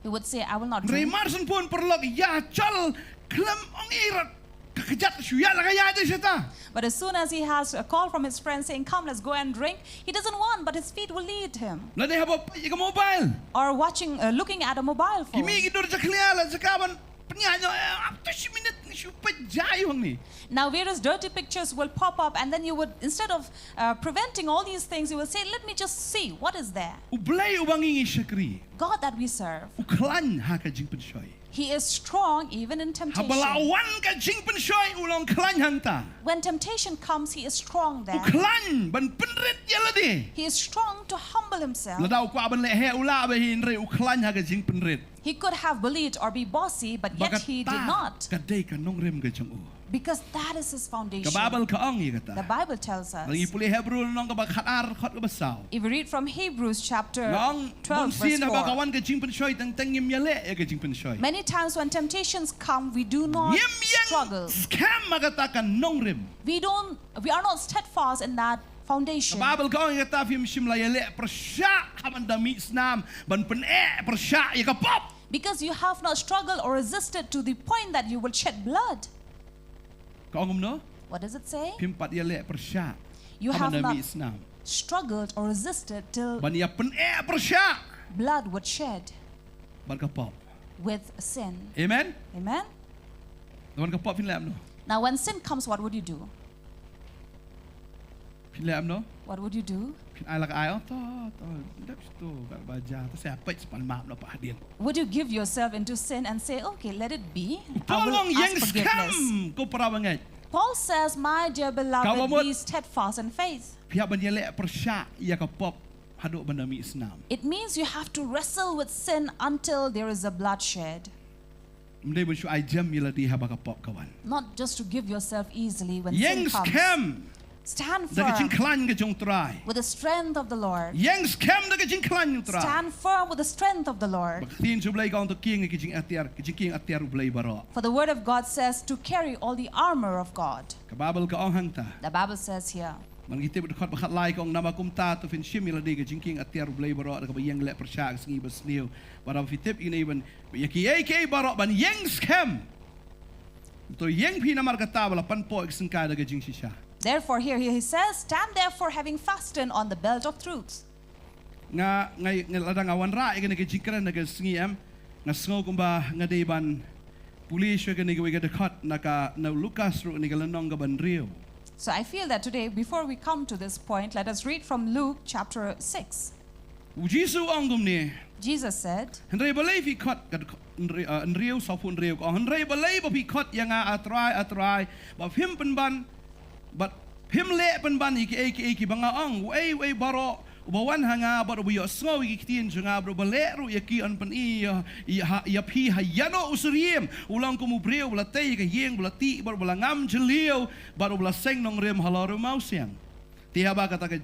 He would say, "I will not drink." Hynrei mar shen pun paralok ïa chal khlem ong irat ka kjat shu ïa la ka ïa de shata. But as soon as he has a call from his friend saying, "Come, let's go and drink," he doesn't want, but his feet will lead him. Lada haba peit ïa ka mobile. Or watching, uh, looking at a mobile phone. Ki mih ki dur jakhlia la jaka ban pynïaid noh, eh, ap tu shi minit ngi shu peit jai hangne. Now various dirty pictures will pop up, and then you would, instead of, uh, preventing all these things, you will say, "Let me just see what is there." U Blei uba ngi ngi shakri. God that we serve, u khlaiñ ha ka jingpynshoi. He is strong even in temptation. Haba la wan ka jingpynshoi u long khlaiñ hangta. When temptation comes, he is strong there. U khlaiñ ban pynrit ïa lade. He is strong to humble himself. Lada u kwah ban leh heh u lah bha hynrei u khlaiñ ha ka jingpynrit. He could have bullied or be bossy, but yet he did not. Ba kata ka dei ka nongrim ka jong u. Because that is his foundation. Ka Baibl ka ong ïa kata. The Bible tells us. Lada ngi pule Hebru lynnong kaba khatar, dkhot kaba saw. If we read from Hebrews chapter twelve, verse four. Nga ong, bun sien haba ka wan ka jingpynshoi teng teng ngim ïaleh ïa ka jingpynshoi. Many times when temptations come, we do not struggle. Ngim ïeng skhem ha kata ka nongrim. We don't, we are not steadfast in that foundation. Ka Baibl ka ong ïa kata, phim shym la ïaleh pyrshah haba da mih snam ban pyneh pyrshah ïa ka pop. Because you have not struggled or resisted to the point that you will shed blood. Ka ong kumno? What does it say? Phim pat ïaleh pyrshah haba da mih snam. You have not struggled or resisted till blood would shed. Ban ïa pyneh pyrshah bad ka pop. With sin. Amen? Amen? Lada wan ka pop phin leh kumno? Now, when sin comes, what would you do? Phin leh kumno? What would you do? Phin ai la ka ai, oh, to, to, dep to, ba, ba ja, to sa peit sa pan map noh pat hadien. Would you give yourself into sin and say, "Okay, let it be. I will ask forgiveness"? U Paul u ong ïeng skhem, ko para bangeit. Paul says, "My dear beloved, be steadfast in faith." Kaba mut phi hap ban ïaleh pyrshah ïa ka pop haduh ban da mih snam. It means you have to wrestle with sin until there is a bloodshed. Ym dei ban shu ai jem ïa lade haba ka pop ka wan. Not just to give yourself easily when sin comes. Ïeng skhem. Stand firm. Da ka jingkhlaiñ ka jong U Trai. With the strength of the Lord. Ïeng skhem da ka jingkhlaiñ U Trai. Stand firm with the strength of the Lord. Ba ka ktien jong U Blei ka ong to kieng ïa ka jingatiar, ka jingkieng atiar U Blei baroh. For the word of God says to carry all the armor of God. Ka Baibl ka ong hangta. The Bible says here. Man ngi tip dkhot ba khatlai ka ong, namar kumta to phin shim ïa lade ka jingkieng atiar U Blei baroh da kaba ïeng leh pyrshah ka sngi ba sniew. Bad haba phi tip ïa kine ban, ïa kiei kiei baroh ban ïeng skhem. To ïeng phi namar kata ba la pan poi ka syngkai da ka jingshisha. Therefore, here he says, "Stand therefore, having fastened on the belt of truth." Nga, nga, nga lada nga wanrah ïa kane ka jingkren na ka sngi em, nga sngew kumba nga dei ban pule shuwa kane kawei ka dkhot na ka, na Lukas ruh, kane ka lynnong kaba hynriew. So I feel that today, before we come to this point, let us read from Luke chapter six. U Jisu u ong kumne. Jesus said, Hynrei balei phi khot, ka dkhot hynriew, uh, hynriew, sawphew hynriew ka ong, hynrei balei ba phi khot ïa nga, A Trai, A Trai, ba phim pynban, bad phim leh pynban ïa kiei kiei kiba nga ong? Uei uei baroh uba wan ha nga bad uba ïohsngew ïa ki ktien jong nga bad uba leh ruh ïa ki, yn pyni ïa, ïa, ha, ïa phi ha ïano u syriem. U long kum u briew uba la tei ïa ka ïing, uba la tih bad uba la ngam jylliew bad uba la seng nongrim halor u mawsiang. Te haba kata ka,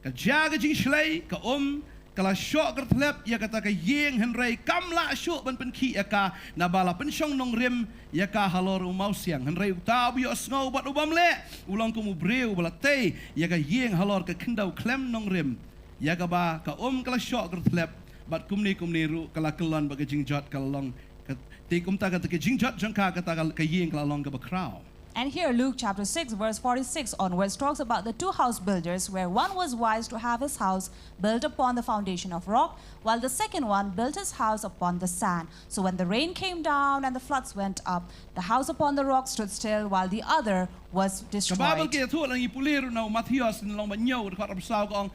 ka jia ka jingshlei, ka um ka la shoh kyrthlep ïa kata ka ïing, hynrei kam lah shuh ban pynkhih ïa ka, naba la pynshong nongrim ïa ka halor u mawsiang. Hynrei uta uba ïohsngew bad u bym leh, u long kum u briew uba la tei ïa ka ïing halor ka khyndew khlem nongrim, ïa kaba ka um ka la shoh kyrthlep. Bad kumne kumne ruh ka la kyllon, bad ka jingjot ka la long, ka, te kumta kata ka jingjot jong ka, kata ka, ka ïing ka la long kaba khraw. And here, Luke chapter six, verse forty-six onwards, talks about the two house builders, where one was wise to have his house built upon the foundation of rock, while the second one built his house upon the sand. So when the rain came down and the floods went up, the house upon the rock stood still, while the other was destroyed. Ka Baibl ka ïathuh, lada ngi pule ruh na u Mathaios lynnong ba hynñiew, dkhot arphew saw ka ong,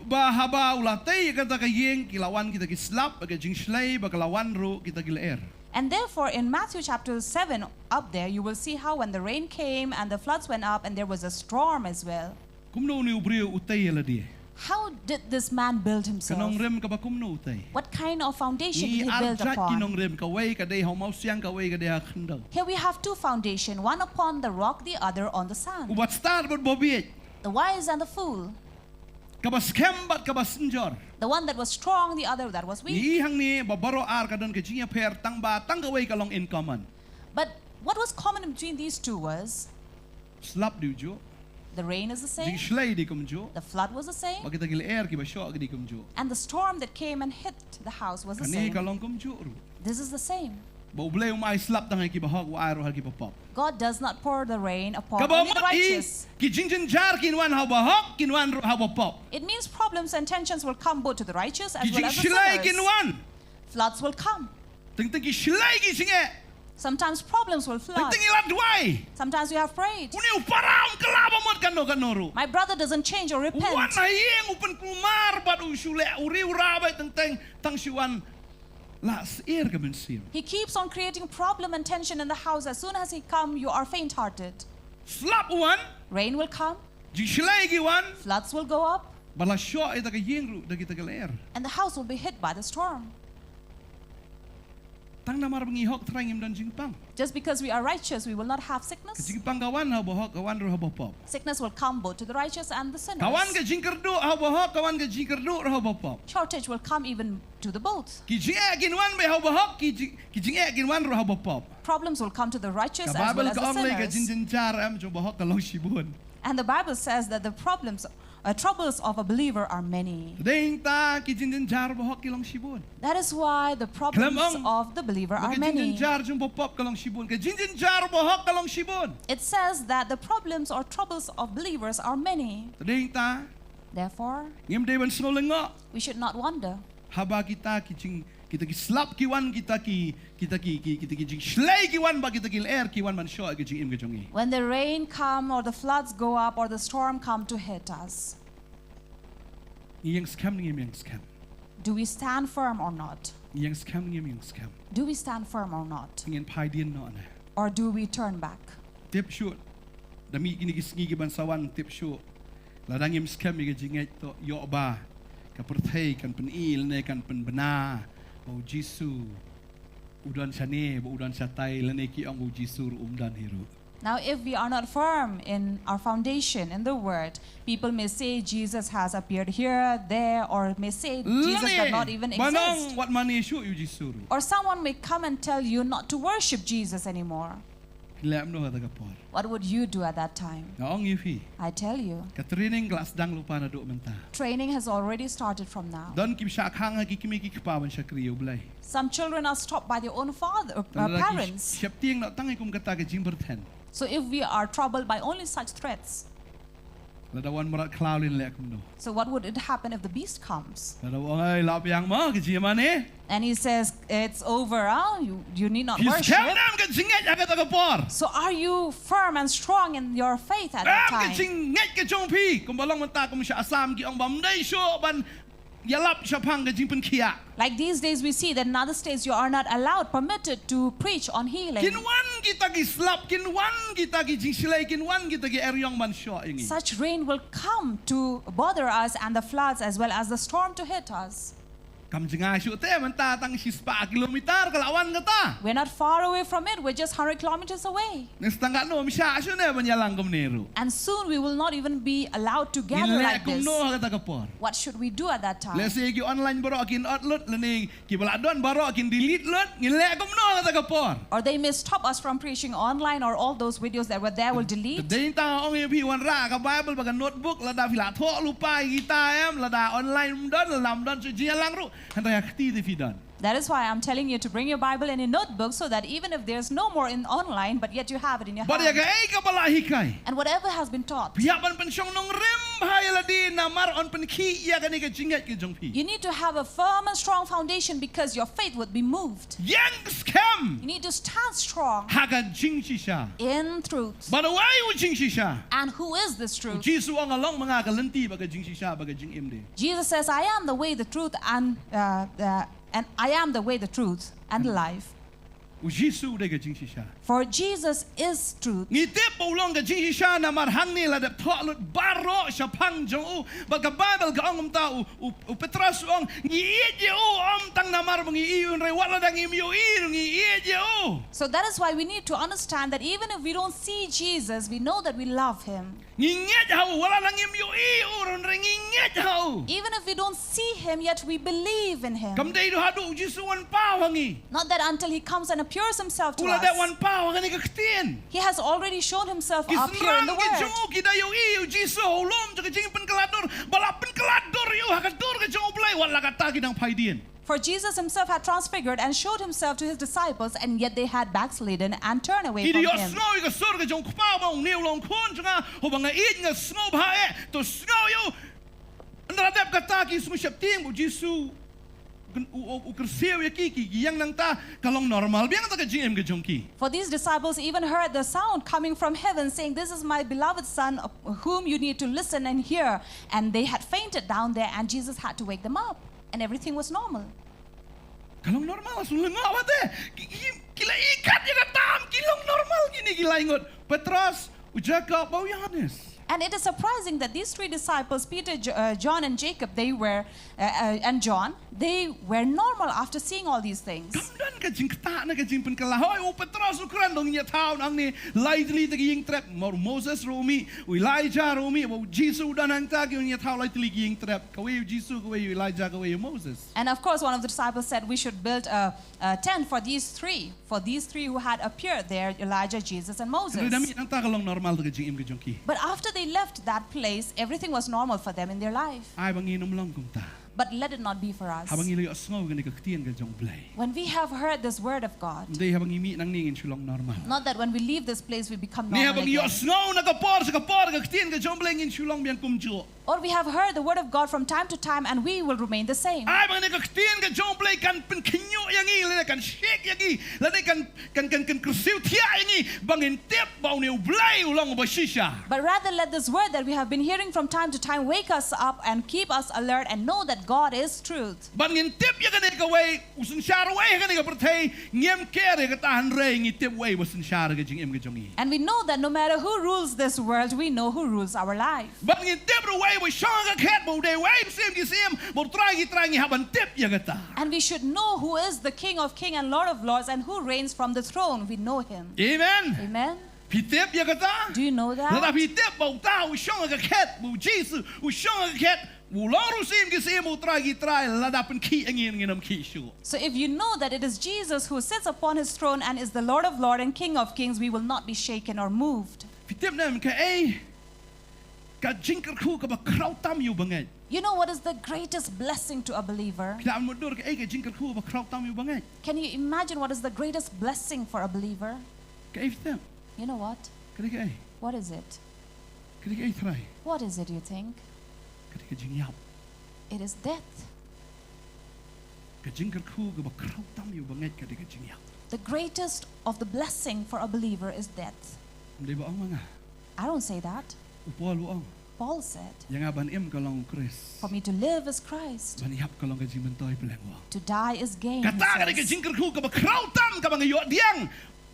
ba haba u la tei ïa kata ka ïing, ki la wan kita ki slap, ka jingshlei, bad ka la wan ruh kita ki lyer. And therefore, in Matthew chapter seven, up there, you will see how when the rain came and the floods went up and there was a storm as well. Kumno une u briew u tei ïa lade? How did this man build himself? Ka nongrim kaba kumno u tei? What kind of foundation did he build upon? Ngi ar jait ki nongrim, kawei ka dei ha u mawsiang, kawei ka dei ha khyndew. Here we have two foundation, one upon the rock, the other on the sand. Uba stad bad uba bieit. The wise and the fool. Kaba skhem bad kaba synjor. The one that was strong, the other that was weak. Ngi i hangne ba baroh ar ka don ka jingïapher, tangba tang kawei ka long in common. But what was common between these two was, slap dei u juh. The rain is the same. Jingshlei dei kumjuh. The flood was the same. Bad kita ki lyer kiba shoh ki dei kumjuh. And the storm that came and hit the house was the same. Kane ka long kumjuh ruh. This is the same. Ba U Blei um ai slap tang ïa kiba hok, u ai ruh ha kiba pop. God does not pour the rain upon only the righteous. Kaba mut hi, ki jingjynjar kin wan ha uba hok, kin wan ruh ha uba pop. It means problems and tensions will come both to the righteous as well as the sinners. Ki jingshlei kin wan. Floods will come. Teng teng ki shlei ki jingeh. Sometimes problems will flood. Teng teng i la duwai. Sometimes you have prayed. Une u para um kylla ba mut kano kano ruh. My brother doesn't change or repent. U wan ha ïing, u pynkulmar bad u shu leh u riew u rai, teng teng tang shu wan la syier ka mynsiem. He keeps on creating problem and tension in the house. As soon as he come, you are faint-hearted. Slap u wan. Rain will come. Jingshlei ki wan. Floods will go up. Bad la shoh ïa kita ki ïing ruh da kita ki lyer. And the house will be hit by the storm. Tang namar ba ngi hok, trai ngim don jingpang. Just because we are righteous, we will not have sickness. Ka jingpang ka wan ha uba hok, ka wan ruh ha uba pop. Sickness will come both to the righteous and the sinners. Ka wan ka jingkyrduh ha uba hok, ka wan ka jingkyrduh ruh ha uba pop. Shortage will come even to the both. Ki jingeh kin wan beit ha uba hok, ki jing, ki jingeh kin wan ruh ha uba pop. Problems will come to the righteous as well as the sinners. Ka Baibl ka ong lei ka jingjynjar em jong uba hok ka long shibun. And the Bible says that the problems, uh, troubles of a believer are many. Dei ta ki jingjynjar uba hok ki long shibun. That is why the problems of the believer are many. Khlem ong ba ki jingjynjar jong uba pop ka long shibun, ka jingjynjar uba hok ka long shibun. It says that the problems or troubles of believers are many. Dei ta. Therefore, ngim dei ban sngew lyngngoh. We should not wonder. Haba kita ki jing, kita ki slap ki wan, kita ki, kita ki, ki, kita ki jingshlei ki wan, bad kita ki lyer ki wan ban shoh ïa ka jingim ka jong ngi. When the rain come or the floods go up or the storm come to hit us, ngi ïeng skhem ne ngim ïeng skhem? Do we stand firm or not? Ngi ïeng skhem ne ngim ïeng skhem? Do we stand firm or not? Ngin phai dien noh ne? Or do we turn back? Tip shuh, da mih kine ki sngi ki ban sa wan, tip shuh, lada ngim skhem ïa ka jingngeit, to ïoh ba ka pyrthei kan pyni lane kan pynbna ba U Jisu u don shane, ba u don shatai, lane ki ong U Jisu ruh um don hi ruh. Now, if we are not firm in our foundation in the word, people may say Jesus has appeared here, there, or may say Jesus does not even exist. Lane ban ong wat mane shuh ïa U Jisu ruh. Or someone may come and tell you not to worship Jesus anymore. Leh kumno kata ka por. What would you do at that time? Nga ong ïa phi. I tell you. Ka training ka la sdang lypa naduh mynta. Training has already started from now. Don ki ba shah khang ha ki kmie ki kpa ban shakri ïa U Blei. Some children are stopped by their own father, uh, parents. Sheptieng noh tang ïa kum kata ka jingpyrthen. So if we are troubled by only such threats, lada wan mrad khlaw lin leh kumno. So what would it happen if the beast comes? Lada wan, "Ai, la biang mo ka jingïamane." And he says, "It's over, huh? You, you need not worship." Phi skhem ne em ka jingngeit ha kata ka por? So are you firm and strong in your faith at that time? Em ka jingngeit ka jong phi, kumba long mynta kum sha Assam ki ong bym dei shuh ban ïalap shaphang ka jingpynkhiah. Like these days we see that in other states you are not allowed, permitted to preach on healing. Kin wan kita ki slap, kin wan kita ki jingshlei, kin wan kita ki eriong ban shoh ïa ngi. Such rain will come to bother us and the floods as well as the storm to hit us. Kam jngai shuh te, mynta tang shispah kilometer ka la wan kata. We're not far away from it, we're just hundred kilometers away. Ngi sdang katno ym shah shuh ne ban ïalang kumne ruh. And soon we will not even be allowed to gather like this. Ngin leh kumno ha kata ka por? What should we do at that time? Lehse ki online baroh kin ot lut lane ki ba la don baroh kin delete lut, ngin leh kumno ha kata ka por? Or they may stop us from preaching online, or all those videos that were there will delete. Te dei tang ong ïa phi, wanrah ka Bible bad ka notebook, lada phi la thoh lypa ïa kita em, lada online ym don, lada ym don shuh jingïalang ruh, hynrei ha kti te phi don. That is why I'm telling you to bring your Bible and your notebook, so that even if there's no more in online, but yet you have it in your hand. Bad ïa kaei kaba la hikai. And whatever has been taught. Phi hap ban pynshong nongrim bha ïa lade namar yn pynkhih ïa kane ka jingngeit ka jong phi. You need to have a firm and strong foundation because your faith would be moved. Ïeng skhem. You need to stand strong. Ha ka jingshisha. In truth. Bad uwei u jingshisha. And who is this truth? U Jisu u ong, "Ka long ma nga ka lynti bad ka jingshisha bad ka jingim de." Jesus says, "I am the way, the truth, and, uh, uh, and I am the way, the truth, and the life." U Jisu u dei ka jingshisha. For Jesus is truth. Ngi tip ba u long ka jingshisha namar hangne la dep thoh lut baroh shaphang jong u. Bad ka Bible ka ong kumta, u, u, u Petros u ong, "Ngi ïeit ïa u ym tang namar ba ngi ïohi u, hynrei wat lada ngim ïohi ruh ngi ïeit ïa u." So that is why we need to understand that even if we don't see Jesus, we know that we love him. Ngi ngeit ha u, wat lada ngim ïohi u ruh hynrei ngi ngeit ha u. Even if we don't see him, yet we believe in him. Kam dei ruh haduh u Jisu wan paw ha ngi. Not that until he comes and appears himself to us. U la dep wan paw ha kane ka ktien. He has already shown himself up here in the world. Ki synran ki jong u ki da ïohi ïa u Jisu ha u lum jong ka jingpynkylla dur, ba la pynkylla dur ïa u ha ka dur ka jong U Blei, wat la katta ki dang phai dien. For Jesus himself had transfigured and showed himself to his disciples, and yet they had backslidden and turned away from him. Ki da ïohsngew ïa ka sur ka jong u Kpa ba ong, "Une u long u Khun jong nga, uba nga ïeit, nga sngewbha eh, to sngew ïa u." Hynda la dep kata ki sngew sheptieng ba u Jisu u, u, u kyrsiew ïa ki, ki, ki ïeng nangta, ka long normal biang kata ka jingim ka jong ki. For these disciples even heard the sound coming from heaven saying, "This is my beloved son, whom you need to listen and hear." And they had fainted down there, and Jesus had to wake them up. And everything was normal. Ka long normal, shu lyngngoh bha te. Ki, ki, ki la ïa kat ïa ka tam, ki long normal kine ki lai ngut. Petros, u Jakob, bad u Ïohannes. And it is surprising that these three disciples, Peter, Jo-, uh, John, and Jacob, they were, uh, uh, and John, they were normal after seeing all these things. Kam don ka jingktah ne ka jingpynkylla. Hooid, u Petros u kren, to ngin ïathaw nangne lai tylli te ki ïingtrep. Mo-, Moses ruh u mih, u Elijah ruh u mih, bad u Jisu u don hangta, ngin ïathaw lai tylli ki ïingtrep. Kawei u Jisu, kawei u Elijah, kawei u Moses. And of course, one of the disciples said, "We should build a, a tent for these three, for these three who had appeared there, Elijah, Jesus, and Moses." Hynrei da mih nangta ka long normal te ka jingim ka jong ki. But after they left that place, everything was normal for them in their life. Ai ba ngin ym long kumta. But let it not be for us. Haba ngi la ïohsngew kane ka ktien ka jong U Blei. When we have heard this word of God, ym dei haba ngi mih nangne ngin shu long normal. Not that when we leave this place we become normal again. Ne haba ngi ïohsngew na ka por sha ka por ka ktien ka jong U Blei ngin shu long biang kumjuh. Or we have heard the word of God from time to time and we will remain the same. Ai ba kane ka ktien ka jong U Blei kan pynkhynñiuh ïa ngi, lane kan shake ïa ngi, lane kan, kan, kan, kan kyrsiew thiah ïa ngi, ba ngin tip ba une U Blei u long uba shisha. But rather let this word that we have been hearing from time to time wake us up and keep us alert and know that God is truth. Ba ngin tip ïa kane kawei u synshar uwei ha kane ka pyrthei, ngim care ïa kata, hynrei ngi tip uwei uba synshar ka jingim ka jong ngi. And we know that no matter who rules this world, we know who rules our life. Ba ngin tip ruh uwei uba shong ha ka khet, ba u dei uwei u Syiem ki syiem, ba u Trai ki trai, ngi hap ban tip ïa kata. And we should know who is the King of Kings and Lord of Lords and who reigns from the throne. We know him. Amen. Amen. Phi tip ïa kata? Do you know that? Lada phi tip ba uta u shong ha ka khet, ba u Jisu u shong ha ka khet, U long ruh Syiem ki syiem, u Trai ki trai, lada pynkhih ïa ngi, ngin ym khih shuh. So if you know that it is Jesus who sits upon his throne and is the Lord of lords and King of kings, we will not be shaken or moved. Phi tip ne em kaei ka jingkyrkhu kaba khraw tam ïa u bangeit? You know what is the greatest blessing to a believer? Phi lah ban mutdur kaei ka jingkyrkhu kaba khraw tam ïa u bangeit? Can you imagine what is the greatest blessing for a believer? Kaei phi tip? You know what? Ka dei kaei? What is it? Ka dei kaei, trai? What is it, you think? Ka dei ka jingïap. It is death. Ka jingkyrkhu kaba khraw tam ïa u bangeit ka dei ka jingïap. The greatest of the blessing for a believer is death. Ym dei ba ong ma nga. I don't say that. U Paul u ong. Paul said, "Ïa nga ban im ka long u Khrist. For me to live is Christ. Ban ïap ka long ka jingmyntoi." Phi la ong. To die is gain, he says. Kata ka dei ka jingkyrkhu kaba khraw tam kaba nga ïoh pdiang.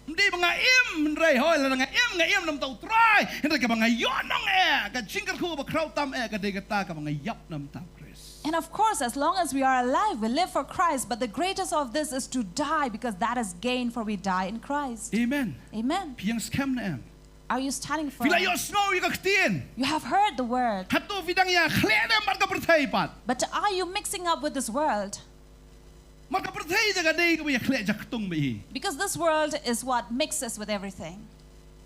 Ym dei ba nga im, hynrei hooid lada nga im, nga im namar u Trai. Hynrei kaba nga ïoh nong eh, ka jingkyrkhu kaba khraw tam eh, ka dei kata kaba nga ïap namar u Khrist. And of course, as long as we are alive, we live for Christ. But the greatest of this is to die, because that is gain, for we die in Christ. Amen. Amen. Phi ïeng skhem ne em? Are you standing firm? Phi la ïohsngew ïa ka ktien. You have heard the word. Hato phi dang ïakhleh ne em bad ka pyrthei pat? But are you mixing up with this world? Namar ka pyrthei te ka dei kaba ïakhleh jaktung bha hi. Because this world is what mixes with everything.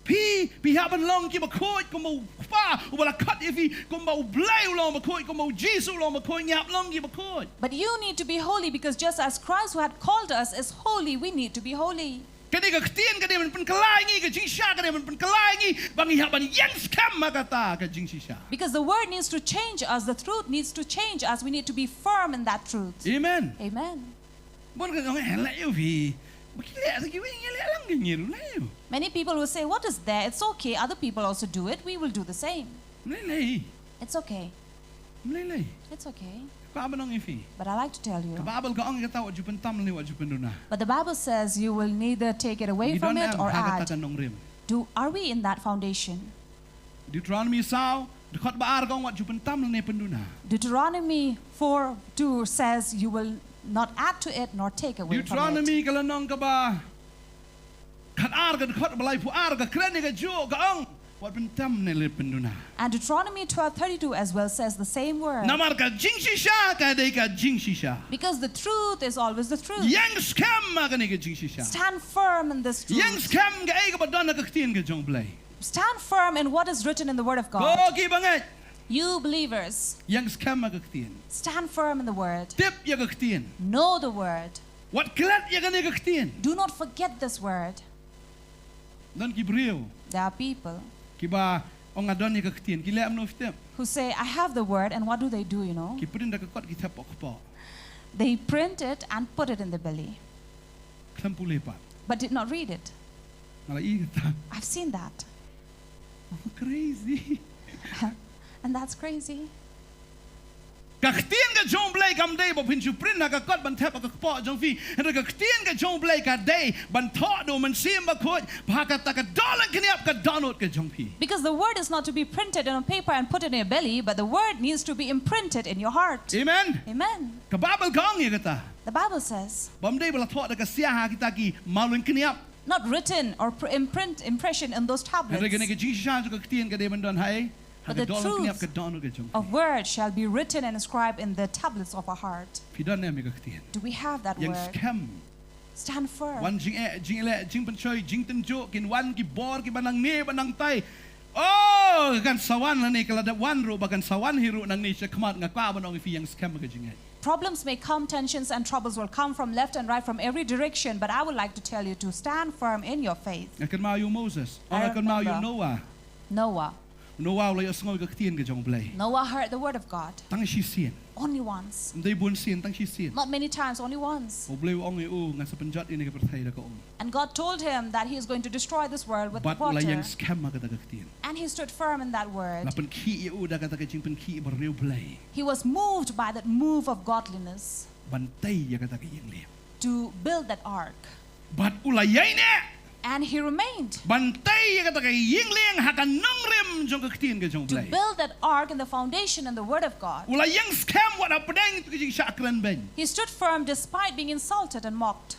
Phi, phi hap ban long kiba khuid kumba u Kpa uba la khot ïa phi, kumba U Blei u long bakhuid, kumba U Jisu u long bakhuid, ngi hap long kiba khuid. But you need to be holy, because just as Christ who had called us is holy, we need to be holy. Kane ka ktien ka dei ban pynkylla ïa ngi, ka jingshisha ka dei ban pynkylla ïa ngi, ba ngi hap ban ïeng skhem ha kata ka jingshisha. Because the word needs to change us, the truth needs to change us, we need to be firm in that truth. Amen. Amen. Bun ki ong, "Eh, leh ïa u phi. Ba ki leh, sa kiwei ngi leh lang, ki ngi ruh leh ïa u." Many people will say, "What is there? It's okay. Other people also do it. We will do the same." Ym lei lei. It's okay. Ym lei lei. It's okay. Kwah ban ong ïa phi. But I like to tell you. Ka Baibl ka ong ïa kata, wat ju pyntam lane wat ju pynduna. But the Bible says you will neither take it away from it or add. Ngi don ne em ha kata ka nongrim? Do, are we in that foundation? Deuteronomy saw, dkhot ba ar ka ong, wat ju pyntam lane pynduna. Deuteronomy four two says you will not add to it nor take away from it. Deuteronomy ka lynnong kaba khat ar, ka dkhot ba laiphew ar, ka kren ïa kajuh, ka ong, wat pyntam ne lane pynduna. And Deuteronomy twelve thirty-two as well says the same word. Namar ka jingshisha ka dei ka jingshisha. Because the truth is always the truth. Ïeng skhem ha kane ka jingshisha. Stand firm in this truth. Ïeng skhem kaei kaba don ha ka ktien ka jong U Blei. Stand firm in what is written in the Word of God. Ko ki bangeit. You believers. Ïeng skhem ha ka ktien. Stand firm in the Word. Tip ïa ka ktien. Know the Word. Wat klet ïa kane ka ktien. Do not forget this Word. Don ki briew. There are people. Kiba ong nga don ïa ka ktien. Ki leh kumno phi tip? Who say, "I have the Word," and what do they do, you know? Ki print da ka kot, ki thep hapoh kpoh. They print it and put it in the belly. Khlem pule pat. But did not read it. Nga la i kata. I've seen that. Oh, crazy. And that's crazy. Ka ktien ka jong U Blei kam dei ba phin ju print ha ka kot ban thep ha ka kpoh jong phi. Hynrei ka ktien ka jong U Blei ka dei ban thoh da U Mynsiem Bakhuid, ba ha kata ka dohnud kniap ka dohnud ka jong phi. Because the word is not to be printed on paper and put in your belly, but the word needs to be imprinted in your heart. Amen. Amen. Ka Baibl ka ong ïa kata. The Bible says. Bym dei ba la thoh da ka sia ha kita ki mawlyngkniap. Not written or pr-, imprint, impression in those tablets. Hynrei kane ka jingshisha jong ka ktien ka dei ban don ha, ha ka dohnud kniap ka dohnud ka jong phi. But the truth of word shall be written and inscribed in the tablets of our heart. Phi don ne em ïa ka ktien? Do we have that word? Ïeng skhem. Stand firm. Wan jingeh, jingeh, jingpynshoi, jingtynjuh, kin wan ki bor kiba nangne ba nangtai. Oh, kan sa wan lane ka la dep wan ruh, ba kan sa wan hi ruh nangne shakhmat, nga kwah ban ong ïa phi, ïeng skhem ha ka jingngeit. Problems may come, tensions and troubles will come from left and right, from every direction, but I would like to tell you to stand firm in your faith. Nga kynmaw ïa u Moses. Oh, nga kynmaw ïa u Noah. Noah. Noah u la ïohsngew ïa ka ktien ka jong U Blei. Noah heard the word of God. Tang shisien. Only once. Ym dei bun sien, tang shisien. Not many times, only once. U Blei u ong ïa u, nga sa pynjot ïa kane ka pyrthei da ka um. And God told him that he is going to destroy this world with the water. Bad u la ïeng skhem ha kata ka ktien. And he stood firm in that word. La pynkhih ïa u da kata ka jingpynkhih ba riewblei. He was moved by that move of godliness. Ban tei ïa kata ka ïing lieng. To build that ark. Bad u la ïaineh. And he remained. Ban tei ïa kata ka ïing lieng ha ka nongrim jong ka ktien ka jong U Blei. To build that ark in the foundation and the word of God. U la ïeng skhem wat hapdeng ka jingshah kren beiñ. He stood firm despite being insulted and mocked.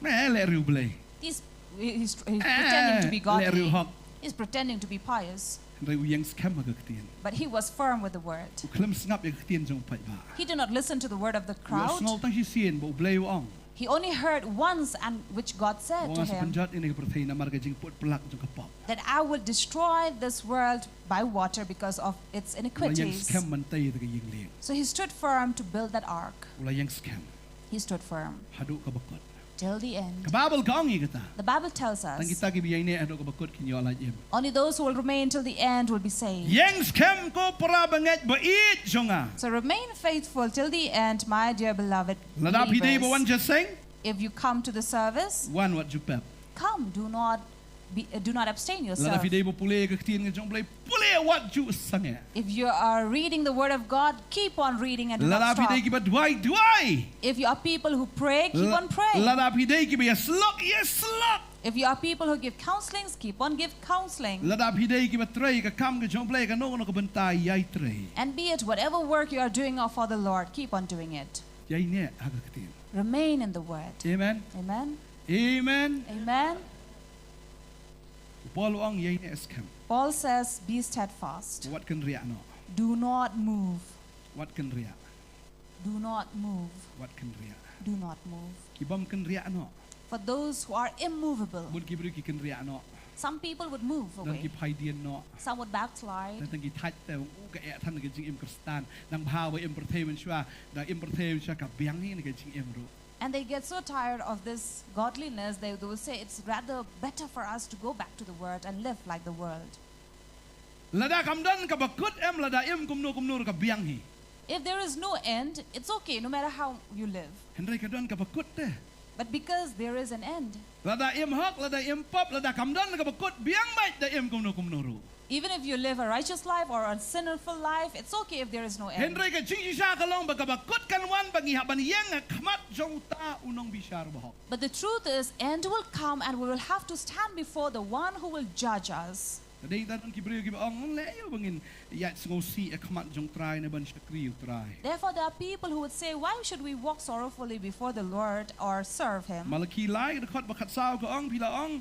Eh, leh riewblei. He's, he's, he's pretending to be godly. Eh, leh riewhok. He's pretending to be pious. Hynrei u ïeng skhem ha ka ktien. But he was firm with the word. U khlem sngap ïa ka ktien jong u paidbah. He did not listen to the word of the U la sngew crowd. tang shisien ba U Blei u ong. He only heard once and which God said Ba to nga sa him pynjot ïa kane ka pyrthei namar ka jingput pyrlak jong ka pap. that I will destroy this world by water because of its U la ïeng iniquities. skhem ban tei ïa ka ïing lieng. So he stood firm to build that ark. U la ïeng skhem. He stood firm Haduh kaba kut. till the end. Ka Baibl ka ong ïa kata. The Bible tells Tang us kita kiba ïaineh haduh kaba kut kin ïoh lait im. only those who will remain till the end will be saved. Ïeng skhem ko para bangeit ba ïeit jong nga. So remain faithful till the end, my dear beloved Lada phi dei ba wan believers. Jingïaseng, If you come to the service, wan wat ju pep. come, do not be, uh, do not abstain Lada yourself. phi dei ba pule ïa ka ktien ka jong U Blei, pule wat ju sangeh. If you are reading the word of God, keep on reading and do Lada not phi dei stop. kiba duwai, duwai. If you are people who pray, keep La- on praying. Lada phi dei kiba ïasyllok, ïasyllok. If you are people who give counselings, keep on give counseling. Lada phi dei kiba trei ka kam ka jong U Blei kano kano ka bynta, ïai trei. And be it whatever work you are doing for the Lord, keep on doing it. Ïaineh ha ka ktien. Remain in the word. Amen. Amen. Amen. Amen. U Paul u ong ïaineh skhem. Paul says, be steadfast. Wat kynriah noh. Do not move. Wat kynriah. Do not move. Wat kynriah. Do not move. Ki bym kynriah noh. For those who are immovable, Bun ki briew ki kynriah noh. Some people would move Don ki away. Phai dien noh. Some would backslide. Tang tang ki thait te u ka eh than ka jingim Khristan. Dang bha ba im pyrthei mynshuwa, dang im pyrthei mynshuwa ka biang hi na ka jingim ruh. And they get so tired of this godliness, they, they would say it's rather better for us to go back to the world and live like the world. Lada kam don kaba kut em, lada im kumno kumno ruh ka biang hi. If there is no end, it's okay, no matter how you live. Hynrei ka don kaba kut te. But because there is an end, Lada im hok, lada im pop, lada kam don kaba kut, biang beit da im kumno kumno ruh. even if you live a righteous life or a sinful life, it's okay if there is no end. Hynrei ka jingshisha ka long ba kaba kut kan wan ba ngi hap ban ïeng ha khmat jong uta u nongbishar bahok. But the truth is, end will come and we will have to stand before the one who will judge us. Ka dei ta don ki briew kiba ong, leh ïa ba ngin ïaid sngewsih ha khmat jong Trai ne ban shakri U Trai. Therefore, there are people who would say, why should we walk sorrowfully before the Lord or serve Him? Malaki lai ka dkhot ba khatsaw ka ong, phi la ong,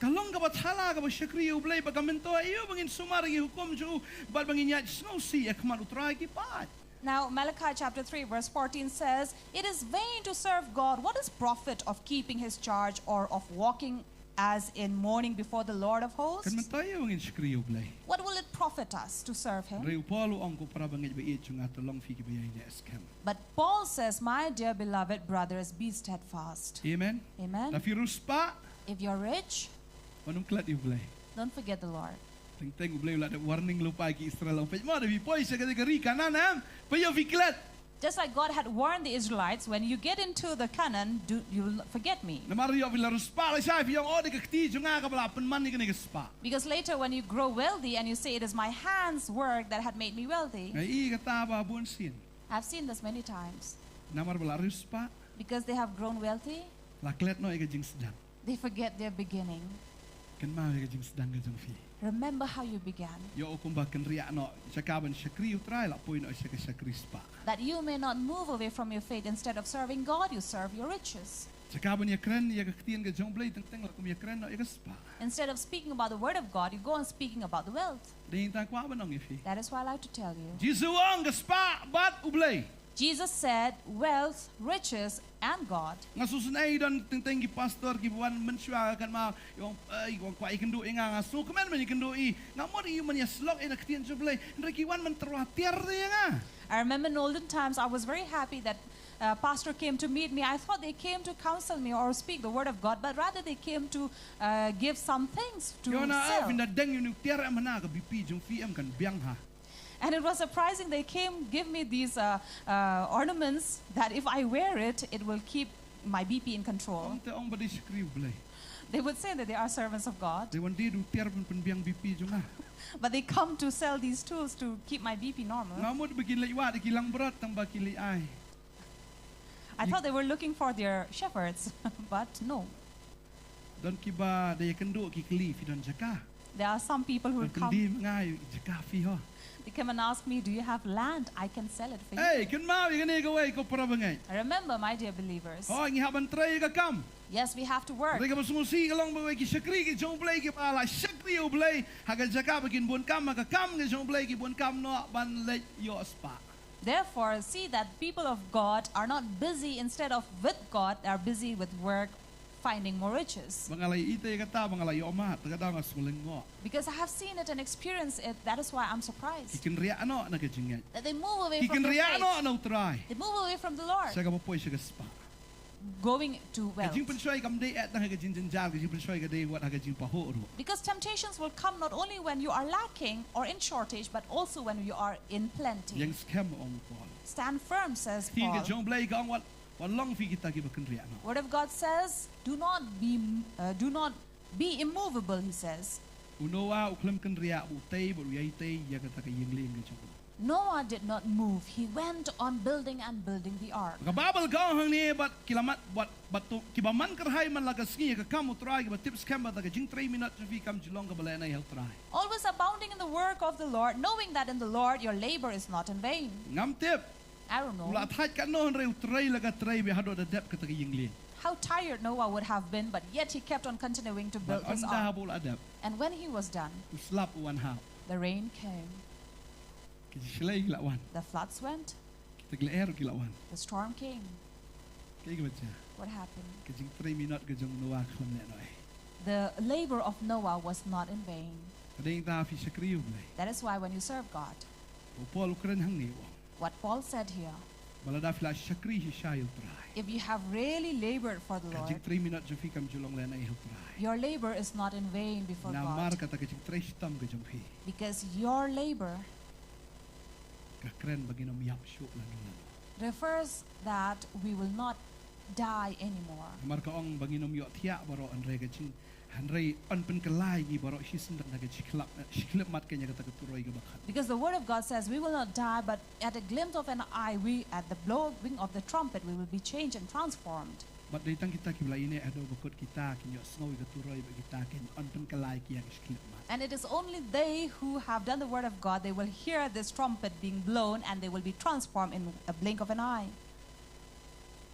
ka long kaba thala kaba shakri U Blei, ba ka myntoi ïa ba ngin sumar ïa ki hukum jong u bad ba ngin ïaid sngewsih ha khmat U Trai ki paid. Now, Malachi chapter three, verse fourteen says, it is vain to serve God. What is profit of keeping His charge or of walking as in mourning before the Lord of hosts? Kan myntoi ïa ba ngin shakri U Blei. What will it profit us to serve Him? Hynrei u Paul u ong, ko para bangeit ba ïeit jong nga, to long phi kiba ïaineh skhem. But Paul says, my dear beloved brothers, be steadfast. Amen. Amen. Lada phi riewspah, If you're rich, wat nym klet ïa U Blei. don't forget the Lord. Teng teng U Blei u la dep warning lypa ïa ki Israel, ong, peit mo, lada phi poi sha kata ka ri Kanaan, em, peit ïoh phi klet. Just like God had warned the Israelites, when you get into the Canaan, do, you will not forget me. Namar ïoh phi la riewspah lashai, phi ong, oh, da ka kti jong nga kaba la pynman ïa kane ka spah. Because later, when you grow wealthy and you say, it is my hands' work that had made me wealthy, Nga ïohi kata ba bun sien. I've seen this many times. Namar ba la riewspah, Because they have grown wealthy, la klet noh ïa ka jingsdang. they forget their beginning. Kynmaw ïa ka jingsdang ka jong phi. Remember how you began. Ïoh kumba kynriah noh, sha ka ban shakri U Trai, la poi noh sha ka shakri spah. That you may not move away from your faith. Instead of serving God, you serve your riches. Sha ka ban ïakren ïa ka ktien ka jong U Blei, teng teng la kum ïakren noh ïa ka spah. Instead of speaking about the word of God, you go on speaking about the wealth. Dei tang kwah ban ong ïa phi. That is why I like to tell you. Jisu u ong, ka spah bad U Blei. Jesus said, wealth, riches, and God. Nga sngewsynei don teng teng ki pastor kiba wan mynshuwa, kan ma, ïa ong, eh, ïa ong kwah ïakynduh ïa nga, nga sngewkmen ban ïakynduh ïa, nga mut ïa man ïasyllok ïa na ka ktien jong U Blei. Hynrei ki wan ban tyrwa tiar ïa nga. I remember in olden times, I was very happy that uh, pastor came to meet me. I thought they came to counsel me or speak the word of God, but rather they came to uh, give some things to Ïa na, eh, sell. phin da deng ïa une u tiar em, hana ka B P jong phi em kan biang ha. And it was surprising. They came give me these uh, uh, ornaments that if I wear it, it will keep my B P in control. Ong te ong ba dei shakri U Blei. They would say that they are servants of God, Dei wan dei da u tiar ban pynbiang B P jong nga. But they come to sell these tools to keep my B P normal. Nga mut ba ki leit wad ïa ki langbrot tang ba ki leit ai. I thought they were looking for their shepherds, but no. Don kiba da ïakynduh ki kylli, phi don jaka? There are some people who Don would come. Kyndit nga ïa jaka phi ho. They Come and ask me, "Do you have land? I can sell it for you." Hey, kynmaw ïa kane kawei ko para bangeit. Remember, my dear believers, Oh, ngi hap ban trei ka kam. Yes, we have to work. Hynrei kaba sngewsih ka long ba wei ki shakri ki jong U Blei kiba la shakri ïa U Blei ha ka jaka ba kin bun kam ha ka kam ka jong U Blei ki bun kam noh ban leit ïoh spah. Therefore, see that people of God are not busy instead of with God, they are busy with work, finding more riches. Ba nga la ïohi ïa kata ba nga la ïohmad, te ka daw nga sngewlyngngoh. Because I have seen it and experienced it, that is why I'm Ki surprised kynriah noh na ka jingngeit. That they move away Ki from the kynriah noh faith. Na U Trai. They move away from the Lord, Sha kaba poi sha ka spah. Going to Ka wealth. Jingpynshoi kam dei eh tang ha ka jingjynjar, ka jingpynshoi ka dei wat ha ka jingpahuh ruh. Because temptations will come not only when you are lacking or in shortage, but also when you are in plenty. Ïeng skhem, ong Paul. Stand firm, says Ktien ka Paul. jong U Blei ka ong wat, wat long phi kita kiba kynriah noh. Word of God says, "Do not be, uh, do not be immovable," he says. U Noah u khlem kynriah ba u tei bad u ïai tei ïa kata ka ïinglieng ka jong u. Noah did not move. He went on building and building the ark. Ka Baibl ka ong hangne bad ki la man, bad, bad to, kiba man kyrhai man la ka sngi ïa ka kam U Trai, kiba tip skhem ba kata ka jingtrei minot jong phi kam ju long kaba lehnoh ïa U Trai. Always abounding in the work of the Lord, knowing that in the Lord your labor is not in vain. Ngam tip. I don't know. U la thait katno hynrei u trei la ka trei bad haduh da dep kata ka ïinglieng. How tired Noah would have been, but yet he kept on continuing to build Bad his ynda ark. haba u la dep, And when he was done, u slap u wan hap. The rain came. Ki jingshlei ki la wan. The floods went. Kita ki lyer ki la wan. The storm came. Kaei kaba jia? What happened? Ka jingtrei minot ka jong u Noah kam lehnoh ei. The labor of Noah was not in vain. Ka dei ïa kata phi shakri ïa U Blei. That is why when you serve God, U Paul u kren hangne u ong, what Paul said here, ba lada phi la shakri shisha ïa U Trai, if you have really labored for the ka Lord, jingtrei minot jong phi kam ju long lehnoh ei ha U Trai. Your labor is not in vain before Namar God, kata ka jingtrei shitom ka jong phi, because your labor ka kren ba ngin ym ïap shuh lano lano. refers that we will not die anymore. Namar ka ong ba ngin ym ïohthiah baroh, hynrei ka jing, hynrei yn pynkylla ïa ngi baroh shisien da ka jingkhlap, eh, jingkhlipmat, kane kata ka turoi kaba khat. Because the word of God says, "We will not die, but at a glimpse of an eye, we, at the blowing of the trumpet, we will be changed and transformed." Bad dei tang kita kiba la ïaineh haduh ba kut kita kin ïohsngew ïa ka turoi, bad kita kin, yn pynkylla ïa ki ha ka jingkhlipmat. And it is only they who have done the word of God, they will hear this trumpet being blown and they will be transformed in a blink of an eye.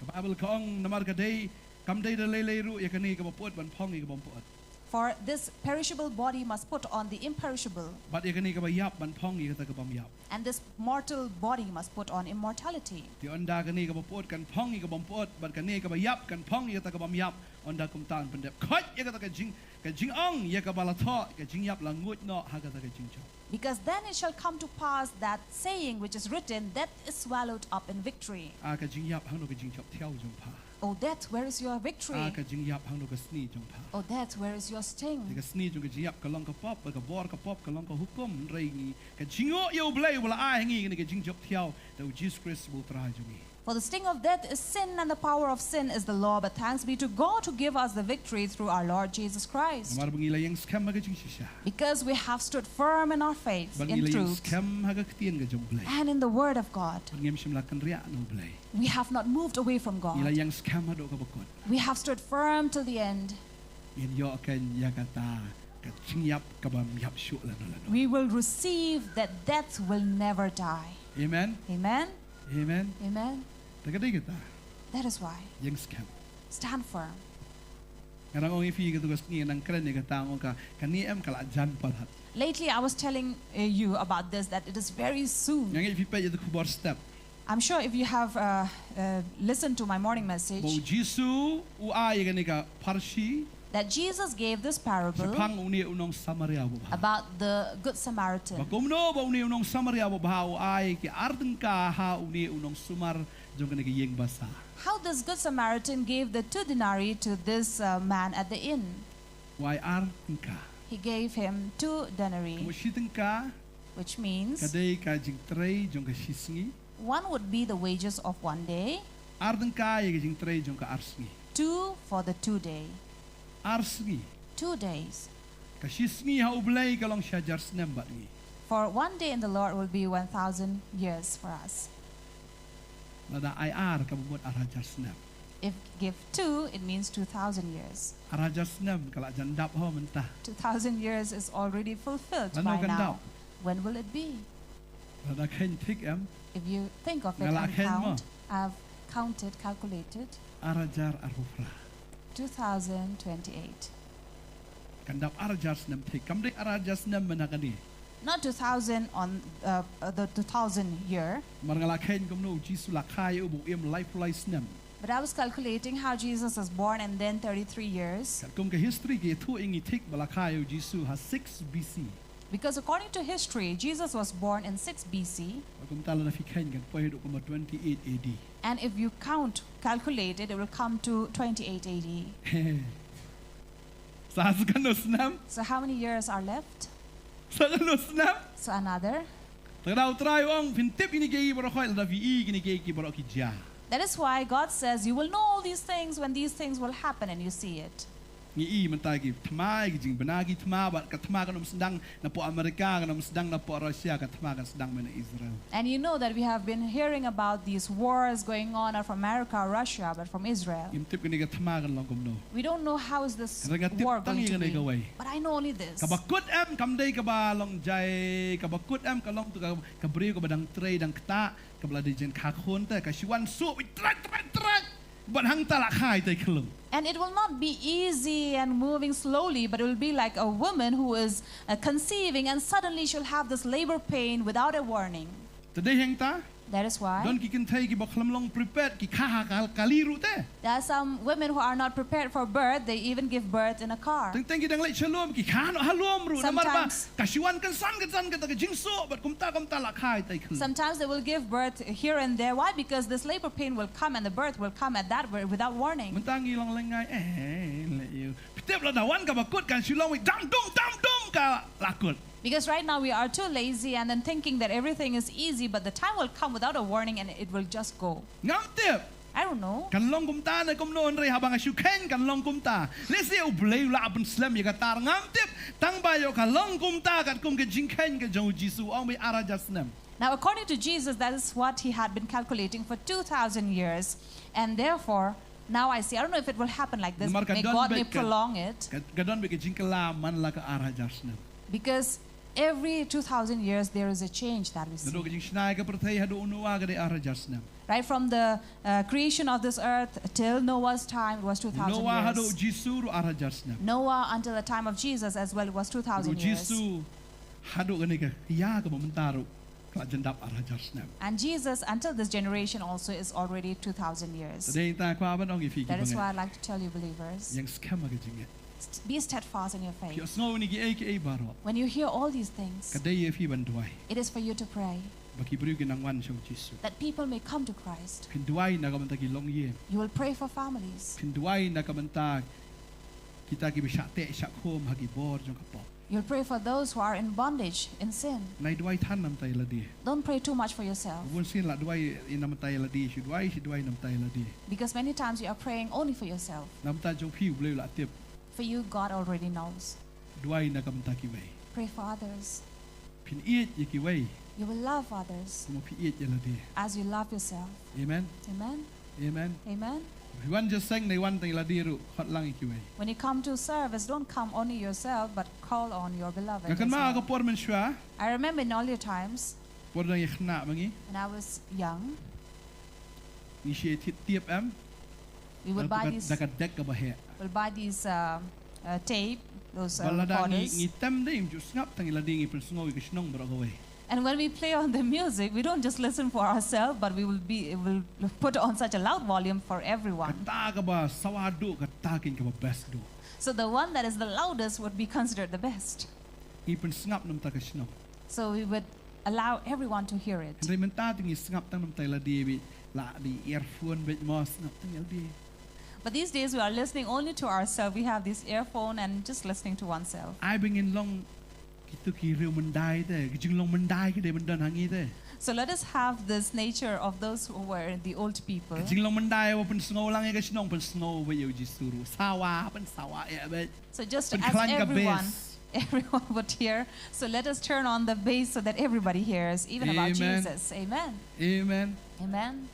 Ka Baibl ka ong, namar ka dei, kam dei da lei lei ruh ïa kane kaba pyut ban phong ïa ka bym pyut. For this perishable body must put on the imperishable, Bad ïa kane kaba ïap ban phong ïa kata ka bym ïap. and this mortal body must put on immortality. Te ynda kane kaba pyut kan phong ïa ka bym pyut, bad kane kaba ïap kan phong ïa kata ka bym ïap, ynda kumta yn pyndep khoit ïa kata ka jing, ka jingong ïa kaba la thoh, ka jingïap la nguid noh ha kata ka jingjop. Because then it shall come to pass that saying which is written, "Death is swallowed up in victory." Ah, ka jingïap, hangno ka jingjop thiaw jong pha? O death, where is your victory? Ah, ka jingïap, hangno ka sngi jong pha? O death, where is your sting? Te ka sngi jong ka jingïap ka long ka pop, bad ka bor ka pop ka long ka hukum. Hynrei ngi, ka jingnguh ïa U Blei uba la ai ha ngi kane ka jingjop thiaw da U Jisu Khrist uba U Trai jong ngi. For the sting of death is sin, and the power of sin is the law. But thanks be to God who give us the victory through our Lord Jesus Christ. Namar ba ngi la ïeng skhem ha ka jingshisha. Because we have stood firm in our faith, in truth. Bad ngi la ïeng skhem ha ka ktien ka jong U Blei. And in the word of God. Bad ngim shym la kynriah na U Blei. We have not moved away from God. Ngi la ïeng skhem haduh kaba kut. We have stood firm till the end. Ngin ïoh kane ïa kata ka jingïap ka bym ïap shuh lano lano. We will receive that death will never die. Amen. Amen. Amen. Amen. Te ka dei kata. That is why. Ïeng skhem. Stand firm. Nga dang ong ïa phi katto katne sngi, nga dang kren ïa kata, nga ong ka, kane em ka la jan palat. Lately, I was telling, uh, you about this, that it is very soon. Nga ngeit phi peit ïa ka khubor step. I'm sure if you have, uh, uh, listened to my morning message, ba U Jisu u ai ïa kane ka pharshi, that Jesus gave this parable shaphang une u nong Samaria babha, about the Good Samaritan. Ba kumno ba une u nong Samaria babha u ai ki ar tyngka ha une u nongsumar jong kane ka ïing basa. How this Good Samaritan gave the two denarii to this, uh, man at the inn. U ai ar tyngka. He gave him two denarii. Ka mut shi tyngka, which means, ka dei ka jingtrei jong ka shi sngi. One would be the wages of one day. Ar tyngka ïa ka jingtrei jong ka ar sngi. Two for the two day. Ar sngi. Two days. Ka shi sngi ha U Blei ka long shi hajar snem bad ngi. For one day in the Lord will be one thousand years for us. Lada ai ar ka mut ar hajar snem. If give two, it means two thousand years. Ar hajar snem ka la jan dap ho mynta. Two thousand years is already fulfilled by now. Lano kan dap? When will it be? Lada kheiñ thik em. If you think of it and count, I've counted, calculated. Ar hajar arphew phra. Two thousand twenty-eight. Kan dap ar hajar snem thik. Kam dei ar hajar snem mynta kane. Not two thousand on, uh, uh, the two thousand year. Namar nga la kheiñ kumno u Jisu la kha ïa u ba u im laiphew lai snem. But I was calculating how Jesus was born and then thirty-three years. Katkum ka history ka ïathuh ïa ngi thik ba la kha ïa u Jisu ha six B C. Because according to history, Jesus was born in six B C. Bad kumta lada phi kheiñ kan poi haduh kumba twenty-eight A D. And if you count, calculate it, it will come to twenty-eight A D. Sa katno snem? So how many years are left? Sa katno snem? So another. Te ka daw U Trai u ong phin tip ïa kine kiei kiei baroh khoit lada phi ïohi ïa kine kiei kiei baroh ki jia. That is why God says, "You will know all these things when these things will happen and you see it." Ngi ïohi mynta ki thma, ki jingbna ki thma, bad ka thma kan ym sdang na poh America, kan ym sdang na poh Russia, ka thma kan sdang mynta na Israel. And you know that we have been hearing about these wars going on, not from America or Russia, but from Israel. Ngim tip kane ka thma kan long kumno. We don't know how is this war going to be. Hynrei nga tip tang ïa kane kawei. But I know only this. Kaba kut em kam dei kaba long jai, kaba kut em ka long to ka, ka briew kaba dang trei dang ktah, kaba la dei jan kha khun te, ka shu wan suh beit trai trai trai. Bad hangta la kha ïa itai i khyllung. And it will not be easy and moving slowly, but it will be like a woman who is, uh, conceiving and suddenly she'll have this labor pain without a warning. Te dei hangta. That is why. Don ki kynthei kiba khlem long prepared, ki kha ha ka kali ruh te. There are some women who are not prepared for birth, they even give birth in a car. Teng teng ki dang leit sha lum, ki kha noh ha lum ruh. Namar ba ka shu wan kynsan kynsan kata ka jingsuh bad kumta kumta la kha ïa itai i khyllung. Sometimes they will give birth here and there. Why? Because this labor pain will come and the birth will come at that wi-, without warning. Mynta ngi long lyngngai, eh, leh ïa u. Phi tip lada wan kaba kut kan shu long wei dam dum dam dum ka la kut. Because right now we are too lazy and then thinking that everything is easy, but the time will come without a warning and it will just go. Ngam tip. I don't know. Kan long kumta ne kumno, hynrei haba nga shu kheiñ kan long kumta. Lehse U Blei u la pynslem ïa kata, ngam tip. Tang ba ïoh ka long kumta katkum ka jingkheiñ ka jong u Jisu, ong beit ar hajar snem. Now, according to Jesus, that is what he had been calculating for two thousand years, and therefore, now I see. I don't know if it will happen like this. Namar ka don beit ka, may God prolong it. Ka, ka don beit ka jingkylla man la ka ar hajar snem. Because every two thousand years, there is a change that we see. Naduh ka jingshna ïa ka pyrthei haduh u Noah ka dei ar hajar snem. Right from the, uh, creation of this earth till Noah's time, it was two thousand years. Noah haduh u Jisu ruh ar hajar snem. Noah until the time of Jesus as well, it was two thousand years. U Jisu haduh kane ka ïa kaba mynta ruh ka la jan dap ar hajar snem. And Jesus, until this generation also, is already two thousand years. Te dei te nga kwah ban ong ïa phi ki bangeit. That is why I'd like to tell you, believers. Ïeng skhem ha ka jingngeit. St-, be steadfast in your faith. Phi ïohsngew ïa kine kiei kiei baroh. When you hear all these things, ka dei ïa phi ban duwai. It is for you to pray. Ba ki briew kin nang wan sha u Jisu. That people may come to Christ. Phin duwai na ka bynta ki longïing. You will pray for families. Phin duwai na ka bynta kita kiba shah teh shah khum ha ki bor jong ka pop. You'll pray for those who are in bondage, in sin. Nai duwai than na bynta ïa lade. Don't pray too much for yourself. Bun sien la duwai ïa na bynta ïa lade, shu duwai, shu duwai na bynta ïa lade. Because many times you are praying only for yourself. Na bynta jong phi U Blei u la tip. For you, God already knows. Duwai na ka bynta kiwei. Pray for others. Phin ïeit ïa kiwei. You will love others. Kumba phi ïeit ïa lade. As you love yourself. Amen. Amen. Amen. Amen. Phi wan jingïaseng ne wan tang ïa lade ruh, khot lang ïa kiwei. When you come to service, don't come only yourself, but call on your beloved as well. Nga kynmaw ha ka por mynshuwa. I remember in earlier times. Por dang ïakhynnah ma ngi. When I was young. Ngi shu thied tape em. We would buy these, da ka deck kaba heh. We'll buy these, uh, uh, tape, those, uh, recorders. Bad lada ngi, ngi tem de, ngim ju sngap tang ïa lade, ngi pynsngew ïa ka shnong baroh kawei. And when we play on the music, we don't just listen for ourselves, but we will be, we'll put on such a loud volume for everyone. Kata kaba sawa duh, kata kein kaba best duh. So the one that is the loudest would be considered the best. Ngi pynsngap na bynta ka shnong. So we would allow everyone to hear it. Hynrei mynta te ngi sngap tang na bynta ïa lade beit, la dei earphone beit mo, sngap tang ïa lade. But these days we are listening only to ourselves. We have this earphone and just listening to oneself. Ai ba ngin long kito ki riew myndai te, ki jinglong myndai ki dei ban don ha ngi te. So let us have this nature of those who were the old people. Ki jinglong myndai ba pynsngew lang ïa ka shnong, pynsngew beit ïa u Jisu ruh. Sawa, pynsawa ïa beit. So just as everyone, everyone would hear, so let us turn on the bass so that everybody hears, even about Jesus. Amen. Amen. Amen.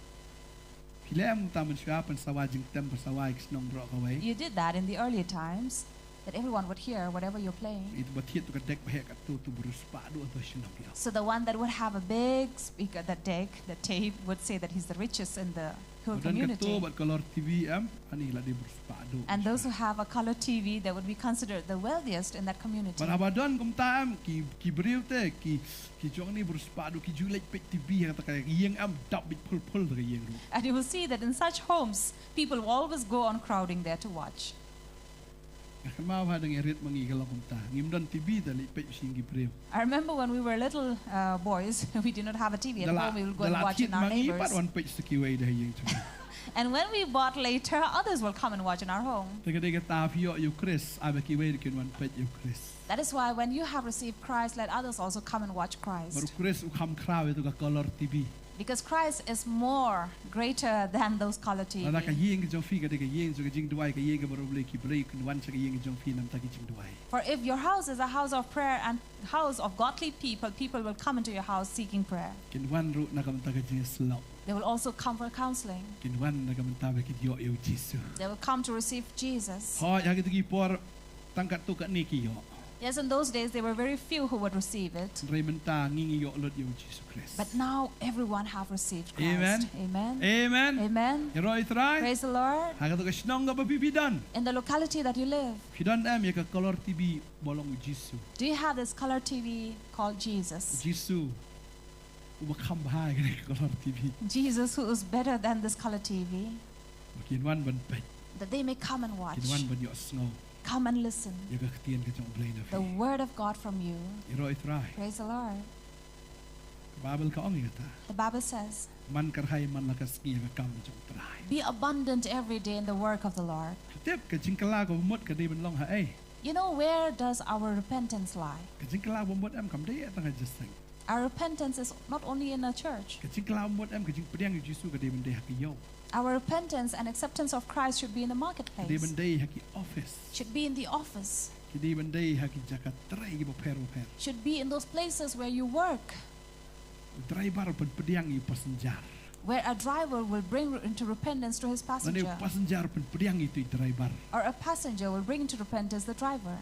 Phi leh em ta mynshuwa, pynsawa jingtem, pynsawa ïa ki shnong baroh kawei. You did that in the earlier times. that everyone would hear whatever you're playing. Ito ba thied to ka deck ba heh katto to ba riewspah duh hato shnong ïa. So the one that would have a big speaker, the deck, the tape, would say that he's the richest in the whole community. Ba don katto bad colour T V em, ani la dei ba riewspah duh. And those who have a colour T V, they would be considered the wealthiest in that community. Bad haba don kumta em, ki, ki briew te, ki, ki jong ni ba riewspah duh, ki ju leit peit T V ha kata ka ïing em, dap beit phul phul kata ka ïing ruh. And you will see that in such homes, people will always go on crowding there to watch. Nga kynmaw ba dang ïarit ma ngi ka long kumta. Ngim don T V, da leit peit sha ïing ki briew. I remember when we were little, uh, boys, we did not have a T V at home. We would go and watch in our neighbors. Da la thied ma ngi pat wan peit sha kiwei da ha ïing jong ngi. And when we bought later, others will come and watch in our home. Te ka dei kata, phi ïoh ïa u Khrist, ai ba kiwei ruh kin wan peit ïa u Khrist. That is why when you have received Christ, let others also come and watch Christ. Bad u Khrist u kham khraw ïa kato ka colour T V. Because Christ is more greater than those colour T V. Lada ka ïing ka jong phi ka dei ka ïing jong ka jingduwai, ka ïing kaba riewblei, ki briew kin wan sha ka ïing ka jong phi namar ka jingduwai. For if your house is a house of prayer and house of godly people, people will come into your house seeking prayer. Kin wan ruh na ka bynta ka jingïasyllok. They will also come for counselling. Kin wan na ka bynta ba kin ïoh ïa u Jisu. They will come to receive Jesus. Hooid, ha kito ki por tang katto katne ki ïoh. Yes, in those days there were very few who would receive it. Hynrei mynta ngi ngi ïoh lut ïa u Jisu Khrist. But now everyone have received Christ. Amen. Amen. Amen. Amen. Ïaroh ïa u Trai. Praise the Lord. Ha kato ka shnong kaba phi phi don. In the locality that you live. Phi don em ïa ka colour T V ba long u Jisu. Do you have this colour T V called Jesus? U Jisu uba kham bha ïa kane ka colour T V. Jesus, who is better than this colour T V. Ba kin wan ban peit. That they may come and watch. Kin wan ban ïohsngew. Come and listen. Ïa ka ktien ka jong u Blei na phi. The word of God from you. Ïaroh ïa u Trai. Praise the Lord. Ka Baibl ka ong ïa kata. The Bible says, man kyrhai man la ka sngi ïa ka kam jong u Trai. Be abundant every day in the work of the Lord. Tip, ka jingkylla kaba mut ka dei ban long haei? You know, where does our repentance lie? Ka jingkylla kaba mut em kam dei tang ha jingïaseng. Our repentance is not only in a church. Ka jingkylla kaba mut em, ka jingpdiang ïa u Jisu ka dei ban dei ha ka ïew. Our repentance and acceptance of Christ should be in the marketplace. Ka dei ban dei ha ki office. Should be in the office. Ka dei ban dei ha ki jaka trei kiba pher ba pher. Should be in those places where you work. U driver u pynpdiang ïa u passenger. Where a driver will bring into repentance to his passenger. Lane u passenger u pynpdiang ïa u driver. Or a passenger will bring into repentance the driver.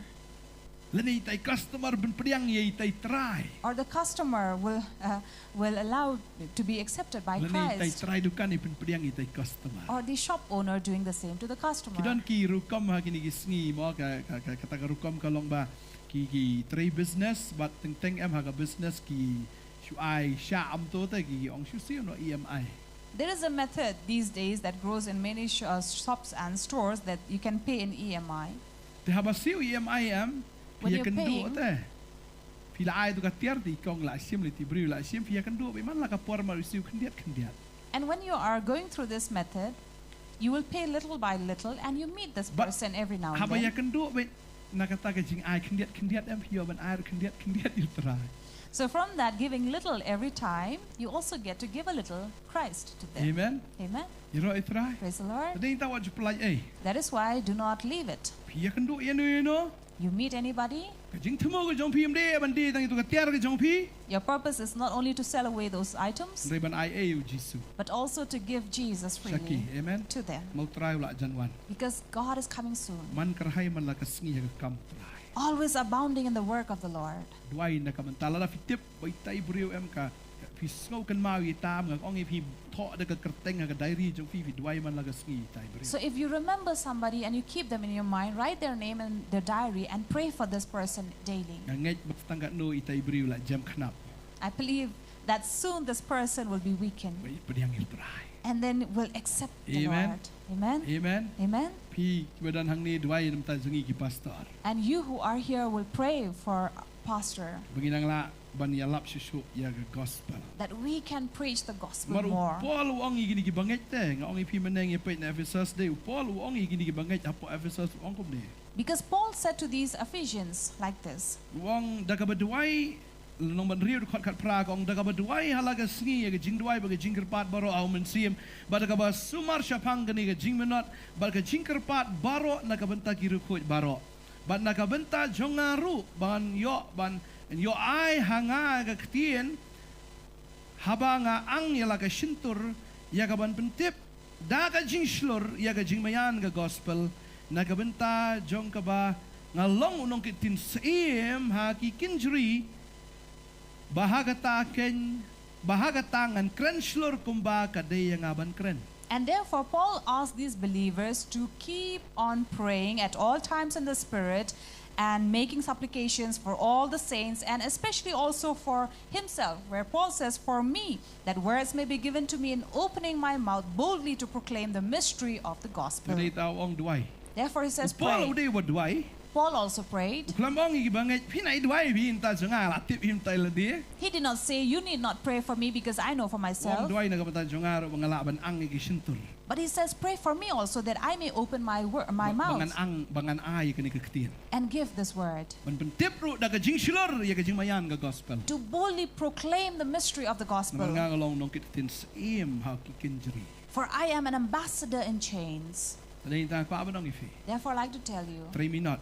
Lane itai customer pynpdiang ïa itai trai. Or the customer will, uh, will allow to be accepted by Christ. Lane itai trai dukan i pynpdiang ïa itai customer. Or the shop owner doing the same to the customer. Ki don ki rukom ha kine ki sngi mo, ka, ka, ka, kata ka rukom ka long ba ki, ki trei business, bad teng teng em ha ka business ki shu ai shah, ym to te ki, ki ong shu siew noh E M I. There is a method these days that grows in many sh-, uh, shops and stores that you can pay in E M I. Te haba siew E M I em, phi ïakynduh te. Phi la ai to ka tiar te i kong la shim, lane i briew la shim, phi ïakynduh beit man la ka por mar u siew khyndiat khyndiat. And when you are going through this method, you will pay little by little and you meet this person every now and then. Haba ïakynduh beit na kata ka jingai khyndiat khyndiat em, phi ïoh ban ai khyndiat khyndiat ïa u Trai. So from that giving little every time, you also get to give a little Christ to them. Amen. Amen. Ïaroh ïa u Trai. Praise the Lord. Te dei tang wat ju pyllait ei. That is why do not leave it. Phi ïakynduh ïano ïano. You meet anybody? Ka jingthmu ka jong phi ym dei ban die tang ïa to ka tiar ka jong phi. Your purpose is not only to sell away those items, hynrei ban ai ei ïa u Jisu. But also to give Jesus freely to them. Shaki, amen. Ma u Trai u la jan wan. Because God is coming soon. Man kyrhai man la ka sngi ha ka kam u Trai. Always abounding in the work of the Lord. Duwai na ka bynta, lada phi tip ba itai briew em ka, phi sngew kynmaw ïa i tam, nga ong ïa phi thoh da ka kyrteng ha ka diary jong phi, phi duwai man la ka sngi ïa itai briew. So if you remember somebody and you keep them in your mind, write their name in the diary and pray for this person daily. Nga ngeit ba tang katno itai briew la jem khnap. I believe that soon this person will be weakened. Ba i pdiang ïa u Trai. And then will accept the Lord. Amen. Amen. Amen. Amen. Phi kiba don hangne duwai na ka bynta jong ngi ki pastor. And you who are here will pray for pastor. Ba ngin nang lah ban ïalap shuh shuh ïa ka gospel. That we can preach the gospel more. Namar u Paul u ong ïa kine ki bangeit te, nga ong ïa phi mynne ïa peit na Ephesus, dei u Paul u ong ïa kine ki bangeit hapoh Ephesus u ong kumne. Because Paul said to these Ephesians like this. U ong da kaba duwai, lynnong ba hynriew dkhot khatphra ka ong da kaba duwai ha la ka sngi ïa ka jingduwai bad ka jingkyrpad baroh ha u Mynsiem, bad da kaba sumar shaphang kane ka jingminot bad ka jingkyrpad baroh na ka bynta ki riewkhuid baroh. Bad na ka bynta jong nga ruh ban ïoh, ban ïoh ai ha nga ka ktien haba nga ang ïa la ka shyntur ïa ka ban pyntip da ka jingshlur ïa ka jingmaïan ka gospel na ka bynta jong kaba Nga long u nongkit ktien syiem ha ki kynjri, ba ha kata kein, ba ha kata ngan kren shlur kumba ka dei ïa nga ban kren. And therefore, Paul asked these believers to keep on praying at all times in the Spirit and making supplications for all the saints and especially also for himself, where Paul says, "For me, that words may be given to me in opening my mouth boldly to proclaim the mystery of the gospel." Te dei ta u ong duwai. Therefore, he says, Paul u "Pray." dei uba duwai. Paul also prayed. U khlem ong ïa kiba ngeit, phin ai duwai phi, ynta jong nga la tip hi mynta ïa lade. He did not say, "You need not pray for me because I know for U ong myself." duwai na ka bynta jong nga ruh ba nga lah ban ang ïa ki shyntur. But he says, "Pray for me also that I may open my wor- my Ba, ba ngan mouth ang, ba ngan ai ïa kane ka ktien. and give this word." Ban pyntip ruh da ka jingshlur ïa ka jingmaïan ka gospel. To boldly proclaim the mystery of the Namar gospel. nga nga long nongkit ktien syiem ha ki kynjri. For I am an ambassador in chains. Te dei ta kwah ban ong ïa phi. Therefore, I'd like to tell you, Trei minot.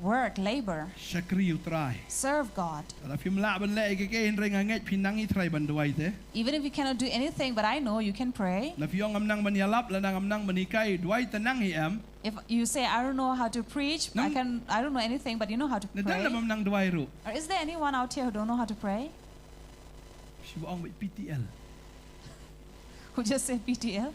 work, labor, Shakri ïa u Trai. serve God. Lada phim lah ban leh ïa kiei kiei, hynrei nga ngeit phi nang ïa u Trai ban duwai te. Even if you cannot do anything, but I know you can pray. Lada phi ong ngam nang ban ïalap, lada ngam nang ban hikai, duwai te nang hi em. If you say, "I don't know how to preach, I Nang- can, I don't know anything," but you know how to Na don la pray. bym nang duwai ruh. Or is there anyone out here who don't know how to pray? Shu ong beit P T L. Who just say P T L?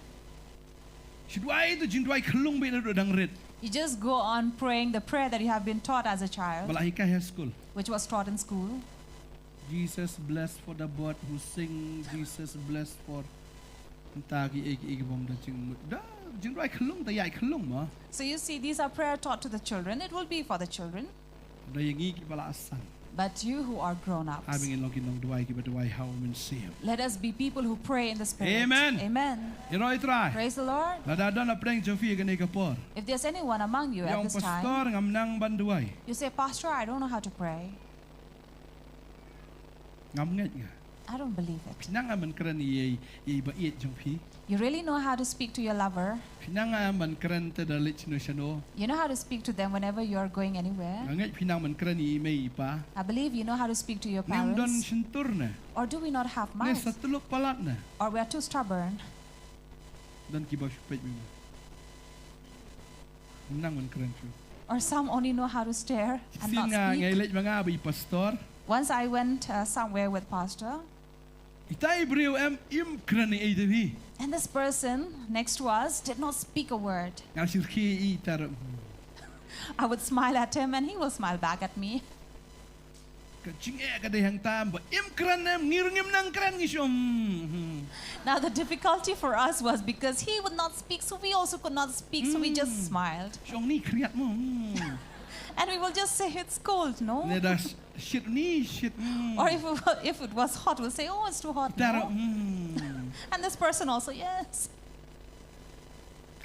Shu duwai tu jingduwai khyllung beit naduh dang rit. You just go on praying the prayer that you have been taught as a child, Ba la hikai ha skul. which was taught in school. Jesus bless for the bird who sing, Jesus bless for, ynta kiei kiei ki bym da jingmut. Da jingduwai khyllung, da ïai khyllung ma. So you see, these are prayer taught to the children. It will be for the children. Da ïa ngi kiba la san. But you who are grown Ai ba ups, ngin long ki nongduwai kiba duwai ha u Mynsiem. let us be people who pray in the Spirit. Amen. Amen. Ïaroh Trai. Praise the Lord. Lada don hapdeng jong phi kane ka por. If there's anyone among you Ïa at ong this time, pastor ngam nang ban duwai. You say, "Pastor, I don't know how to pray. Ngam ngeit nga. I don't believe it." Phi nang ban kren ïa i, i ba ïeit jong phi. You really know how to speak to your lover. Phi nang ban kren te da leit shano shano. You know how to speak to them whenever you are going anywhere. Nga ngeit phi nang ban kren ïa i mei i pa. I believe you know how to speak to your Ngim don parents. Shyntur ne. Or do we not have Ngi sa mouth? tyllup palat ne. Or we are too stubborn? Don kiba shu peit mei. Ngam nang ban kren shuh. Or some only know how to stare and Shisien not nga ngi speak? leit ma nga bad i pastor. Once I went uh, somewhere with pastor, Ita i briew em im kren ïa i te phi. And this person next to us did not speak a word. Nga shu rkhie ïa i tar. I would smile at him and he will smile back at me. Ka jingeh ka dei hangta ba im kren em, ngi ruh ngim nang kren, ngi shu, hmm. Now the difficulty for us was because he would not speak, so we also could not speak, so we just Mm. smiled. Shu ong ni khriat mo. Hmm. And we will just say, "It's cold, no?" Ne da sh- shit ni shit. Hmm. Or if, if it was hot, we'll say, "Oh, it's too hot, Tar. No?" Hmm. And this person also, "Yes."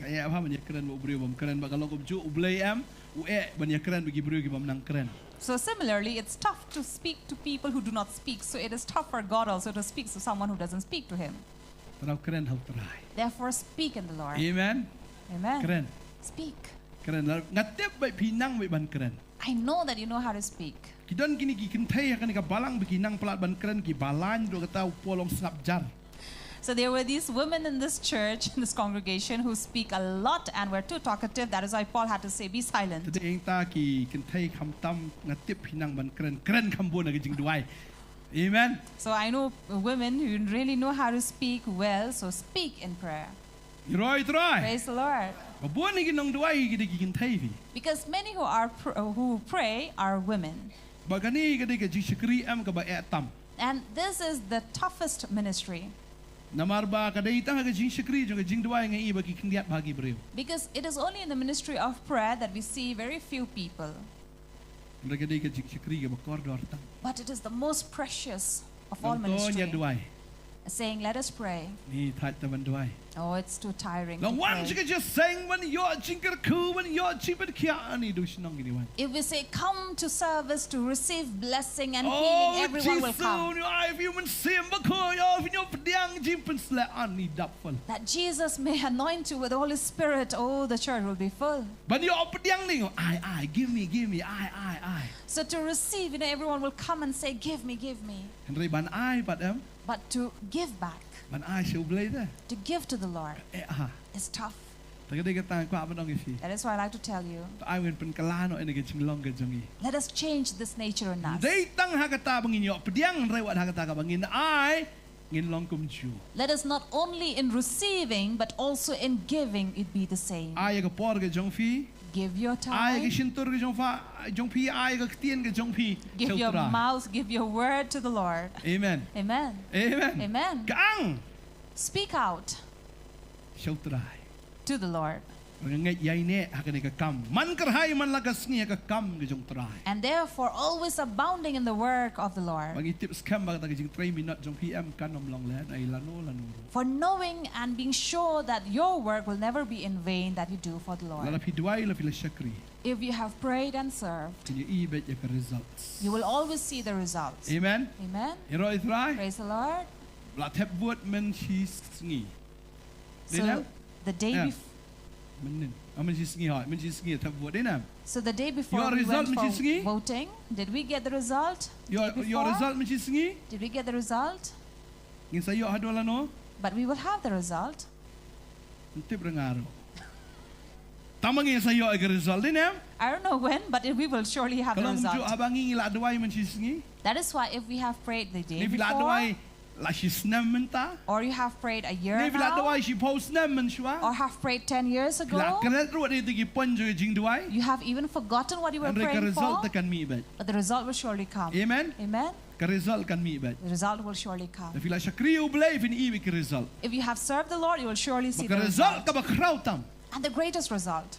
Ka ïa ba ban ïa kren bad u briew bym kren, ba ka long kumjuh u Blei em u eh ban ïa kren bad ki briew ki bym nang kren. So similarly, it's tough to speak to people who do not speak. So it is tough for God also to speak to someone who doesn't speak to him. Te nang kren ha u Trai. Therefore, speak in the Lord. Amen. Amen. Kren. Speak. Kren. Nga tip ba phi nang ban kren. I know that you know how to speak. Ki don kine ki kynthei ha kane ka balang ba ki nang palat ban kren, ki balang, ruh kata u Paul u ong sngap jar. So there were these women in this church, in this congregation, who speak a lot and were too talkative. That is why Paul had to say, "Be silent." Te dei ïa kita ki kynthei khamtam, nga tip phi nang ban kren, kren kham bun ha ka jingduwai. Amen. So I know women who really know how to speak well, so speak in prayer. Ïaroh ïa u Trai. Praise the Lord. Ba bun ki nongduwai ki dei ki kynthei phi. Because many who are pr- who pray are women. Ba kane ka dei ka jingshakri em kaba eh tam. And this is the toughest ministry. Namar ba ka dei tang ka jingshakri jong ka jingduwai nga i ba ki khyndiat bha ki briew. Because it is only in the ministry of prayer that we see very few people. Hynrei ka dei ka jingshakri kaba kordor tam. But it is the most precious of all Nang to ïa ministry. duwai. Saying, "Let us pray." Ngi thait te ban duwai. Oh, it's too tiring to Long wan pray. jingkyrkhu, ban ïoh jingkyrkhu, ban ïoh jingpynkhiah, ani du shnong kine wan. If we say, "Come to service to receive blessing and Oh, healing," everyone will Jisu, come. un ïoh ai phi u Mynsiem Bakhuid, ïoh ai phi u pdiang jingpynshlur, ani dap pal. That Jesus may anoint you with the Holy Spirit, oh, the church will be full. Ban ïoh pdiang ni, ai, ai, give me, give me, ai, ai, ai. So to receive, you know, everyone will come and say, "Give me, give me." Hynrei ban ai pat em. But to give back, Ban ai sha u Blei te. To give to the Lord, Eh, ha. Is tough. Te ka dei kata nga kwah ban ong ïa phi. That is why I like to tell you. To ai ngin pynkylla noh ïa ka jinglong ka jong ngi. Let us change this nature in us. Dei tang ha kata ba ngin ïoh pdiang, hynrei wat ha kata kaba ngin ai, ngin long kumjuh. Let us not only in receiving, but also in giving, it be the same. Ai ïa ka por ka jong phi. Give your time. Ai ïa ka shyntur ka jong pha, jong phi, ai ïa ka ktien ka jong phi. Give your mouth, give your word to the Lord. Amen. Amen. Amen. Amen. Ka ang. Speak out. Sha U Trai. To the Lord. Nga ngeit ïaineh ha kane ka kam. Man kyrhai man la ka sngi ha ka kam ka jong U Trai. And therefore always abounding in the work of the Lord. Ba ngi tip skhem ba kata ka jingtrei minot jong phi em kan ym long lehnoh lano lano ruh. For knowing and being sure that your work will never be in vain that you do for the Lord. Lada phi duwai, lada phi la shakri. If you have prayed and served, phin ïohi beit ïa ka results. You will always see the results. Amen. Amen. Ïaroh ïa U Trai. Praise the Lord. La thep vote mynshisngi. So, the day before. Mynnin. Ah, mynshisngi, ha, mynshisngi thep vote, dei ne em? So the day before we went for voting, did we get the result? Ïoh result mynshisngi? Did we get the result? Ngin sa ïoh haduh lano? But we will have the result. Ngim tip ruh nga ruh. Tang ba ngin sa ïoh ïa ka result, dei ne em? I don't know when, but we will surely have the result. Ka long kumjuh haba ngi la duwai mynshisngi. That is why if we have prayed the day before, ne phi la duwai la shisnem mynta, or you have prayed a year now, ne phi la duwai shiphew snem mynshuwa, or have prayed ten years ago, phi la klet ruh ïa ki point jong ka jingduwai, you have even forgotten what you were praying for, hynrei ka result te kan mih beit. But the result will surely come. Amen. Amen. Ka result kan mih beit. The result will surely come. Lada phi la shakri ïa U Blei phin ïohi beit ïa ka result. If you have served the Lord, you will surely see the result. Bad ka result kaba khraw tam. And the greatest result.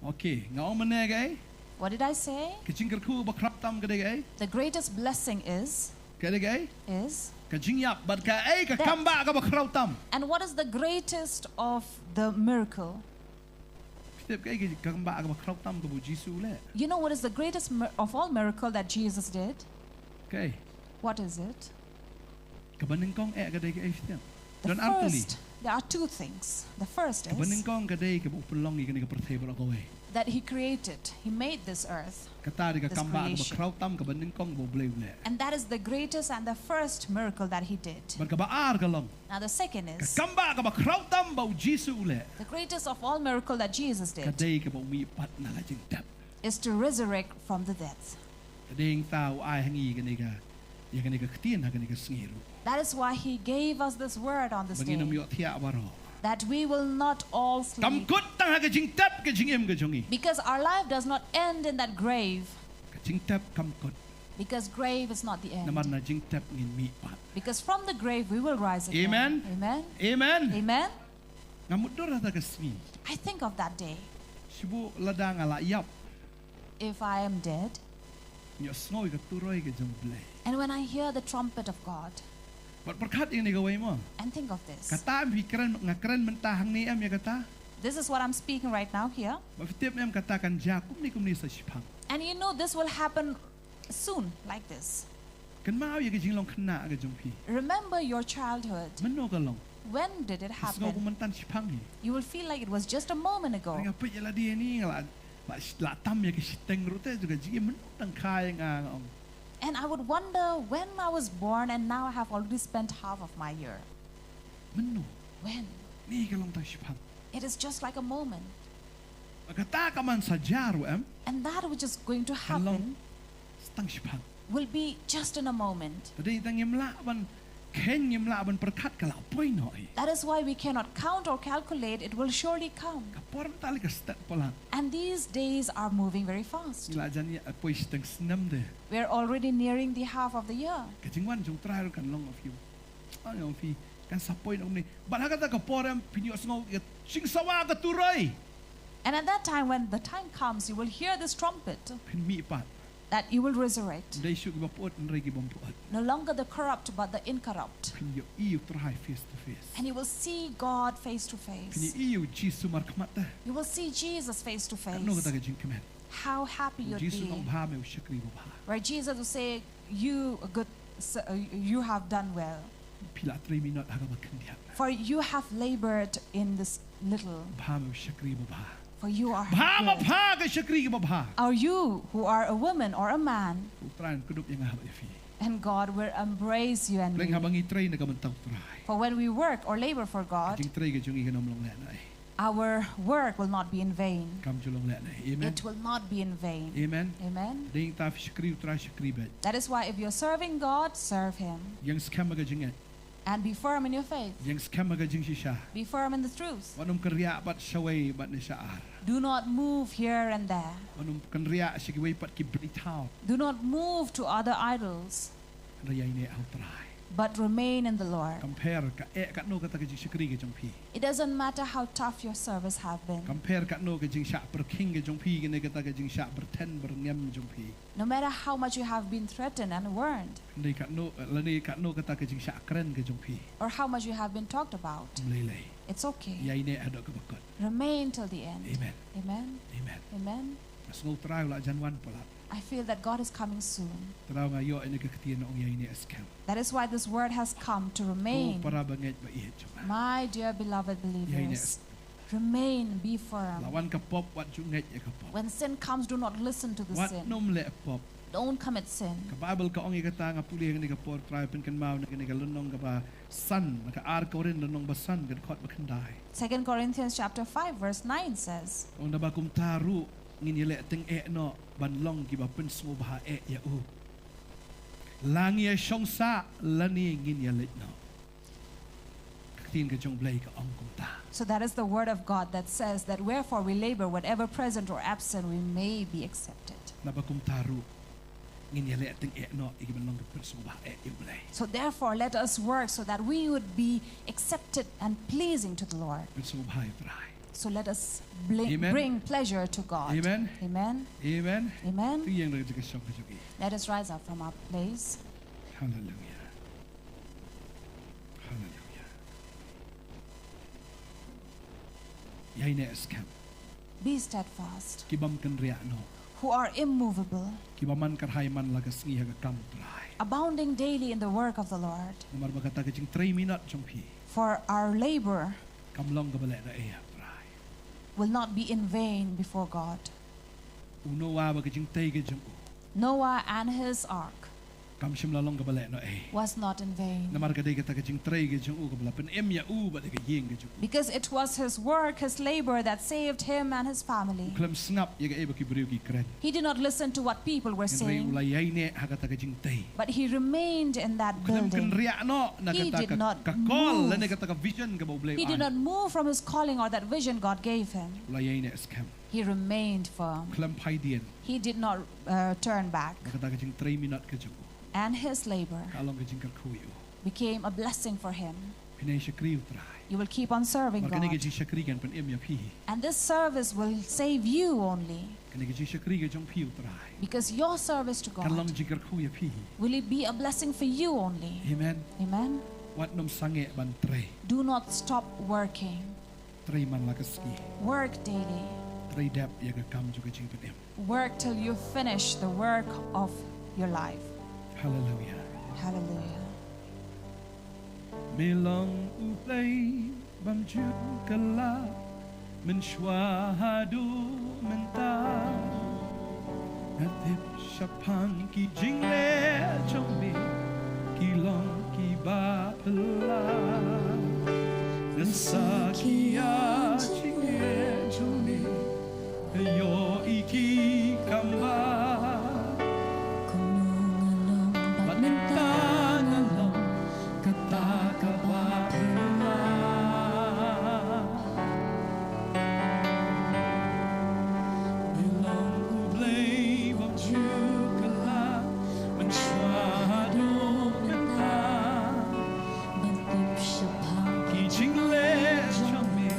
Okay, nga ong mynne kaei? What did I say? Ka jingkyrkhu ba khraw tam ka dei kaei? The greatest blessing is, ka dei kaei? Is ka jingïap, bad kaei ka kambah kaba khraw tam? And what is the greatest of the miracle? Phi tip kaei ka kambah kaba khraw tam kaba u Jisu u leh? You know what is the greatest mi-, of all miracle that Jesus did? Kaei? What is it? Kaba nyngkong eh ka dei kaei, phi tip? Don't argue. The first, there are two things. The first is, kaba nyngkong ka dei kaba u pynlong ïa kane ka pyrthei baroh kawei. That he created, he made this earth, this creation. Kata dei ka kambah kaba khraw tam kaba nyngkong ba U Blei u leh. And that is the greatest and the first miracle that he did. Bad kaba ar ka long, now the second is, ka kambah kaba khraw tam ba u Jisu u leh, the greatest of all miracle that Jesus did, ka dei kaba u mih pat na ka jingtep, is to resurrect from the death. Ka dei kata u ai ha ngi kane ka, ïa kane ka ktien ha kane ka sngi ruh. That is why he gave us this word on this day. Ba ngin ym ïohthiah baroh. That we will not all sleep. Kam kut tang ha ka jingtep ka jingim ka jong ngi. Because our life does not end in that grave. Ka jingtep kam kut. Because grave is not the end. Namar na jingtep ngin mih pat. Because from the grave we will rise again. Amen. Amen. Amen. Amen. Nga mutdur ha kata ka sngi. I think of that day. Shu lada nga la ïap. If I am dead, ngi ïohsngew ïa ka turoi ka jong U Blei. And when I hear the trumpet of God. Bad pyrkhat ïa kane kawei mo. And think of this. Kata em phi kren, nga kren mynta hangne em ïa kata. This is what I'm speaking right now here. Bad phi tip em kata kan jia kumne kumne sa shipang. And you know this will happen soon, like this. Kynmaw ïa ka jinglong khynnah ka jong phi. Remember your childhood. Mynno ka long? When did it happen? Phi sngew kum mynta shipang hi. You will feel like it was just a moment ago. Nga peit ïa lade ïa ni nga la, la, la tam ïa ka shiteng ruh te jong ka jingim mynno tang kha ïa nga, nga ong. And I would wonder when I was born and now I have already spent half of my year. Mynno? When? Ni ka long tang shipang. It is just like a moment. Kata ka man sa jia ruh em. And that which is going to happen, kan long tang shipang. Will be just in a moment. Te dei tang ngim lah ban kheiñ, ngim lah ban pyrkhat, ka la poi noh hi. That is why we cannot count or calculate, it will surely come. Ka por mynta lei ka stet palat. And these days are moving very fast. Ngi la jan ïa poi shiteng snem de. We are already nearing the half of the year. Ka jingwan jong U Trai ruh kan long, a phi. Ai, ong phi, kan sa poi noh kumne. Bad ha kata ka por em phin ïohsngew ïa ka jingsawa ka turoi. And at that time, when the time comes, you will hear this trumpet. Phin mih pat. That you will resurrect. Ym dei shuh kiba pyut, hynrei ki bym pyut. No longer the corrupt, but the incorrupt. Phin ïohi ïa U Trai face to face. And you will see God face to face. Phin ïohi ïa U Jisu markhmat te. You will see Jesus face to face. Katno kata ka jingkmen. How happy you'd be. U Jisu u ong, bha me u shakri babha. Where Jesus will say, "You a good s-, uh, you have done well. Phi la trei minot ha kaba khyndiat. For you have labored in this little. Bha me u shakri babha." For you are good. Bha me bha ka shakri kaba bha. Are you who are a woman or a man? U Trai un kdup ïa nga bad ïa phi. And God will embrace you and me. Hynrei haba ngi trei na ka bynta U Trai, for when we work or labor for God, ka jingtrei ka jong ngi kan ym long lehnoh ei. our work will not be in vain. Kam ju long lehnoh. Amen. It will not be in vain. Amen. Amen. Dei ta phi shakri u Trai, shakri beit. That is why if you're serving God, serve Him. Ïeng skhem ha ka jingngeit. And be firm in your faith. Ïeng skhem ha ka jingshisha. Be firm in the truth. Wat nym kynriah pat shawei bad ne sha ar. Do not move here and there. Wat nym kynriah sha kiwei pat ki blei thaw. Do not move to other idols, Hynrei ïaineh ha u Trai. but remain in the Lord. Kam pher ka eh katno kata ka jingshakri ka jong phi. It doesn't matter how tough your service have been. Kam pher katno ka jingshah pyrkhing ka jong phi, kane kata ka jingshah byrthen byrngem jong phi. No matter how much you have been threatened and warned, Hynrei katno, lane katno kata ka jingshah kren ka jong phi. or how much you have been talked about, Ym lei lei. It's okay. Ïaineh haduh ka bakut. Remain till the end. Amen. Amen. Amen. Amen. Nga sngew u Trai u la jan wan palat. I feel that God is coming soon. Trai nga ïoh ïa kane ka ktien, ong ïaineh skhem. That is why this word has come to Ko remain. para bangeit ba ïeit jong nga. My dear beloved Ïaineh believers, remain, be La firm. wan ka pop, wat ju ngeit ïa ka pop. When sin comes, do not listen to the Wat sin. nym leh pop. Don't commit sin. Ka Baibl ka ong ïa kata, nga pule ha kane ka por, Trai pynkynmaw na kane ka lynnong kaba san, na ka ar Korinth lynnong ba san, ka dkhot ba khyndai. Second Corinthians chapter five verse nine says, Ong, naba kumta ruh ngin ïaleh tyngeh noh ban long kiba pynsngewbha eh ïa u. La ngi ïashong sah lane ngin ïaleit noh. Ka ktien ka jong U Blei ka ong kumta. So that is the word of God that says that wherefore we labor, whatever present or absent, we may be accepted. Naba kumta ruh ngin ïaleh tyngeh noh ïa kiban long kiba pynsngewbha eh ïa U Blei. So therefore, let us work so that we would be accepted and pleasing to the Lord. Pynsngewbha ïa u Trai. So let us bli- Amen. bring pleasure to God. Amen. Amen. Amen. Amen. To ïeng na ka jaka shong ka jong ngi. Let us rise up from our place. Haleluia. Haleluia. Ïaineh skhem. Be steadfast, Kibym kynriah noh. who are immovable, Kiba man kyrhai man la ka sngi ha ka kam u Trai. abounding daily in the work of the Lord. Namar ba kata ka jingtrei minot jong phi. For our labor Kam long kaba lehnohei ha u Trai. will not be in vain before God. U Noah bad ka jingtei ka jong u. Noah and his ark Kam shym la long kaba lehnohei. was not in vain. Namar ka dei kata ka jingtrei ka jong u kaba la pynim ïa u bad ïa ka ïing ka jong u. Because it was his work, his labor that saved him and his family. U khlem sngap ïa kaei ba ki briew ki kren. He did not listen to what people were Hynrei u la saying, ïaineh ha kata ka jingtei. but he remained in that U khlem building. kynriah noh na He kata did ka, not ka call move. lane kata ka vision kaba U Blei u He did ai. Not move from his calling or that vision God gave him. U la ïaineh skhem. He remained firm. U khlem phai dien. He did not uh, turn back. Ba kata ka jingtrei minot ka jong u. And his labor Ka long ka jingkyrkhu ïa u. became a blessing for him. Phin ïa shakri u Trai. You will keep on serving Namar kane ka God. jingshakri kan pynim ïa phi. And this service will save you only. Kane ka jingshakri ka jong phi u Trai. Because your service to Kan long God, jingkyrkhu ïa phi. will it be a blessing for you only. Amen. Amen. Wat nym sangeh ban trei. Do not stop working. Trei man la ka sngi. Work daily. Trei dep ïa ka kam jong ka jingpynim. Work till you finish the work of your life. Haleluia. Hallelujah. Me long U Blei bym ju kylla mynshuwa haduh mynta. Nga tip shaphang ki jingleh jong me ki long kiba phylla. Nga sakhi ïa jingeh jong me. Ïoh i ki kam bha. Kumno nga long bad mynta nga long kata kaba phylla. Me long U Blei bym ju kylla mynshuwa haduh mynta. Nga tip shaphang ki jingleh jong me.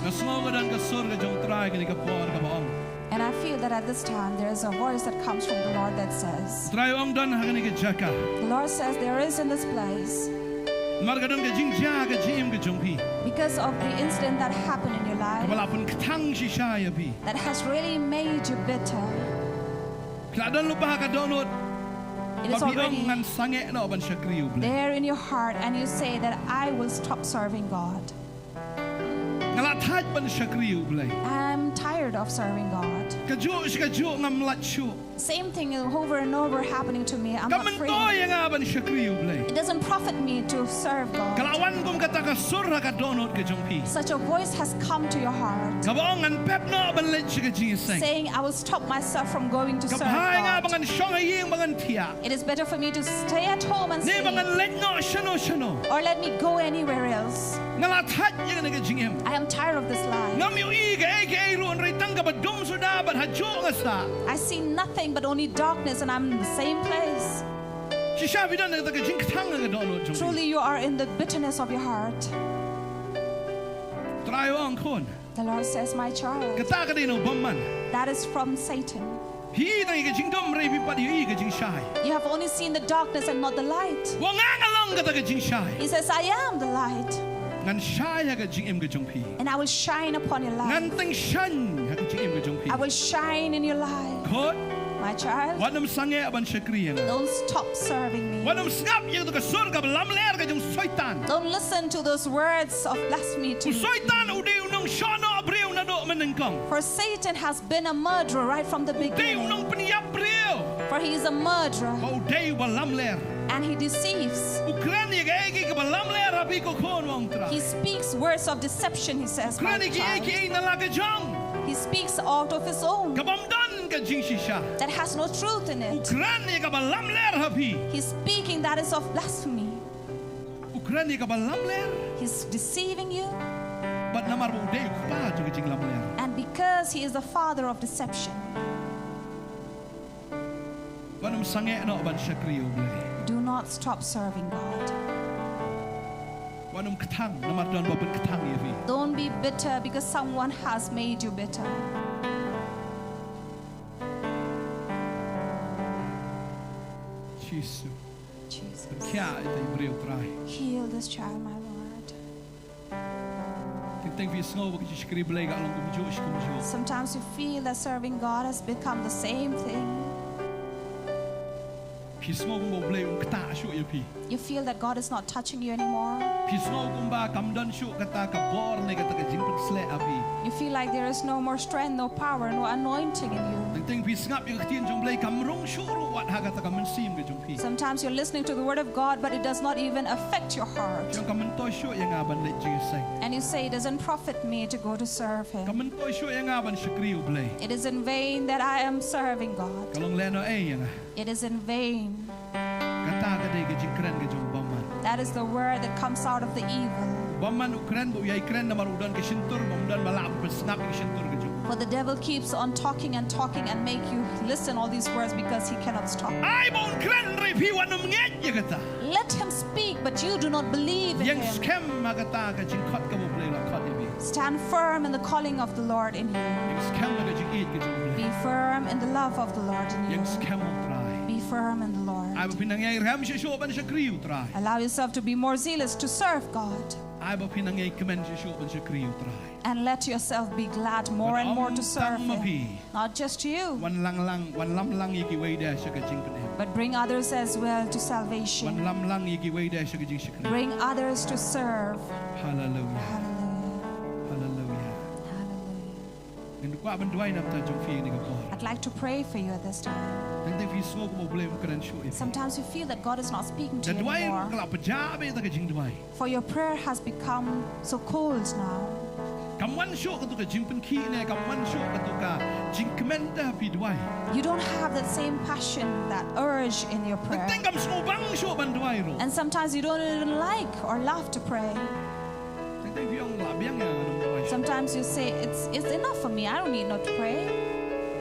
Nga sngew ka don ka sur ka jong Trai kane ka por kaba ong. And I feel that at this time there is a voice that comes from the Lord that says, Trai ong don ha kane ka jaka. The Lord says there is in this place. Namar ka don ka jingjia ka jingim ka jong phi. Because of the incident that happened in your life. Kaba la pynkthang shisha ïa phi. That has really made you bitter. Phi la don lypa ha ka dohnud. It is already ngan sangeh noh ban shakri U Blei. There in your heart and you say that I will stop serving God. Nga la thait ban shakri U Blei. I'm tired of serving God. Kajuh shi kajuh ngam lait shuh. Same thing over and over happening to me. I'm afraid. Kam myntoi ïa nga ban shakri U Blei. It doesn't profit me to serve God. Ka la wan kum kata ka sur ha ka dohnud ka jong phi. Such a voice has come to your heart. Kaba ong ngan pep noh ban leit sha ka jingïaseng. Saying, I will stop myself from going to serve God. Ka bha ïa nga ba ngan shong ha ïing ba ngan thiah. It is better for me to stay at home and sleep. Ne ba ngan leit noh shano shano. Or let me go anywhere else. Nga la thait ïa kane ka jingim. I am tired of this life. Ngam ïohi kaei kaei ruh, hynrei tang kaba dum suda bad hajuh nga sah. I see nothing but only darkness and I'm in the same place. Shisha phi don kata ka jingkthang ha ka dohnud jong phi. Truly you are in the bitterness of your heart. Trai u ong khun. The Lord says, my child, kata ka dei na u bymman. That is from Satan. Phi i tang ïa ka jingdum hynrei phim pat ïohi ïa ka jingshai. You have only seen the darkness and not the light. U ong nga nga long kata ka jingshai. He says, I am the light. Ngan shai ha ka jingim ka jong phi. And I will shine upon your life. Ngan tyngshaiñ ha ka jingim ka jong phi. I will shine in your life. Khun. My child. Wat nym sangeh ban shakri ïa nga. Don't stop serving me. Wat nym sngap ïa ka sur kaba lamler ka jong u Soitan. Don't listen to those words of blasphemy to me. U Soitan u dei u nongshohnoh briew naduh nyngkong. For Satan has been a murderer right from the beginning. U dei u nongpynïap briew. For he is a murderer. Bad u dei uba lamler. And he deceives. U kren ïa kaei kaei kaba lamler ha phi ko khun, ong U Trai. He speaks words of deception, he says. U kren ïa kaei kaei na la ka jong. He speaks out of his own. Kaba ym don ka jingshisha. That has no truth in it. U kren ïa kaba lamler ha phi. He's speaking that is of blasphemy. U kren ïa kaba lamler. He's deceiving you. Bad namar ba u dei u kpa jong ka jinglamler. And because he is the father of deception. Wat nym sangeh noh ban shakri ïa U Blei. Do not stop serving God. Wat nym kthang namar don ba pyn kthang ïa phi. Don't be bitter because someone has made you bitter. Jisu. Jesus. Pynkhiah ïa ita i briew, Trai. Heal this child, my Lord. Teng teng phi sngew ba ka jingshakri Blei ka long kumjuh shi kumjuh. Sometimes you feel that serving God has become the same thing. Phi sngew kumba U Blei um ktah shuh ïa phi. You feel that God is not touching you anymore. Phi sngew kumba kam don shuh kata ka bor ne kata ka jingpynsleh ha phi. You feel like there is no more strength, no power, no anointing in you. Teng teng phi sngap ïa ka ktien jong U Blei kam rung shuh ruh wat ha kata ka mynsiem ka jong phi. Sometimes you're listening to the word of God, but it does not even affect your heart. Phi ong kam myntoi shuh ïa nga ban leit jingïaseng. And you say, "It doesn't profit me to go to serve him. Kam myntoi shuh ïa nga ban shakri U Blei. It is in vain that I am serving God." Ka long lehnohei ïa nga. It is in vain. Kata ka dei ka jingkren ka jong u bymman. That is the word that comes out of the evil. U bymman u kren ba u ïai kren namar u don ka shyntur, ba u don ba lah ban pynsngap ïa ka shyntur ka jong u. For the devil keeps on talking and talking and make you listen all these words because he cannot stop. Ai ba un kren hynrei phi wat nym ngeit ïa kata. Let him speak, but you do not believe in him. Ïeng skhem ha kata ka jingkhot kaba U Blei u la khot ïa phi. Stand firm in the calling of the Lord in you. Ïeng skhem ha ka jingïeit ka jong U Blei. Be firm in the love of the Lord in you. Ïeng skhem ha U Trai. Be firm in the Lord. Ai ba phin nang ïai rem shuh shuh ban shakri U Trai. Allow yourself to be more zealous to serve God. Ai ba phin nang ïai kmen shuh shuh ban shakri U Trai. And let yourself be glad more and more to serve him. Bad ym tang ma phi. Not just you. Wan lang lang, wan lam lang ïa kiwei de sha ka jingpynim. But bring others as well to salvation. Wan lam lang ïa kiwei de sha ka jingshakri. Bring others to serve. Hallelujah. Hallelujah. Hallelujah. Hallelujah. Ngan kwah ban duwai na bynta jong phi kane ka por. I'd like to pray for you at this time. Teng teng phi sngew kumba U Blei um kren shuh ïa phi. Sometimes you feel that God is not speaking to you anymore. Da duwai ruh ka la pynjah beit ïa ka jingduwai. For your prayer has become so cold now. Kam wan shuh kato ka jingpynkhih ne kam wan shuh kato ka jingkmen da phi duwai. You don't have that same passion, that urge in your prayer. Teng teng kam sngewbang shuh ban duwai ruh. And sometimes you don't even like or love to pray. Teng teng phi ong lah biang ïa nga, ngam duwai. Sometimes you say, "It's, it's enough for me. I don't need not to pray."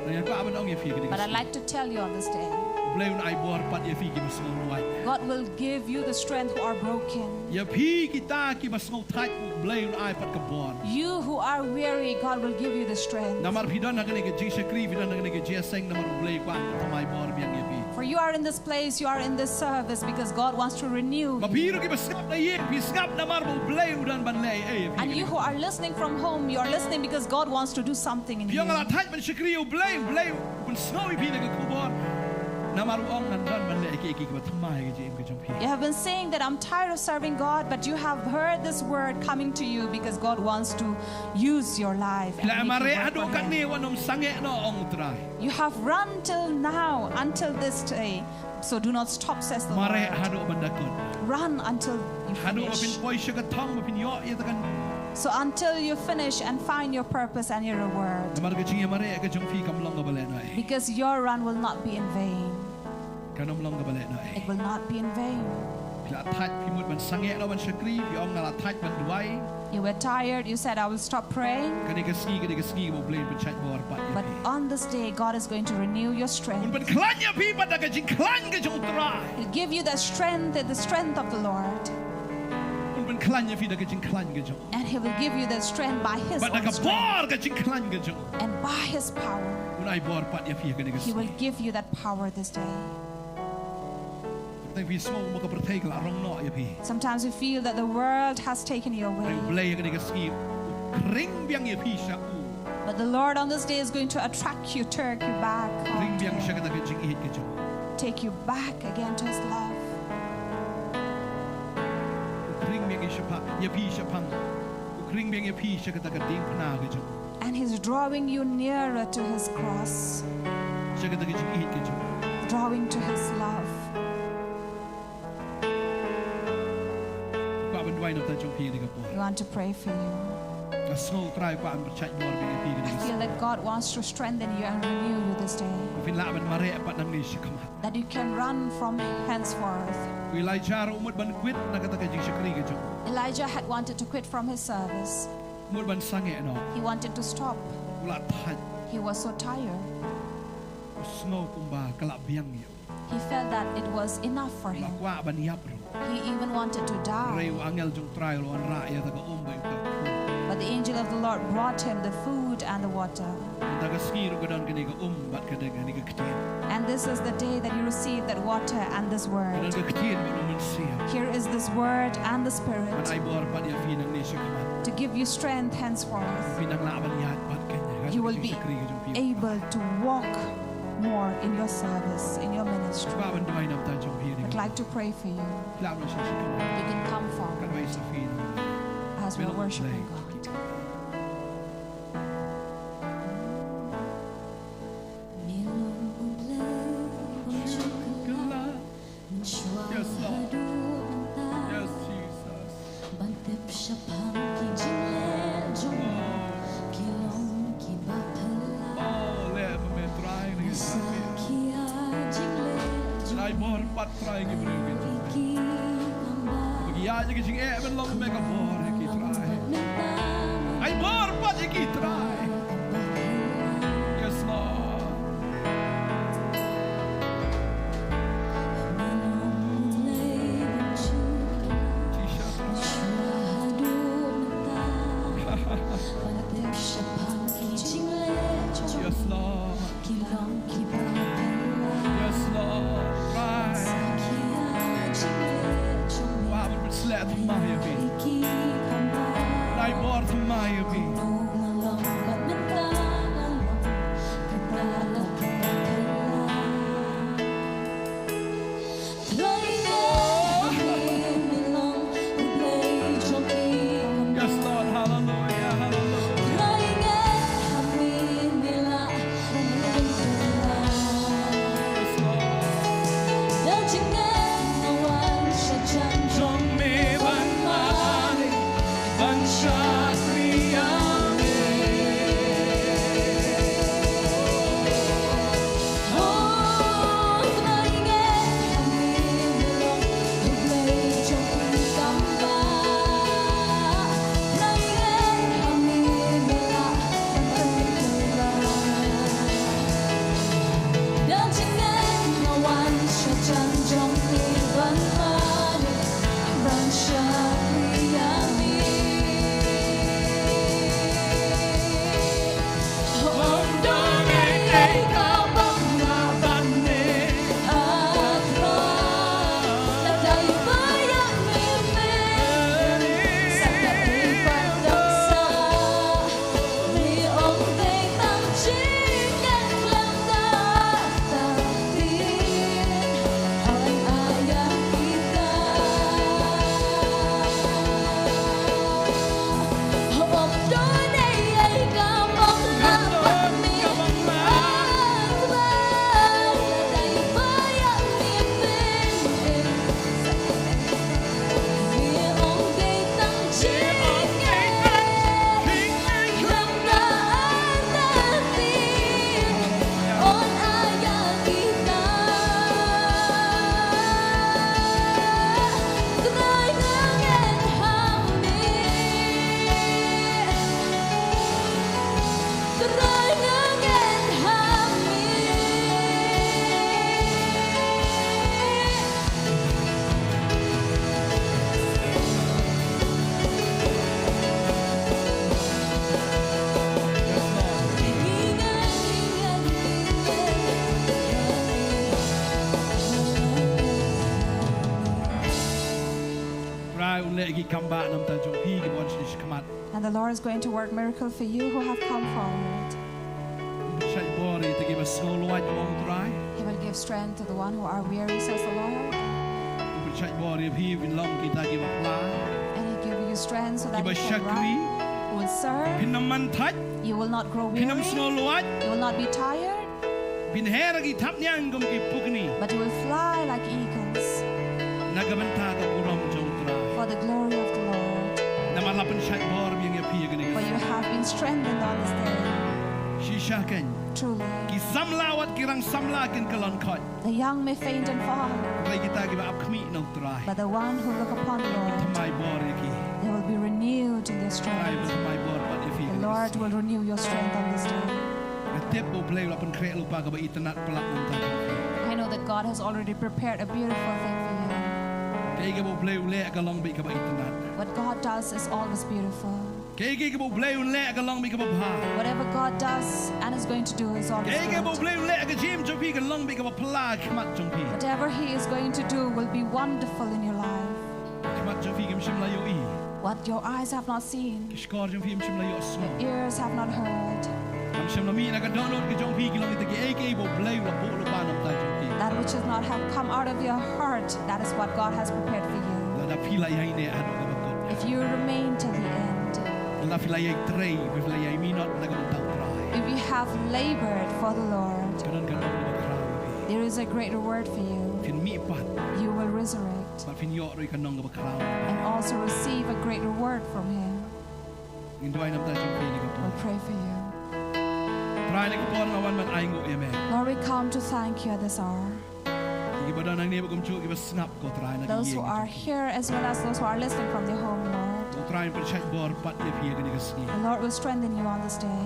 Nga kwah ban ong ïa phi kane ka sngi. But I'd like to tell you on this day, U Blei un ai bor pat ïa phi kiba sngewlwait. God will give you the strength who are broken. Ïa phi kita kiba sngewthait, U Blei un ai pat ka bor. You who are weary, God will give you the strength. Namar phi don ha kane ka jingshakri, phi don ha kane ka jingïaseng, namar U Blei u kwah ban thymmai bor biang ïa phi. For you are in this place, you are in this service because God wants to renew you. Ma phi ruh kiba sngap na ïing, phi sngap namar ba U Blei u don ban leh ei ei ïa phi. And you who are listening from home, you are listening because God wants to do something in you. Phi ong nga la thait ban shakri ïa U Blei, U Blei u pynsngew ïa phi na ka khubor. Namar u ong ngan don ban leh ei ei kiba thymmai ïa ka jingim ka jong phi. You have been saying that, "I'm tired of serving God," but you have heard this word coming to you because God wants to use your life and make you work for him. Phi la mareh haduh katne, wat nym sangeh noh, ong U Trai. You have run till now, until this day. So do not stop, says the Lord. Mareh haduh ban da kut. Run until you finish. Haduh ba phin poi sha ka thong, ba phin ïoh ïa kata ka. So until you finish and find your purpose and your reward. Namar ka jingïamareh ka jong phi kam long kaba lehnohei. Because your run will not be in vain. Kan ym long kaba lehnohei. It will not be in vain. Phi la thait, phi mut ban sangeh noh ban shakri, phi ong nga la thait ban duwai. You were tired, you said, "I will stop praying." Kane ka sngi, kane ka sngi ba U Blei un pynshait bor pat ïa phi. But on this day, God is going to renew your strength. Un pynkhlaiñ ïa phi pat da ka jingkhlaiñ ka jong U Trai. He'll give you the strength, the strength of the Lord. Un pynkhlaiñ ïa phi da ka jingkhlaiñ ka jong u. And he will give you the strength by his own strength. Bad da ka bor ka jingkhlaiñ ka jong u. And by his power, un ai bor pat ïa phi ha kane ka sngi. He will give you that power this day. Teng teng phi sngew ba ka pyrthei ka la rong noh ïa phi. Sometimes you feel that the world has taken you away. Hynrei U Blei ha kane ka sngi u khring biang ïa phi sha u. But the Lord on this day is going to attract you, take you back home to him. Khring biang sha kata ka jingïeit ka jong u. Take you back again to his love. U khring biang ïa shaphang, ïa phi shaphang. U khring biang ïa phi sha kata ka diengphna ka jong u. And he's drawing you nearer to his cross, sha kata ka jingïeit ka jong u, drawing to his love. Kwah ban duwai na ka bynta jong phi kane ka por. We want to pray for you. Nga sngew Trai kwah ban pynshait bor bad phi kane ka por. I feel that God wants to strengthen you and renew you this day. Phin lah ban mareh pat nangne shakhmat. That you can run from henceforth. U Elijah ruh u mut ban quit na kata ka jingshakri ka jong u. Elijah had wanted to quit from his service. U mut ban sangeh noh. He wanted to stop. U la thait. He was so tired. U sngew kumba ka la biang ïa u. He felt that it was enough for him. U la kwah ban ïap ruh. He even wanted to die. Hynrei u angel jong Trai u la wanrah ïa kata ka um bad ïa kata ka kpu. But the angel of the Lord brought him the food and the water. Mynta ka sngi ruh ka don kane ka um bad ka don kane ka ktien. And this is the day that you receive that water and this word. Ka don ka ktien bad u Mynsiem. Here is this word and the Spirit. Ban ai bor pat ïa phi nangne shakhmat. To give you strength henceforth. Phin nang lah ban ïaid pat kane ka jingshakri ka jong phi. You will be able to walk more in your service, in your ministry. Kwah ban duwai na ka bynta jong phi kane ka por. I'd like to pray for you. Lah ban shu shakhmat. You can come forward. Ka dei sa phi. As we're worshiping God. Yes, Lord. Yes, Jesus. Ban tip shaphang ki jingleh jong nga, ki long kiba phylla. Oh, leh ma me Trai na ka jingim. Ai bor pat Trai ki briew ki jong me. Ba ki ïaid ïa ka jingeh ban long ma me ka bor ïa ki Trai. Ai bor pat ïa ki Trai. Yes, Lord. Yes, Lord. Yes, Lord. Right. Wow, but slap my baby. Right, more to my baby. Yes, Lord. Hallelujah. Hallelujah. Yes, Lord. Jong me ban mane ban shakri ïa me. Trai un leh ki kam ba na ka bynta jong phi kiba wan sha khmat. And the Lord is going to work miracle for you who have come forward. Pynshait bor ïa kita kiba sngew lwait ong Trai. He will give strength to the one who are weary, says the Lord. Pynshait bor ïa phi ban long kita kiba pla. And He give you strength so that you can run. Kiba shakri. You will serve. Phin ym man thait. You will not grow weary. Phin ym sngew luwait. You will not be tired. Phin her ha ki thapniang kum ki pukni. But you will fly like eagles. Na ka bynta ka burom jong U Trai. For the glory of the Lord. Namar la pynshait bor biang ïa phi ha kane ka sngi. For you have been strengthened on this day. Shisha kein. Truly. Ki samla wat ki rang samla kin kyllon khoit. The young may faint and fall. Hynrei kita kiba ap khmih na U Trai. But the one who look upon the Lord, thymmai bor ïa ki. They will be renewed in their strength. Trai ba thymmai bor pat ïa phi. The Lord will renew your strength on this day. Nga tip ba U Blei u la pynkhreh lypa kaba itynnad palat na ka bynta jong phi. I know that God has already prepared a beautiful thing for you. Kaei kaba U Blei u leh ka long beit kaba itynnad. What God does is always beautiful. Kaei kaei kaba U Blei un leh ka long beit kaba bha. Whatever God does and is going to do is always good. Kaei kaei kaba U Blei un leh ha ka jingim jong phi ka long beit kaba phylla ha khmat jong phi. Whatever He is going to do will be wonderful in your life. Khmat jong phi kim shym la ïohi. What your eyes have not seen, ki shkor jong phi kim shym la ïohsngew, your ears have not heard. Kam shym la mih na ka dohnud ka jong phi ki long kita kiei kiei ba U Blei u la buh lypa na ka bynta jong phi. That which has not have come out of your heart, that is what God has prepared for you. Lada phi la ïaineh haduh kaba kut. If you remain till the end, lada phi la ïai trei, phi la ïai minot na ka bynta U Trai, if you have labored for the Lord, ka don ka nong kaba khraw ïa phi. There is a great reward for you. Phin mih pat. You will resurrect. Bad phin ïoh ruh ïa ka nong kaba khraw. And also receive a great reward from Him. Ngin duwai na ka bynta jong phi ha kane ka por. We'll pray for you. Trai, ha kane ka por nga wan ban ainguh ïa me. Lord, we come to thank you at this hour. Ïa kiba don hangne bad kumjuh kiba sngap, ko Trai, na ka ïing. Those who are here as well as those who are listening from their home, Lord. Ko Trai, un pynshait bor pat ïa phi ha kane ka sngi. The Lord will strengthen you on this day.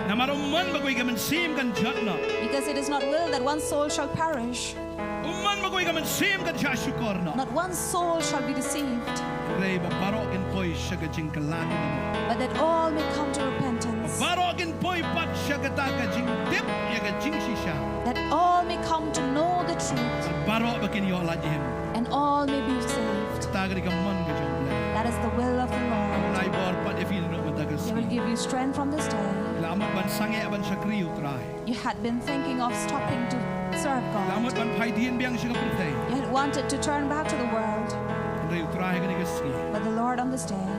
Namar um mon ba kawei ka mynsiem kan jot noh. Because it is not will that one soul shall perish. Um mon ba kawei ka mynsiem kan shah shukor noh. Not one soul shall be deceived. Hynrei ba baroh kin poi sha ka jingkylla kynnoh. But that all may come to repentance. Ba baroh kin poi pat sha kata ka jingtip ïa ka jingshisha. That all may come to know the truth. Ba baroh ba kin ïoh lait im. And all may be saved. Kata ka dei ka mon ka jong U Blei. That is the will of the Lord. Ai bor pat ïa phi naduh mynta ka sngi. He will give you strength from this day. La mut ban sangeh ban shakri U Trai. You had been thinking of stopping to serve God. La mut ban phai dien biang sha ka pyrthei. You had wanted to turn back to the world. Hynrei U Trai ha kane ka sngi, but the Lord on this day,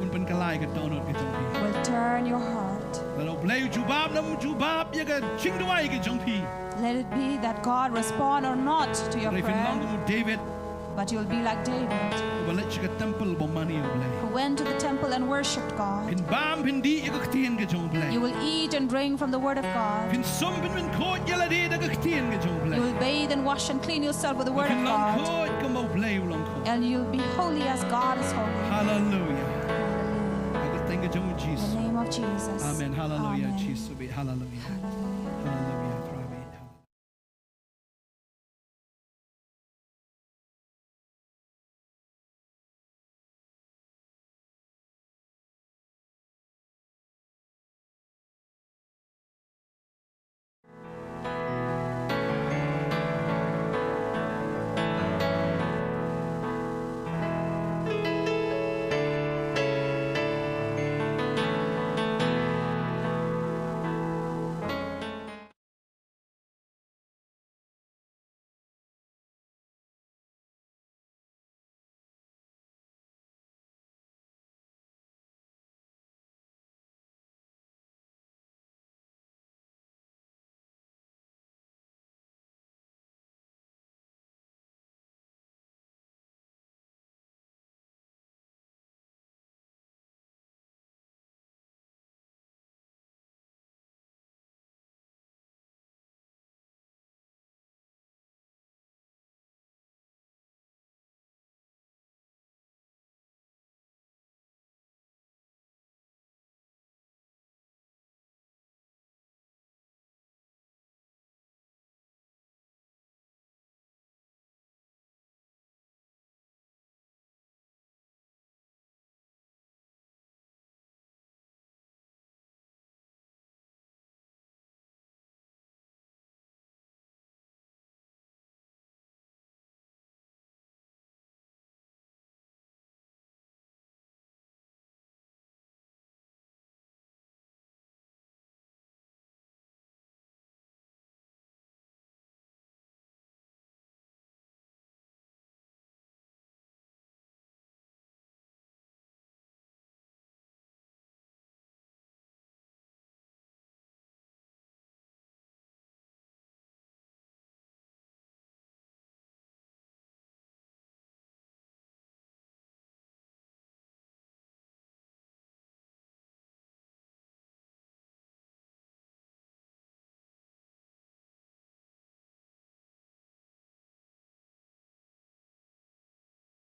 un pynkylla ïa ka dohnud ka jong phi. Will turn your heart. Lada U Blei u jubab ne um jubab ïa ka jingduwai ka jong phi, let it be that God respond or not to your prayer. Hynrei phin long kum u David. But you'll be like David, uba leit sha ka temple ban mane ïa U Blei. Who went to the temple and worshipped God. Phin bam phin dih ïa ka ktien ka jong U Blei. You will eat and drink from the word of God. Phin sum phin pynkhuid ïa lade da ka ktien ka jong U Blei. You will bathe and wash and clean yourself with the word of God. Phin long khuid kumba U Blei u long khuid. And you'll be holy as God is holy. Hallelujah. Hallelujah. Ha ka kyrteng ka jong U Jisu. In the name of Jesus. Amen. Hallelujah. Amen. Jisu beit. Hallelujah. Hallelujah.